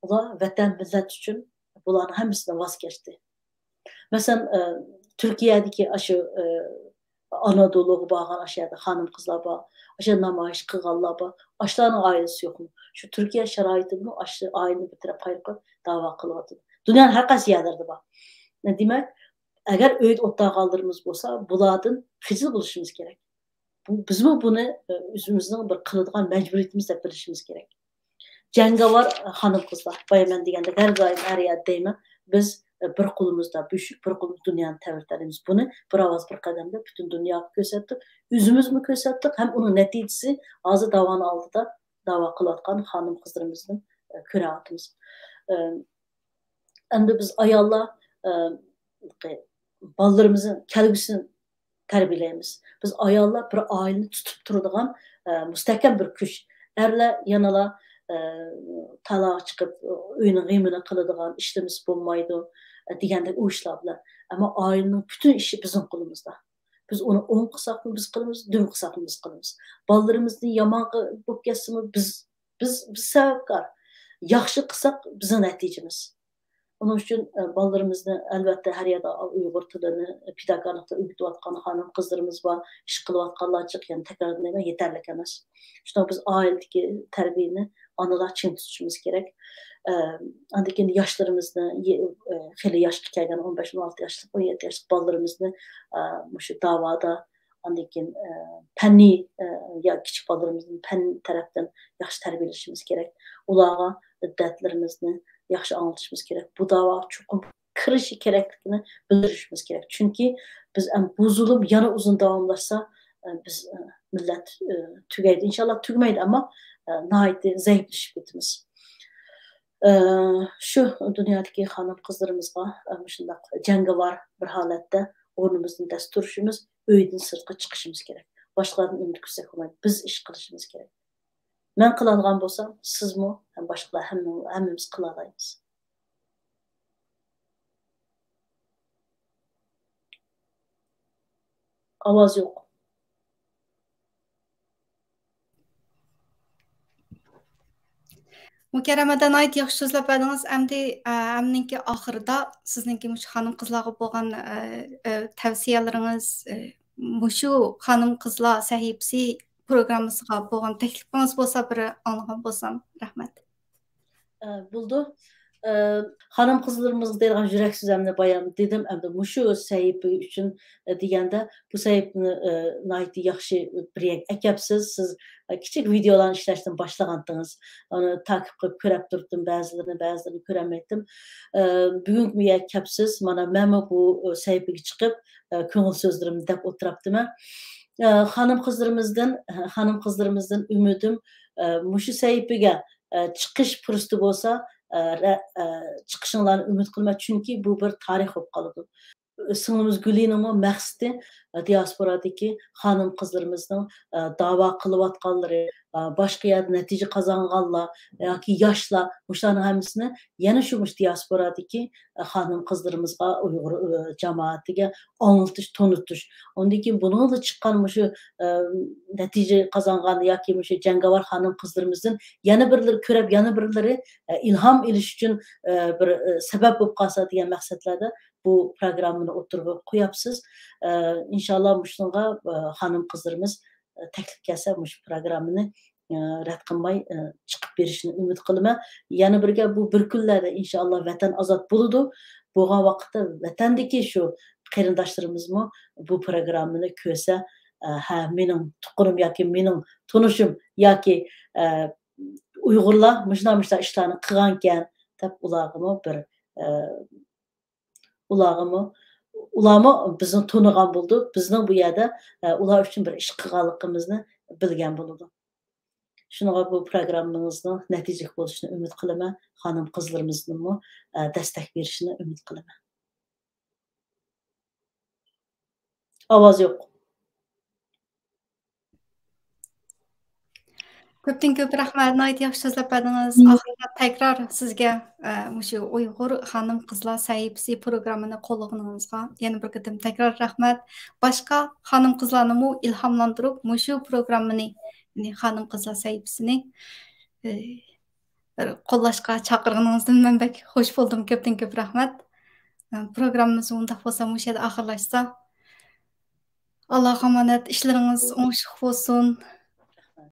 ئۇلار ۋەتەن، مىللەت ئۈچۈن بۇلارنىڭ ھەممىسىدىن ۋاز كەچتى. مەسىلەن، ئە، تۈركىيەدىكى ئاشۇ، ئە، ئانادولۇغا بارغان ئاشۇ يەردە خانىم-قىزلار بار، ئاشۇ يەردە نامايىش قىلغانلار بار. ئاشۇلارنىڭ ئائىلىسى يوقمۇ؟ شۇ تۈركىيە شارائىتىدىمۇ ئاشۇ ئائىلىنى بىر تەرەپكە ئايرىپ قويۇپ داۋا قىلىۋاتىدۇ. دۇنيانىڭ ھەر قايسى يەرلىرىدە بار. دېمەك، ئەگەر ئۆيدە ئولتۇرغانلىرىمىز بولسا، بۇلاردىن خىجىل بولۇشىمىز كېرەك. بۇ، بىزمۇ بۇنى، ئە، ئۆزىمىزنىڭ بىر قىلىدىغان مەجبۇرىيىتىمىز دەپ بىلىشىمىز كېرەك. جەڭگىۋار خانىم-قىزلار، بايا مەن دېگەندەك ھەر دائىم، ھەر يەردە دەيمەن، بىز، ئە، بىر قولىمىزدا بۆشۈك، بىر قولىمىز دۇنيانى تەۋرىتەلەيمىز. بۇنى بىر ئاۋاز، بىر قەدەمدە پۈتۈن دۇنياغا كۆرسەتتۇق، ئۆزىمىزمۇ كۆرسەتتۇق ھەم ئۇنىڭ نەتىجىسى ھازىر داۋانىڭ ئالدىدا داۋا قىلىۋاتقان خانىم-قىزلىرىمىزنى، ئە، كۆرۈۋاتىمىز. ئە، ئەمدى بىز ئاياللار، ئە، بالىلىرىمىزنىڭ كەلگۈسىنى تەربىيەلەيمىز. بىز ئاياللار بىر ئائىلىنى تۇتۇپ تۇرىدىغان، ئە، مۇستەھكەم بىر كۈچ. ئەرلەر يەنىلا، ئە، تالاغا چىقىپ، ئۆينىڭ غېمىنى قىلىدىغان، ئىشلىمىسە بولمايدۇ، ئە، دېگەندەك ئۇ ئىشلار بىلەن. ئەمما ئائىلىنىڭ پۈتۈن ئىشى بىزنىڭ قولىمىزدا. بىز ئۇنى ئوڭ قىلساقمۇ بىز قىلىمىز، دۈم قىلساقمۇ بىز قىلىمىز. بالىلىرىمىزنى يامان قىل-، بولۇپ كەتسىمۇ بىز، بىز، بىز سەۋەبكار. ياخشى قىلساق بىزنىڭ نەتىجىمىز. ئۇنىڭ ئۈچۈن، ئە، بالىلىرىمىزنى، ئەلۋەتتە، ھەر يەردە ئۇيغۇر تىلىنى، پىداكارلىقتا ئۆگىتىۋاتقان خانىم-قىزلىرىمىز بار، ئىش قىلىۋاتقانلار جىق، يەنە تەكرارلايمەن، يېتەرلىك ئەمەس. شۇڭا بىز ئائىلىدىكى تەربىيەنى ئانىلار چىڭ تۇتۇشىمىز كېرەك. ئە، ئاندىن كېيىن ياشلىرىمىزنى، يە-، ئە، خېلى ياشقا كەلگەن ئون بەش، ئون ئالتە ياشلىق، ئون يەتتە ياشلىق بالىلىرىمىزنى، ئە، مۇشۇ داۋادا، ئاندىن كېيىن، ئە، پەننىي، ئە، يا كىچىك بالىلىرىمىزنى پەن تەرەپتىن ياخشى تەربىيەلىشىمىز كېرەك. ئۇلارغا دەردلىرىمىزنى ياخشى ئاڭلىتىشىمىز كېرەك. بۇ داۋاغا چوقۇم كىرىشى كېرەكلىكىنى بىلدۈرۈشىمىز كېرەك. چۈنكى بىز ئەم-، بۇ زۇلۇم يەنە ئۇزۇن داۋاملاشسا، ئە، بىز، ئە، مىللەت، ئە، تۈگەيدۇ. ئىنشاللا تۈگىمەيدۇ، ئەمما، ئە، ناھايىتى زەئىپلىشىپ كېتىمىز. ئە، شۇ دۇنيادىكى خانىم-قىزلىرىمىزغا، ئە، مۇشۇنداق جەڭگىۋار بىر ھالەتتە ئورنىمىزدىن دەس تۇرۇشىمىز، ئۆيدىن سىرتقا چىقىشىمىز كېرەك. باشقىلاردىن ئۈمىد كۈتسەك بولمايدۇ. بىز ئىش قىلىشىمىز كېرەك. مەن قىلالىغان بولسام، سىزمۇ ھەم باشقىلار ھەممە-، ھەممىمىز قىلالايمىز. ئاۋاز يوق. مۇكەررەم ھەدە، ناھايىتى ياخشى سۆزلەپ بەردىڭىز. ئەمدى، ئە، ھەممىنىڭكى ئاخىرىدا سىزنىڭكى مۇشۇ خانىم-قىزلارغا بولغان، ئە، ئە، تەۋسىيەلىرىڭىز، ئە، مۇشۇ خانىم-قىزلار سەھىپىسى پروگراممىسىغا بولغان تەكلىپىڭىز بولسا، بىر ئاڭلىغان بولسام. رەھمەت. ئە، بولىدۇ. ئە، خانىم-قىزلىرىمىزغا دەيدىغان يۈرەك سۆزۈمنى بايام دېدىم. ئەمدى مۇشۇ سەھىپە ئۈچۈن، ئە، دېگەندە، بۇ سەھىپىنى، ئە، ناھايىتى ياخشى بىر يەرگە ئەكەپسىز. سىز، ئە، كىچىك ۋىدېئولارنى ئىشلەشتىن باشلىغانتىڭىز. ئۇنى تاقىپ قىلىپ كۆرەپ تۇردۇم، بەزىلىرىنى، بەزىلىرىنى كۆرەلمەيتتىم. ئە، بۈگۈنكى بۇ يەرگە كەپسىز، مانا مەنمۇ بۇ، ئە، سەھىپىگە چىقىپ، ئە، كۆڭۈل سۆزلىرىمنى دەپ ئولتۇراپتىمەن. ئە، خانىم-قىزلىرىمىزدىن، خانىم-قىزلىرىمىزدىن ئۈمىدىم، ئە، مۇشۇ سەھىپىگە، ئە، چىقىش پۇرسىتى بولسا، ئە، رە-، ئە، چىقىشىڭلارنى ئۈمىد قىلىمەن، چۈنكى بۇ بىر تارىخ بولۇپ قالىدۇ. سىڭلىمىز گۈلىنىڭمۇ مەقسىتى، ئە، دىياسپورادىكى خانىم-قىزلىرىمىزنىڭ، ئە، داۋا قىلىۋاتقانلىرى، ئە، باشقا يەردە نەتىجە قازانغانلار ياكى ياشلار، مۇشۇلارنىڭ ھەممىسىنى يەنە شۇ مۇشۇ دىياسپورادىكى، ئە، خانىم-قىزلىرىمىزغا، ئۇيغۇر، ئە، جامائىتىگە ئاڭلىتىش، تونۇتۇش. ئۇندىن كېيىن بۇنىڭدا چىققان مۇشۇ، ئە، نەتىجە قازانغان ياكى مۇشۇ جەڭگەۋار خانىم-قىزلىرىمىزدىن يەنە بىرلىرى كۆرۈپ، يەنە بىرلىرى، ئە، ئىلھام ئېلىش ئۈچۈن، ئە، بىر، ئە، سەۋەب بولۇپ قالسا دېگەن مەقسەتلەردە بۇ پروگراممىنى ئوتتۇرىغا قويۇپسىز. ئە، ئىنشاللا مۇشۇنىڭغا، ئە، خانىم-قىزلىرىمىز، ئە، تەكلىپ كەلسە مۇشۇ پروگراممىنى، ئە، رەت قىلماي، ئە، چىقىپ بېرىشىنى ئۈمىد قىلىمەن. يەنە بىرگە بۇ بىر كۈنلەردە ئىنشاللا ۋەتەن ئازاد بولىدۇ. بولغان ۋاقىتتا ۋەتەندىكى شۇ قېرىنداشلىرىمىزمۇ بۇ پروگراممىنى كۆرسە، ئە، ھە، مېنىڭ تۇغقىنىم ياكى مېنىڭ تونۇشۇم ياكى، ئە، ئۇيغۇرلار مۇشۇنداق، مۇشۇنداق ئىشلارنى قىلغانكەن دەپ ئۇلارغىمۇ بىر، ئە، ئۇلارغىمۇ، ئۇلارمۇ بىزنى تونۇغان بولىدۇ. بىزنىڭ بۇ يەردە، ئە، ئۇلار ئۈچۈن بىر ئىش قىلغانلىقىمىزنى بىلگەن بولىدۇ. شۇنىڭغا بۇ پروگراممىڭىزنىڭ نەتىجىلىك بولۇشىنى ئۈمىد قىلىمەن. خانىم-قىزلىرىمىزنىڭمۇ، ئە، دەستەك بېرىشىنى ئۈمىد قىلىمەن. ئاۋاز يوق. كۆپتىن كۆپ رەھمەت، ناھايىتى ياخشى سۆزلەپ بەردىڭىز. مم. ئاخىرىدا تەكرار سىزگە، ئە، مۇشۇ ئۇيغۇر خانىم-قىزلار سەھىپىسى پروگراممىنى قوللىغىنىڭىزغا يەنە بىر قېتىم تەكرار رەھمەت. باشقا خانىم-قىزلارنىمۇ ئىلھاملاندۇرۇپ، مۇشۇ پروگراممىنى، يەنى خانىم-قىزلار سەھىپىسىنى، ئە، بىر قوللاشقا چاقىرغىنىڭىزدىن مەن بەك خۇش بولدۇم. كۆپتىن كۆپ رەھمەت. ئە، پروگراممىمىز ئۇنداق بولسا مۇشۇ يەردە ئاخىرلاشسا. ئاللاغا ئامانەت، ئىشلىرىڭىز ئوڭۇشلۇق بولسۇن.